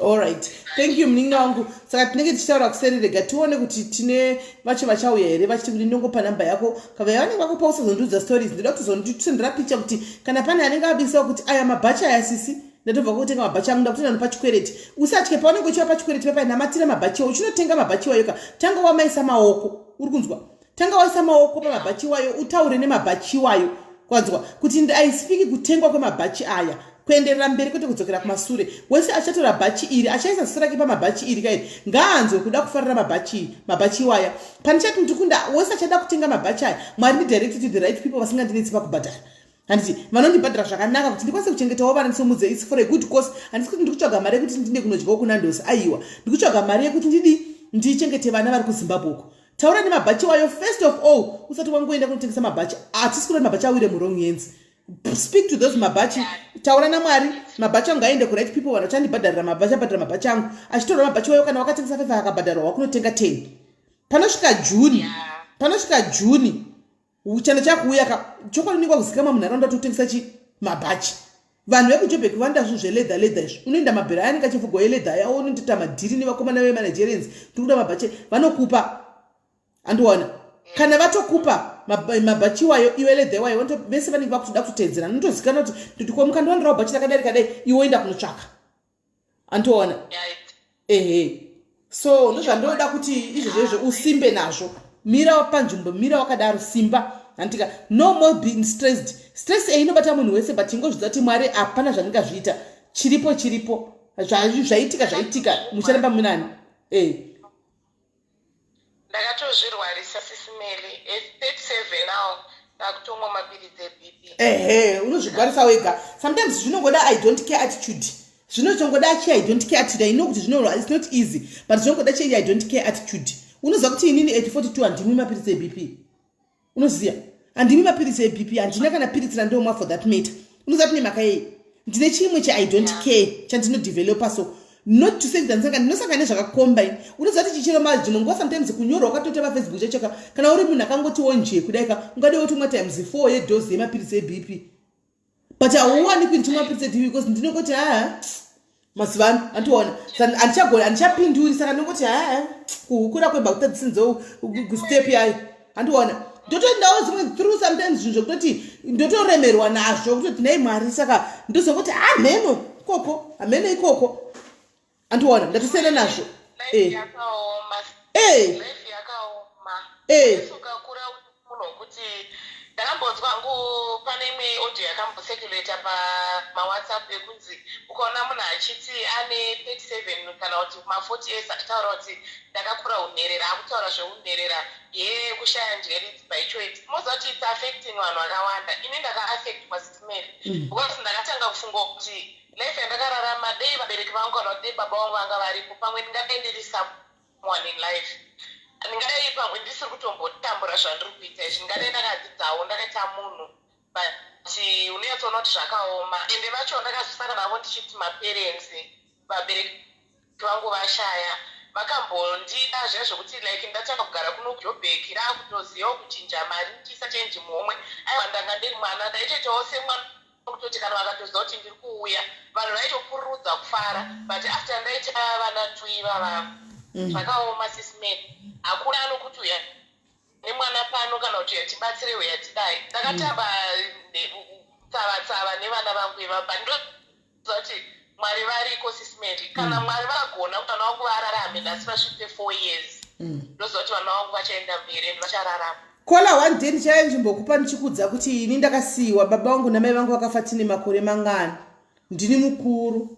Allright, thank you, munin'ina wangu. Saka tinenge tichitaura kuseri. Rega tione kuti tine vacho vachauya here vachiti kuti ndongopa namba yako. Kava vanenge vakupa, usazondiudza stories. Ndoda kutozondisendera picha kuti kana pane anenge abisawo kuti aya mabhachi aya, sisi, ndatobva kutenga mabhachi angu, ndakutoenda nopa chikwereti. Usatye paunenge uchiva pachikwereti pepai, namatira mabhachi iwayo. Uchinotenga mabhachi iwayo ka, tanga wamaisa maoko. Uri kunzwa? Tanga waisa maoko pamabhachi iwayo, utaure nemabhachi iwayo. Kwanzwa kuti aisipiki kutengwa kwemabhachi aya kuenderera mberi, kwete kudzokera kumasure. Wese achatora bhachi iri, achaisa zita rake pamabhachi iri kairi, ngaanzwe kuda kufarira mabhachi iwaya. Pandichati ndikunda wese achada kutenga mabhachi aya, Mwari ndidirect to the right people vasingandinetsi pakubhadhara, handiti? Vanondibhadhara zvakanaka kuti ndikwanise kuchengetawo vana. Ndisomudze, it's for a good cause. Handisi kuti ndiri kutsvaga mari yekuti ndinde kunodyawo kuNando's. Aiwa, ndiri kutsvaga mari yekuti ndidi ndichengete vana vari kuZimbabwe uko. Taura nemabhachi wayo first of all usati wangoenda kunotengesa mabhachi. Hatisi kuda mabhachi awire muwrong hands. Speak to those mabhachi. Taura naMwari, mabhachi angu aende kuright people, vanhu vachandibhadharira mabhachi, abhadhara mabhachi angu. Achitorwa mabhachi wayo, kana wakatengesa 5 akabhadharwa, wakunotenga 10 panosvika Juni. Panosvika Juni, chando chakuuya ka, chokwadi unenge wakuzikamwa munharaunda kuti utengesa chi mabhachi. Vanhu vekuJobek vanoda zvinhu zveleather, leather izvi. Unoenda mabhero aya anenge achivhugwa eleather aya, unotoita madhiri nevakomana vemaNigerians, tiri kuda mabhachi, vanokupa. Andiona kana vatokupa mabhachi iwayo, iwe leather iwayo, vese vanenge vakutoda kutoteedzera. Unotozikanwa kuti ndoti ko mukandiwanirawo bhachi rakadai rakadai, iwe oenda kunotsvaka. Andiona? Ehe, so ndozvandoda kuti izvozvo izvo usimbe nazvo. Mira panzvimbo, mira wakadaro, simba, handika? No more being stressed. Stress ei inobata munhu wese, but ingozvidza kuti Mwari hapana zvandingazviita. Chiripo chiripo, zvaitika zvaitika, mucharamba munani e. Ndakatozvirwarisa, Sisimeli. At 37 now ndakutomwa mapiritsi eBP. Ehe, unozvigwarisa wega. Sometimes zvinongoda "I don't care" attitude. Zvinotongoda chi "I don't care" attitude. I know kuti zvino it's not easy, but zvinongoda chi "I don't care" attitude. Unoziva kuti inini at 42 handimwi mapiritsi eBP? Unoziva, handimwi mapiritsi eBP, handina kana piritsi randomwa for that matter. Unoziva kuti nemhaka yei? Ndine chimwe che "I don't care" chandinodevelopa. So not to say kuti handisanga, ndinosangana nezvakakomba ini. Unoziva kuti chichero dzimwe nguva sometimes kunyorwa kwatoita paFacebook chachoka, kana uri munhu akangotiwo nje kudaika, ungadiwo kuti umwa times 4 yedose yemapiritsi eBP, but hauwanikwi ndichimwa mapiritsi eBP because ndinongoti haa, mazuva ano andiona handichagoni, handichapinduri. Saka ndinongoti haa, kuhukura kwemba kutadzisinzo kustep yayo. Handiona ndotoendawo dzimwe through sometimes zvinhu zvekutoti ndotoremerwa nazvo kutoti nei Mwari. Saka ndozongoti hameno ikoko, hameno ikoko. Andiona ndatosiyana nazvo. Life yakaoma. Life yakaoma. Ukakura munhu wekuti Ndakambonzwa hangu pane imwe audio yakambocirculata pamawhatsapp yekunzi ukaona munhu achiti ane 37 kana kuti ma40 years achitaura kuti ndakakura unherera, akutaura zveunherera yekushaya njere by choice, moziva kuti it's affecting vanhu vakawanda. Ini ndakaaffectwa, Sis Melly, because ndakatanga kufunga kuti life yandakararama, dei vabereki vangu kana kuti dei baba vangu vanga varipo, pamwe ndingadai ndiri someone in life, ndingadai pamwe ndisiri kutombotambura zvandiri kuita izvi, ndingadai ndakadzidzawo, ndakaita munhu. But unonyatsoona kuti zvakaoma. Ende vacho ndakazosara navo ndichiti maparents, vabereki vangu vashaya, vakambondida zviya zvokuti like ndatanga kugara kuno kuJoburg, raakutozivawo kuchinja mari ndichiisa chenji muhomwe. Aiwa, ndanga ndiri mwana, ndaitoitawo semwana kutoti kana vakatoziva kuti ndiri kuuya, vanhu vaitopururudza kufara. But after ndaita vana tui vava, zvakaoma, Sis Melly. Hakuna anokuti uya nemwana pano kana kuti yatibatsire, uya tidai. Ndakatamba tsava tsava nevana vangu ivava, but ndoziva kuti Mwari variko, Sis Melly. Kana Mwari vagona kuti vana vangu vararame nhasi vasvike 4 years, ndoziva kuti vana vangu vachaenda mberi and vachararama. Kola, one day ndichauya nzvimbokupa ndichikudza kuti ini ndakasiyiwa, baba vangu namai vangu vakafa tine makore mangani. Ndini mukuru,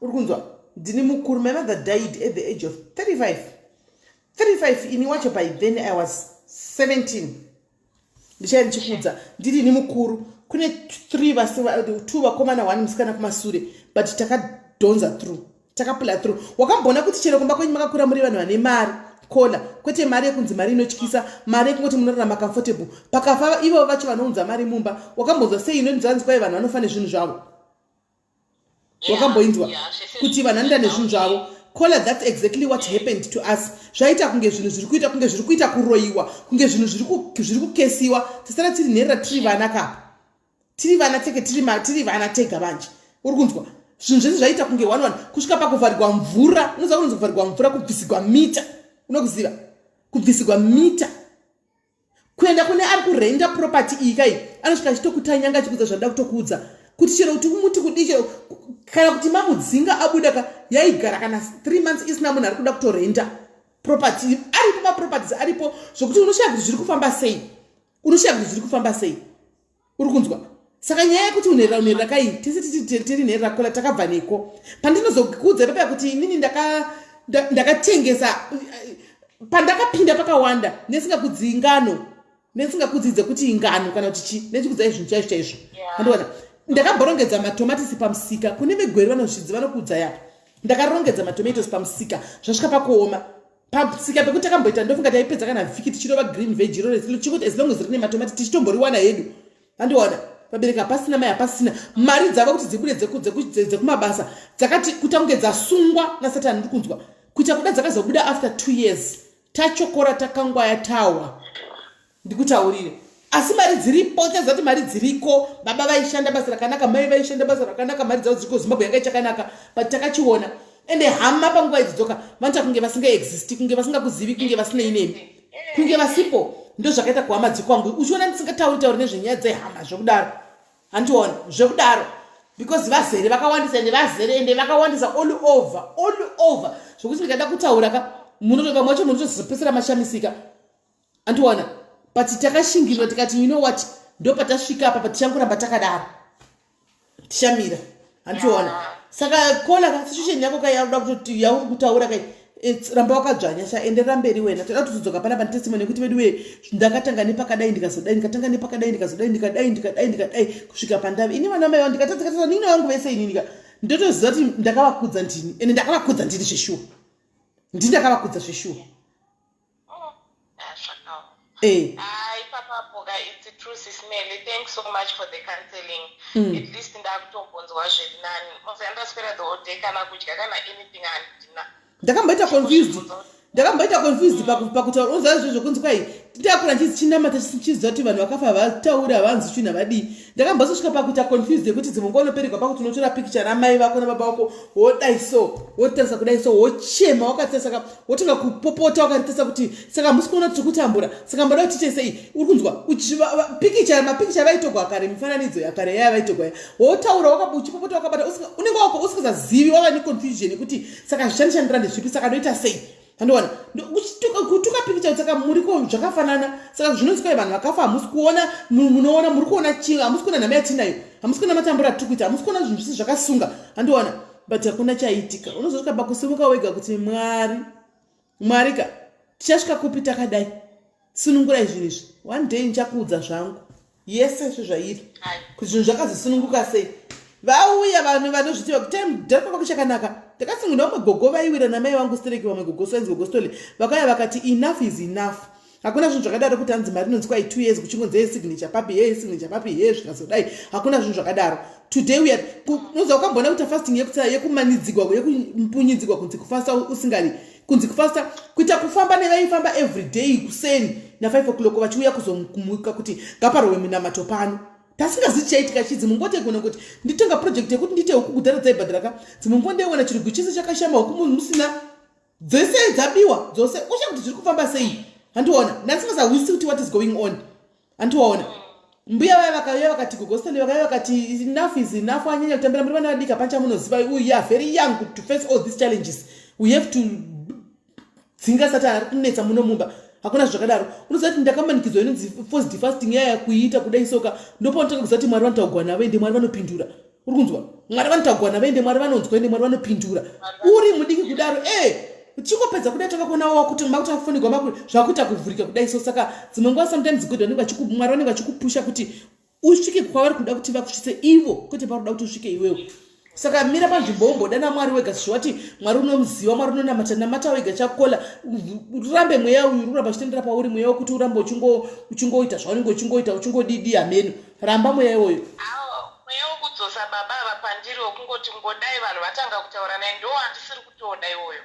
uri kunzwa? Ndini mukuru. My mother died at the age of 35, 35. Ini wacho by then I was 17. Ndichauya ndichikudza ndiri ini mukuru. Kune three, two vakomana, one musikana kumasure, but takadhonza through, takapula through. Wakamboona kuti chero kumba kwenyu makakura muri vanhu vane mari, Kola, kwete mari yekunzi mari inotyisa, mari yekungoti munorarama comfortable. Pakafa ivo vacho vanounza mari mumba, wakambonzwa sei inonzanzi kwai vanhu vanofa nezvinhu zvavo? Wakamboinzwa kuti vanhu vanoenda nezvinhu zvavo? Kola, that's exactly what happened to us. Zvaita kunge zvinhu zviri kuita kunge zviri kuita kuroyiwa, kunge zvinhu zviri kukesiwa. Tisara tiri nherera, tiri vana kapa, tiri vana teke, tiri vana tega manje, uri kunzwa? Zvinhu zvese zvaita kunge one one, kusvika pakuvharigwa mvura. Unoziva kunonzi kuvharigwa mvura? Kubvisigwa mita. Unokuziva kubvisigwa mita? Kuenda kune ari kurenda property iyi kai, anosvika achitokutanyanga, achikudza zvanoda kutokuudza, kuti chero kuti umuti kudii, chero kana kuti mamudzinga abuda ka, yaigara kana 3 months isina munhu ari kuda kutorenda property. Aripo maproperties aripo zvokuti unoshaya kuti zviri kufamba sei, unoshaya kuti zviri kufamba sei, uri kunzwa? Saka nyaya yekuti unherera, unherera kai, tese tiri nherera, Kola, takabva neko. Pandinozokuudza ipapo kuti inini ndakatengesa pandakapinda pakawanda, nesingakudzi ingano, nesingakudzidze kuti ingano kana kuti chi, nechikudzai zvinhu chaizvo chaizvo. Andiona ndakamborongedza matomatisi pamusika. Kune vegweri vanozvidzi vanokuudza yapo. Ndakarongedza matomatoes pamusika, zvasvika pakuoma pamusika pekuti takamboita, ndofunga taipedza kana vhiki tichirova green veg iroro, chikuti as long as rine matomati tichitomboriwana hedu. Andiona vabereki hapasina, mai hapasina, mari dzavo kuti dzibude dzekumabasa dzakati kuita kunge dzasungwa nasatani, ndiri kunzwa kuita kuda dzakazobuda after 2 years, tachokora, takangwaya, tawa, ndikutaurire. Asi mari dziripo, chaziva kuti mari dziriko. Baba vaishanda basa rakanaka, mai vaishanda basa rakanaka, mari dzavo dziriko. Zimbabwe yanga ichakanaka, but takachiona. Ende hama panguva idzi dzoka vanoita kunge vasingaexisti, kunge vasingakuzivi, kunge vasinei nemi, kunge vasipo. Ndo zvakaita kuhama dzekwangu. Uchiona ndisingatauri tauri nezvenyaya dzehama zvekudaro, handiona zvekudaro, because vazere vakawandisa, ende vazere, ende vakawandisa all over, all over, zvokuti ndikada kutaura ka, vamwe vacho munotozopesera mashamisika, andiona. But takashingirira, tikati, "You know what? Ndo patasvika apa, patichangoramba takadaro, tichamira." Handiona. Saka Kola ka, situation yako kai yaruda kutoti yauri kutaura kai, ramba wakadzvanya sha, enderera mberi wena. Toda kutozodzoka panapa netestimony yekuti vedu wee, ndakatanga nepakadai, ndikazodai, ndikatanga nepakadai, ndikazodai, ndikadai, ndikadai, ndikadai, kusvika pandave ini vana mai vangu. Ndikatadza nini vangu vese inini ka, ndotoziva kuti ndakavakudza ndini, ende ndakavakudza ndini zveshuwa, ndini ndakavakudza zveshuwa. Eh. Ah, ipapapo ka, it's true, Sis Melly. Thanks so much for the counseling. At least ndakutombonzwa zviri nani. Ndaswera the whole day, kana kudya kana anything handina. Ndakamboita confused, ndakamboita confused pakutaura. Unoziva zvo zvokunzi kwai ndakura ndichinamata, chiziva kuti vanhu vakafa havatauri, havanzi chinhu, havadii. Ndakambozosvika pakuita confused yekuti dzimwe nguva unoperegwa pakuti unotora pikicha ramai vako nababa vako, wodai so, wotarisa kudai so, wochema wakatarisa saka wotanga kupopota wakaritarisa kuti saka musi kuona tiri kutambura, saka mboda kuti tiite sei? Uri kunzwa? Pikicha, mapikicha vaitogwa kare, mifananidzo yakare yaya vaitogwa, wotaura uchipopota wakabata, unenge wako usingazazivi, wava neconfusion yekuti saka zvichandishandira ndezvipi, saka ndoita sei? Andiona kutuka pikicha, saka muriko zvakafanana. Saka zvinonzi kwai vanhu vakafa hamusi kuona, munoona, muri kuona chii? Hamusi kuona nhama yatinayo, hamusi kuona matamburo atiri kuita, hamusi kuona zvinhu zvisi zvakasunga. Andiona, but hakuna chaitika. Unozosvika pakusimuka wega kuti, "Mwari, Mwari ka, tichasvika kupi takadai? Sunungurai zvinhu izvi." One day ndichakuudza zvangu yese sezvairi, kuti zvinhu zvakazosununguka sei. Vauya vanhu vanozviti time dhara kwako chakanaka. Ndakasungunda vamwe gogo vaiwira namai vangu stereki, vamwe gogo sainzi gogo Stole, vakauya vakati, "Enough is enough. Hakuna zvinhu zvakadaro kuti hanzi mari inonzi kwai 2 years kuchingonzi hei signature papi, hei signature papi, hei zvikazodai." Hakuna zvinhu zvakadaro. Today we are, unoziva, ukamboona kuita fasting yekumanidzigwa, yekumpunyidzigwa, kunzi kufasta usingadi, kunzi kufasta kuita kufamba nevaifamba everyday kuseni na5 o'clock vachiuya kuzomumuka kuti ngaparove minamato pano. Tasingazivi chaitika chidzi mungotegona kuti nditonga project yekuti ndiite huku kudhara dzaibhadhara ka. Dzimwe nguva ndaiwana chirugu chese chakashama, huku munhu musina, dzese dzabiwa dzose. Usha kuti zviri kufamba sei? Handiona, ndasingasahwisi kuti what is going on. Handiwaona mbuya vaya vakauya vakati, gogo Stanley vakauya vakati, "Enough is enough. Anyanya kutambira muri vana vadiki, hapana chamunoziva. You are very young to face all these challenges. We have to dzinga Satani ari kunetsa muno mumba. Hakuna zvakadaro." Unoziva kuti ndakamanikidzwa inonzi forced fasting yaya kuiita kudai soka. Ndopaunotanga kuziva kuti Mwari vanotaugwa navo, ende Mwari vanopindura. Uri kunzwa? Mwari vanotaugwa navo, ende Mwari vanonzwa, ende Mwari vanopindura. Uri mudiki kudaro e chingopedza kudai, takakuona wakuti makutakufonigwa maku zvakuita kuvhurika kudai so. Saka dzimwe nguva sometimes God vanenge Mwari vanenge vachikupusha kuti usvike kwavari kuda kuti vakusvitse ivo, kwete pauri kuda kuti usvike iwewo. Saka mira panzvimbo, wombodana Mwari wega. Zvoti Mwari unomuziva, Mwari unonamata, namata wega. Chakola urambe mweya uyu uri kuramba uchitendera pauri, mweya wekuti urambe uchingoita zvaunenge uchingoita, uchingodidi hameno. Ramba mweya iwoyo. Mweya wekudzosa baba ava pandiri, wekungoti ngodai vanhu vatanga kutaura naye, ndo handisiri kutoda iwoyo.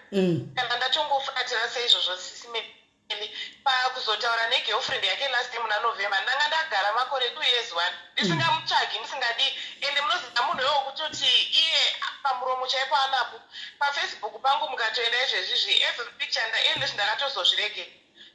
Kana ndatongofuratira seizvozvo, Sisi Meli, pakuzotaura negirlfriend yake last time muna November, ndanga ndagara makore 2 years one ndisingamutsvagi, ndisingadii. Ende munoziva munhu iwowo kutoti iye pamuromo chaipo anapo paFacebook pangu. Mukatoenda izvezvizvi, every picture ndaendesi ndakatozozvirege,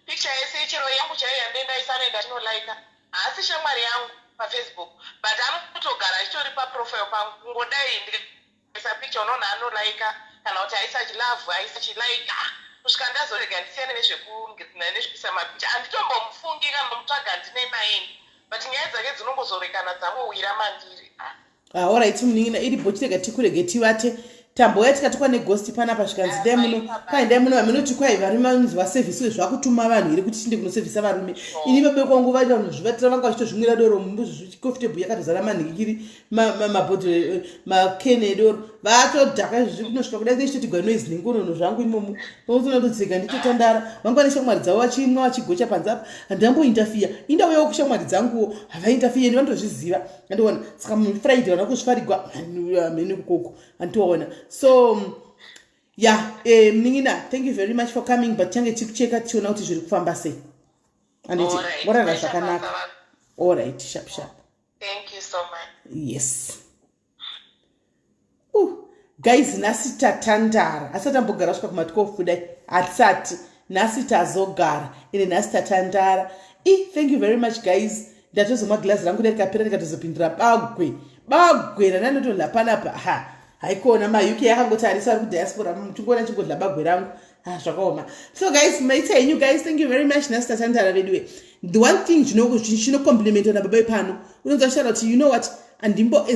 picture yese chero yangu chaiyo yandendaisa anoenda chinolaika. Haasi shamwari yangu paFacebook, but anotogara achitori paprofile pangu. Kungodai ndikaisa picture, unoona anolaika, kana kuti aisa chilove, aisa chilike. Ah, kusvika ndazorega ndisiyane nezvekuisa mapicha. Handitombomufungi kana mutsvaga, handine naini, but nyaya dzake dzinongozorekana dzangowira mandiri. Ah. Ah, alright munin'ina, iripo, chirega tikurege tivate. Tambouya tikatukwa neghost panapa, zvikanzi dai muno kwai, dai muno vamunoti kwai varume vanonzi vasevhisiwe. Zvakutuma vanhu here kuti tinde kunosevhisa varume? Ini babe kwangu vaita vanozvivatira, vanga vachitozvimwira doro, coffee yakatozara manhikiri, mabhodhoro, makene edoro, vatodhaka izvozvi kunosvika kudai. Ndichitotigwa noise nengonono zvangu imomo, pakutonadodzeka ndichitotandara. Vanga vane shamwari dzavo vachimwa, vachigocha panze apa. Handambointerfere, indauyawo kushamwari dzanguwo, havainterfere, ende vanotozviziva. Andiona, saka muFriday vana kuzvifarigwa mhene kukoko, handitoona. So yeah, munin'ina, thank you very much for coming, but change tikucheka tichiona kuti zviri kufamba sei. Handiti warara zvakanaka? Alright, sharp sharp. Thank you so much. Yes. Guys, nhasi tatandara, asati ambogara kusvika kuma12 kudai, hatisati. Nhasi tazogara, ende nhasi tatandara. I thank you very much, guys. Ndatozomwa girazi rangu rikapera, ndikatozopindura bagwe, bagwe randandotodla panapa. Ha, haikona, maUK akangotarisa ari kudiaspora, muchingoona chingodla bagwe rangu. Ah, zvakaoma. So guys, maita henyu guys, thank you very much. Nhasi tatandara veduwe. The one thing chinocomplimenta nababa ipano, unonzwa achitaura kuti, "You know what, andimbo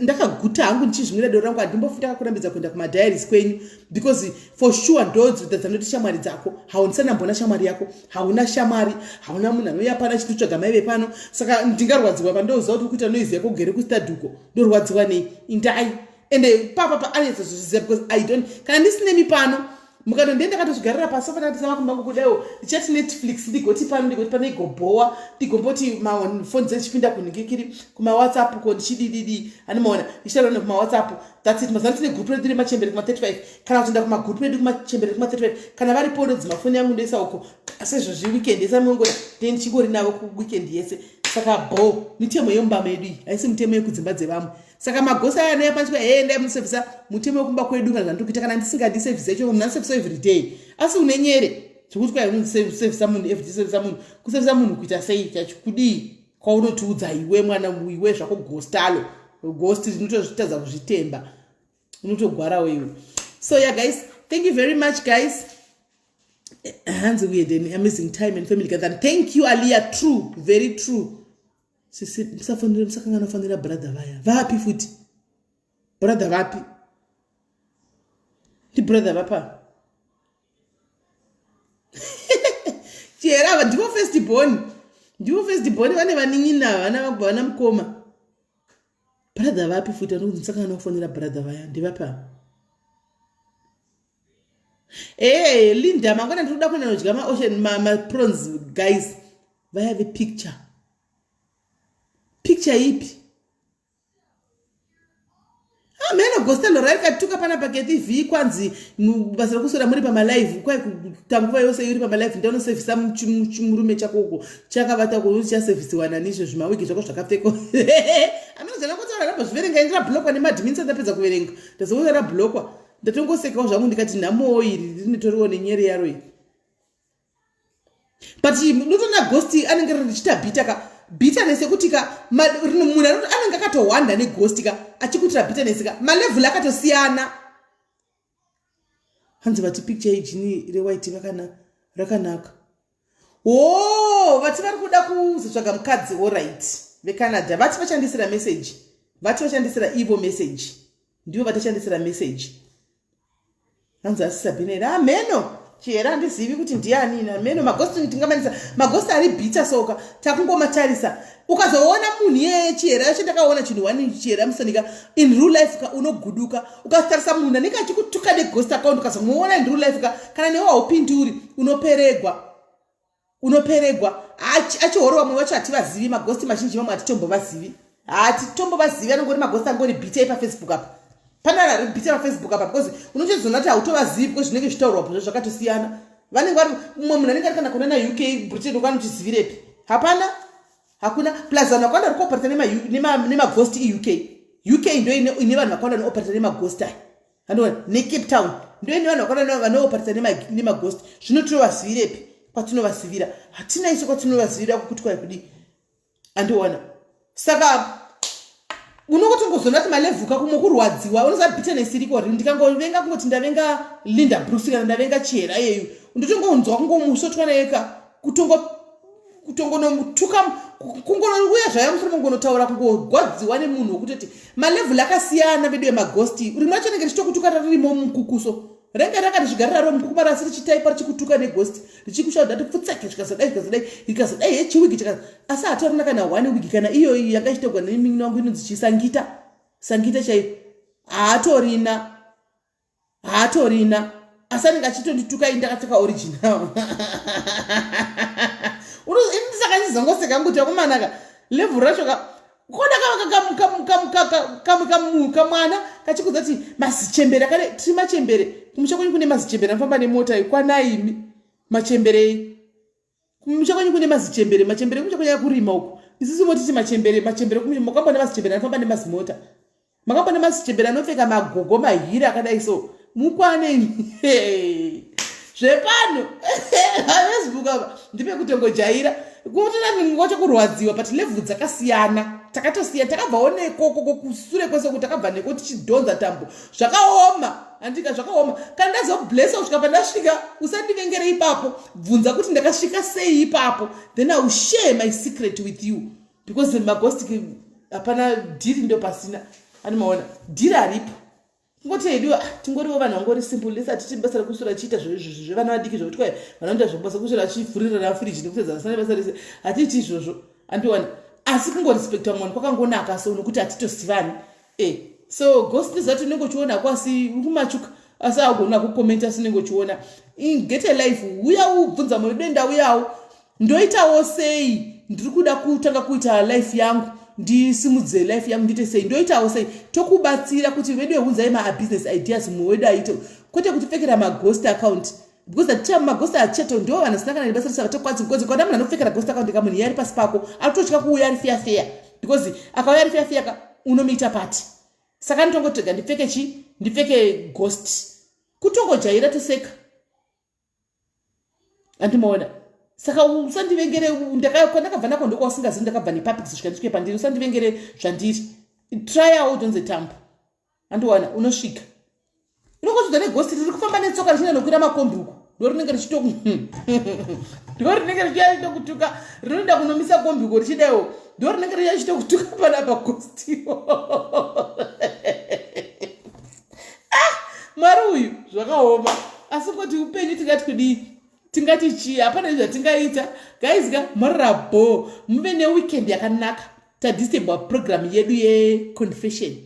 ndakaguta hangu ndichizvimwira doro rangu, handimbofi ndakakurambidza kuenda kumadiaries kwenyu, because for sure ndodzo dzanoti shamwari dzako. Haundisana shamwari yako, hauna shamwari, hauna munhu anouya pano achitotsvaga maive pano. Saka ndingarwadziwa pandoziva kuti ukuita noise yako ugere kustadhuko? Ndorwadziwa nei? Indai." Ende papapa anyatsozviziva, because I don't, kana ndisinemi pano, mukatondee ndakatozvigarira pasofa, ndakatosama kumbangu kudaiwo, ndichati Netflix, ndigoti pano, ndigoti pano, igobhowa, ndigomboti mafoni dzechipinda kunhingikiri kumaWhatsApp ko, ndichidididi, handimaona ndichitaura nekumaWhatsApp. That's it. Mazano tine gurupu redu remachembere kuma35, kana kutoenda kumagurupu edu kumachembere kuma35. Kana varipo, ndodzimafoni yangu ndoisa uko. Sezvozvi weekend yese amongona ndee ndichingori navo kuweekend yese. Saka bo mitemo yemumba medu iyi haisi mitemo yekudzimba dzevamwe. Saka magosi aya anouya panzwa, "He, ndai munosevhisa." Mutemo wekumba kwedu, kana zvandiri kuita, kana ndisingadi sevhisa icho, munhu anosevhisa everyday, asi une nyere zvekuti kwai unosevhisa munhu everyday. Sevhisa munhu, kusevhisa munhu kuita sei chacho? Kudii kwaunotiudza iwe mwana iwe zvako? Ghostalo, ghost rinotozvitadza kuzvitemba, unotogwarawo iwe. So yeah guys, thank you very much, guys. Hanzi we had an amazing time and family gathering. Thank you, Alia. True, very true. Sisi, musafonera, musakangana kufonera brother vaya. Vapi futi? Brother vapi? Ndi brother vapa? Chihera ava ndivo first born. Ndivo first born vane vanin'ina vana vana mukoma. Brother vapi futi vanokunzi musakangana kufonera brother vaya? Ndivapi ava? Hey, Linda, mangwana ndiri kuda kuenda nodya maocean maprons ma guys. Vaya vepicture. Picture ipi? Ameno ah, gostelo raikatuka pana paketi v kwanzi basa rekuswera muri pamalive kwai kuita nguva yose iri pamalive ndaunosevhisa murume chako uko chakavata ko chasevhisiwa nani izvo zvimawigi zvako zvakapfekwa. Ameno zvanakotsaura rambozviverenga ini rablokwa nemadmin sandapedza kuverenga ndazoona rablokwa ndatongosekawo zvangu ndikati nhamowo iri rinotoriwo nenyere yaro iri. But unotoona ghost anenge richiita bhita ka bitterness yekuti ka munhu anenge akatohwanda neghost ka achikuitira bitterness ka malevhel akatosiyana. Hanzi vati picture yejini rewhite rakanaka. Oh, vati vari kuda kuzotsvaga mukadzi. Alright, veCanada vati vachandisira message, vati vachandisira ivo message, ndivo vatichandisira message. Hanzi asi Sabina here? Ameno chihera, handizivi kuti ndiani ini. Ameno magosti, tingamanisa magosti ari bhita soka takungomatarisa. Ukazoona munhu iyeye chihera yacho, ndakaona chinhu one chihera musonika in real life ka unoguduka. Ukatarisa munhu anenge achikutuka neghost account, ukazomuona in real life ka, kana newe haupinduri, unoperegwa, unoperegwa. Achihoro vamwe vacho hativazivi magosti mazhinji, vamwe hatitombovazivi, hatitombovazivi. Anongori magosti angori bhita pafacebook apa, pane vanhu ari bhita pafacebook apa, because unotozoona kuti hautovazivi because zvinenge zvichitaurwa po zvakatosiyana. Vanenge vari mumwe munhu anenge ari kana kuna naUK, Britain uko, anotizivirepi? Hapana, hakuna. Plus vanhu vakawanda vari kuoperata nemaghost eUK. UK ndo ine vanhu vakawanda vanooperata nemaghost aya, andiona neCape Town ndo ine vanhu vakawanda vanooperata nemaghost. Zvino tinovazivirepi? Kwatinovazivira hatina isu, kwatinovazivira kukuti kwai kudii, andiona. Saka unongotongozoona kuti malevhuka kumwe kurwadziwa, unoziva bitterness iriko. Ndikangovenga, kungoti ndavenga Linda Brooks kana ndavenga Chihera iyeyu, ndotongonzwa kungomusotwa nayeka, kutongo kutongonomutuka, kungonouya zvaya musoro, mungonotaura, kungogwadziwa nemunhu wekutoti malevhel akasiyana vedu emagosti. Rimwe racho rinenge richitokutuka ririmo mukukuso, renge rakati zvigarira ro mukuku marasi, richitaipa richikutuka neghost, richikushaudha ti pfutseke, zvikazodai, zvikazodai, rikazodai hechiwigi chika, asi hatorina kana one wigi kana iyoyi yanga ichitogwa nemin'ina wangu inonzi chisangita sangita chaiyo, haatorina, haatorina, asi anenge achitondituka ini ndakapfeka original. Ini saka ndizongoseka kuti akomanaka level racho ka kona kamwe kamwana kachikudza kuti mazichembere akade tiri machembere. Kumusha kwenyu kune mazichembere anofamba nemota? Kwanaimi machemberei? Kumusha kwenyu kune mazichembere? Machembere kumusha kwenyu akurima uko, isusu motiti machembere, machembere kumusha. Makambona mazichembere anofamba nemazimota? Makambona mazichembere anopfeka magogo mahiri akadai so? Mukwane imi zvepano pafacebook apa ndipekutongojaira kutoona wacho kurwadziwa, but level dzakasiyana, takatosiya, takabvawo nekoko kusure kwese kuti takabva neko tichidhonza tambo. Zvakaoma, handika? Zvakaoma. Kana ndazoblessa kusvika pandasvika, usandivengere ipapo. Bvunza kuti ndakasvika sei ipapo, then I will share my secret with you, because maghost hapana dhiri, ndo pasina animaona dhiri haripo. Kungoti hedu, ah, tingoriwo vanhu vangori simple lesi, hatiti basa rekuswera chiita zvevana vadiki zvokuti kwai vanoita zvebasa kuswera achivhurirana firiji nekupedza vasina nebasa rese. Hatiiti izvozvo, andiwana. Asi kungorespecta mwana kwakangonaka so, nokuti hatitosivani. So ghost ndizati unenge uchiona ko, asi uri kumachuka, asi agona kukomenta, asi unenge uchiona. Get a life. Uya ubvunza mwoyo denda, uyawo ndoitawo sei? Ndiri kuda kutanga kuita life yangu, ndisimudze life yangu, ndiite sei? Ndoitawo sei? Tokubatsira kuti vedu veunzai mabusiness ideas mumwe wedu aite, kwete kutipfekera maghost account, because aticha maghost acheto ndo vanhu vasina kana nebasa rese vatokwanisi, because kana munhu anopfekera ghost account ka, munhu iye ari pasi pako arikutotya kuuya ari feya feya, because akauya ari feya feya ka, unomuita pati. Saka nditongotega ndipfeke chi ndipfeke ghost, kutongojaira, toseka, andimaona. Saka usandivengere kwandakabva nako, ndokwausingazivi ndakabva nepapi kusvika ndisvike pandiri. Usandivengere zvandiri. Try out, donze tambo, andiwana, unosvika. Unongozvidza neghost riri kufamba netsoka richienda nokwira makombi uko. Ndorinenge richito ndorinenge richiya richitokutuka rinoenda kunomisa kombiko richidaiwo ndorinenge richiya richitokutuka panapa gostiwo. Ah, mwari uyu zvakaoma asi koti upenyu tingati kudii tingati chii hapana zvatingaita guys ka morara bho muve neweekend yakanaka tadistebwa program yedu yeconfession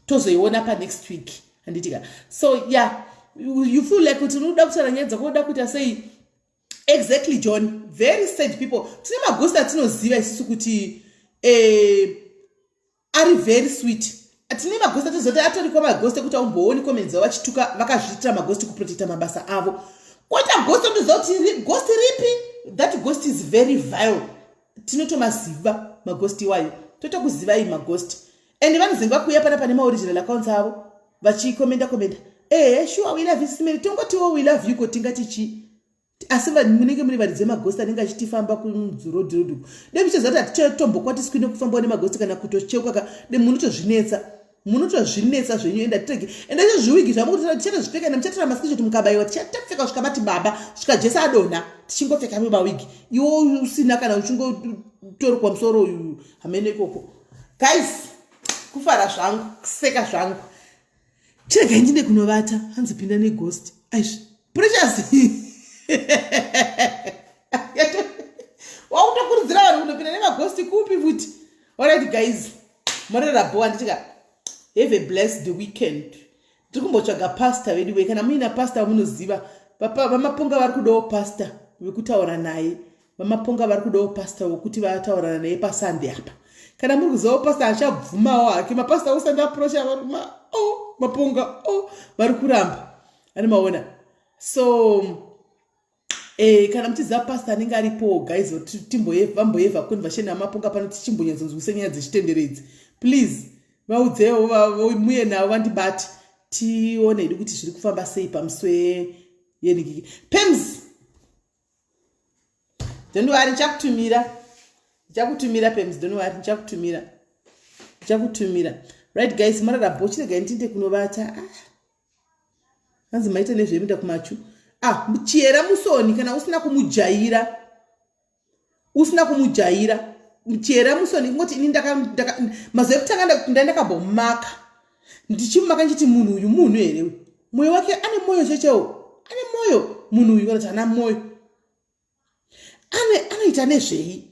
tozoiona panext week handiti ka so yeah you feel like kuti unoda kutaura nyaya dzako unoda kuita sei exactly john very sad people tine magosti atinoziva isusu kuti eh, ari very sweet tine magosti atinoziva kuti atoriko magosti ekuti aumbooni comments dzavo vachituka vakazviitira magosti kuprotecta mabasa avo koita gosti anoziva kuti gosti ripi that ghost is very vile tinotomaziva magosti iwayo totokuzivai magosti and vanozenge vakuuya pana pane maoriginal accounts avo vachikomenda komenda ehe sure we love you simeri tongotiwo we love you ko tingati chii asi munenge muri varidzi vemagosti anenge achitifamba kurodhirodhi uku de muchiziva kuti hatichatombokwatiswi nekufambawo nemagosti kana kutocheuka ka de munotozvinetsa munotozvinetsa zvenyu enda tirege enda izvo zviwigi zvamukuti tichatozvipfeka enda muchatora maskishoti mukabaiwa tichatopfeka kusvika mati baba kusvika jesu adonha tichingopfeka mawigi iwo usina kana uchingotorwa musoro uyu hameno ikoko guys kufara zvangu kuseka zvangu chiregai ndinde kunovata hanzi pinda neghost aizvi precious wakutokurudzira vanhu kunopinda nemaghost kupi futi alright guys morera bho handitika have a blessed weekend tiri kumbotsvaga pastor vedu wee kana muina pastor vamunoziva vamaponga vari kudawo pastor vekutaura naye vamaponga vari kudawo pastor wekuti vataurana naye pasunday apa kana muri kuzivawo pastor achabvumawo hake mapastor usandi aprocha vari ma o oh, maponga o oh, vari kuramba ani maona so Eh, kana muchiziva pastor anenge aripo guys timboyevha conversion yamaponga pano tichimbonyatsonzwisa nyaya dzechitendero idzi please vaudzewo muye navo vandibate tione hedu kuti zviri kufamba sei pamuswe yenikiki pems don't worry ndichakutumira ndichakutumira pems don't worry ndichakutumira ndichakutumira right guys marara bo chiregai ndinde kunovata ah. hanzi maita nezveminda kumachu ah chiyera musoni kana usina kumujaira usina kumujaira chiyera musoni kungoti ini mazuva ekutanga nda ndakambomaka ndichimumaka ndichiti munhu uyu munhu here uyu mwoyo wake ane mwoyo chechewo ane mwoyo munhu uyu kana kuti ana mwoyo ane anoita nezvei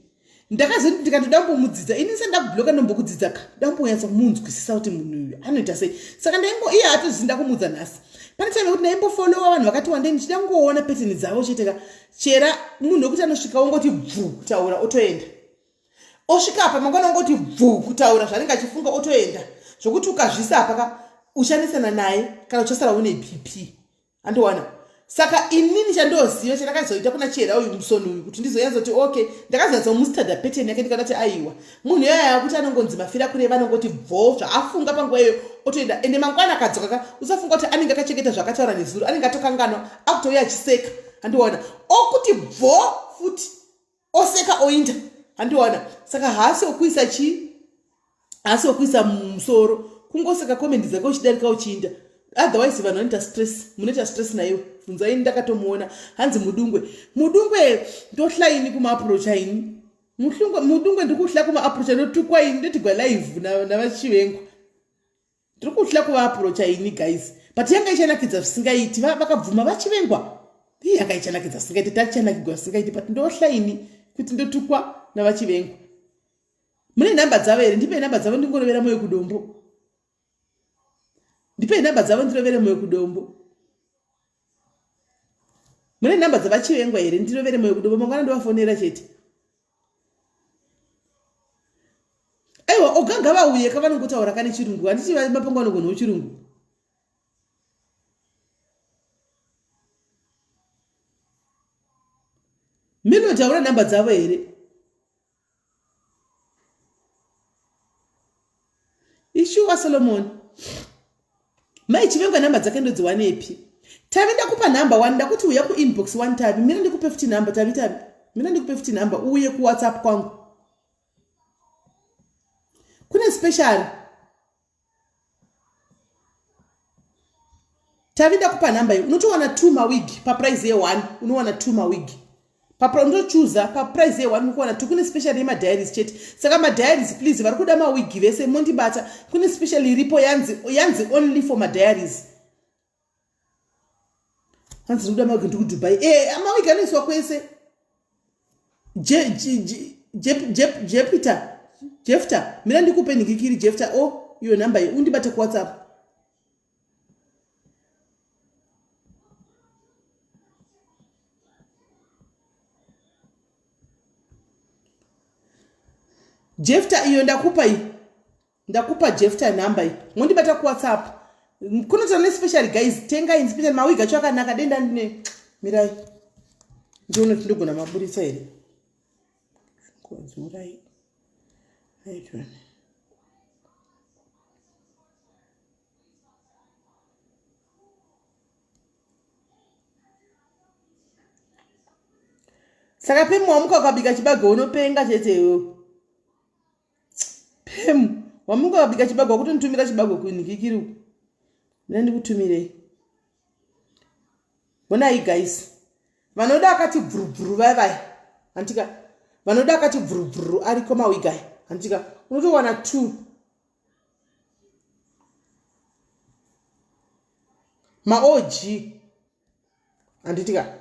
ndakazoti ndikatoda kumbomudzidza ini ndisati ndakubloka ndombokudzidza ka ndambonyatsa kumunzwisisa kuti munhu uyu anoita sei saka ndaingo iye haatozivi ndakumudza nhasi pane time yekuti ndaimbofolowa vanhu vakati wandei ndichida kungoona peteni dzavo chete ka chera munhu wekuti anosvika ongoti bvu kutaura otoenda osvika apa mangwana ongoti bvu kutaura zvaanenge achifunga otoenda zvokuti ukazvisa apa ka uchanesana naye kana uchasara une bp andiwana saka inini chandoziva chandakazoita kuna chera uyu musoni uyu kuti ndizonyatsoti okay ndakazonyatsomustada pattern yake ndikada kuti aiwa munhu yaya kuti anongonzi mafira kureva anongoti bvoo zvaafunga panguva iyoyo otoenda ende mangwana akadzoka ka usafunga kuti anenge akachengeta zvakataura nezuro anenge atokanganwa akutouya achiseka andiwana okuti bvoo futi oseka oinda handiona saka haasi okuisa chii haasi okuisa musoro kungoseka comment dzake uchidarika uchiinda otherwise vanhu vanoita stress munoita stress naiwe bvunzai ndakatomuona hanzi mudungwe mudungwe ndohla ini kumaapproacha ini mudungwe ndikuhla kumaapproacha ndotukwa ini ndotigwa live navachivengwa ndiri kutya kuvaaprocha ini guys but yanga ichanakidza zvisingaiti vakabvuma vachivengwa ii yanga ichanakidza zvisingaiti tachanakigwa zvisingaiti but ndohla ini kuti ndotukwa navachivengwa mune nhamba dzavo here ndipei nhamba dzavo ndingorovera moyo kudombo ndipei nhamba dzavo ndirovere moyo kudombo mune nhamba dzavachivengwa here ndirovere moyo kudombo mangwana ndovafonera chete aiwa oga ngavauye ka vanongotaura kane chirungu handiti mapango vanogonawo chirungu melody hauna nhamba dzavo here ishuwa solomon mai chivengwa nhamba dzake ndodziwanepi tavi ndakupa nhamba one ndakuti uya kuinbox one tavi mira ndikupe futi nhamba tavi tavi mira ndikupe futi nhamba uuye kuwhatsapp kwangu kune special Tavi ndakupa nhamba iyi unotowana two mawig paprice ye1 unowana two mawig unotochuza paprice ye1 unokuwana two. Kune special yemadiaries chete. Saka madiaries please vari kuda mawig vese mondibata. Kune special iripo yanzi, yanzi only for madiaries. Hanzi ndikuda mawig ndikudubai. E mawig anoiswa kwese. Jepita Jefta, mira ndikupe nhikikiri Jefta. O oh, iyo nhamba iyi undibate kuWhatsApp. Jefta, iyo ndakupa iyi, ndakupa Jefta nhamba iyi, mondibata kuWhatsApp. Kunoita nespecial guys, tengai special mawig acho akanaka. Denda ndine, mirai ndione kuti ndogona maburitsa here. Dzurai aitwa. Saka Pemu, wamuka ukabika chibage unopenga chete iwewe. Pemu, wamuka ukabika chibage, wakutonditumira chibage kunikikiri uku. Mina ndikutumirei. Honai guys, vanoda akati bvurubvuru vaya vaya, handitika? Vanoda akati bvurubvuru ariko mawigai, handitika? Unotowana two maog, handitika?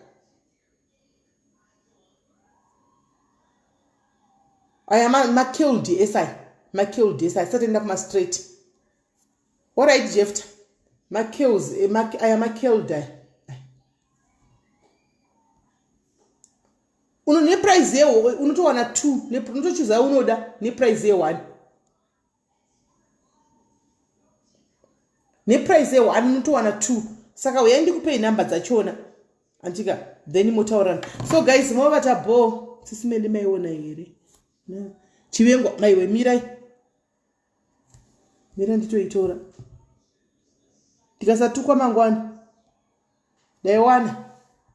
Aya makeld esi, makeld esi asati enda kumastraight. Alright Jefta, makels aya, makeld aya uno neprice ye unotowana two, unotochuza unoda neprice ye1, neprice ye1 unotowana two. Saka uyai ndikupei nhamba dzachona, andika? Then motaurana. So guys, movata bo sisimende maiona here chivengwa maiwe? Mirai, mira nditoitora, ndikasatukwa mangwana ndaiwana,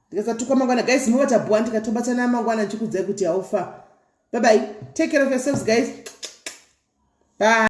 ndikasatukwa mangwana. Guys, movata bhoa, ndikatobatana mangwana ndichikudzai kuti haufa. Bye bye, take care of yourselves guys, bye.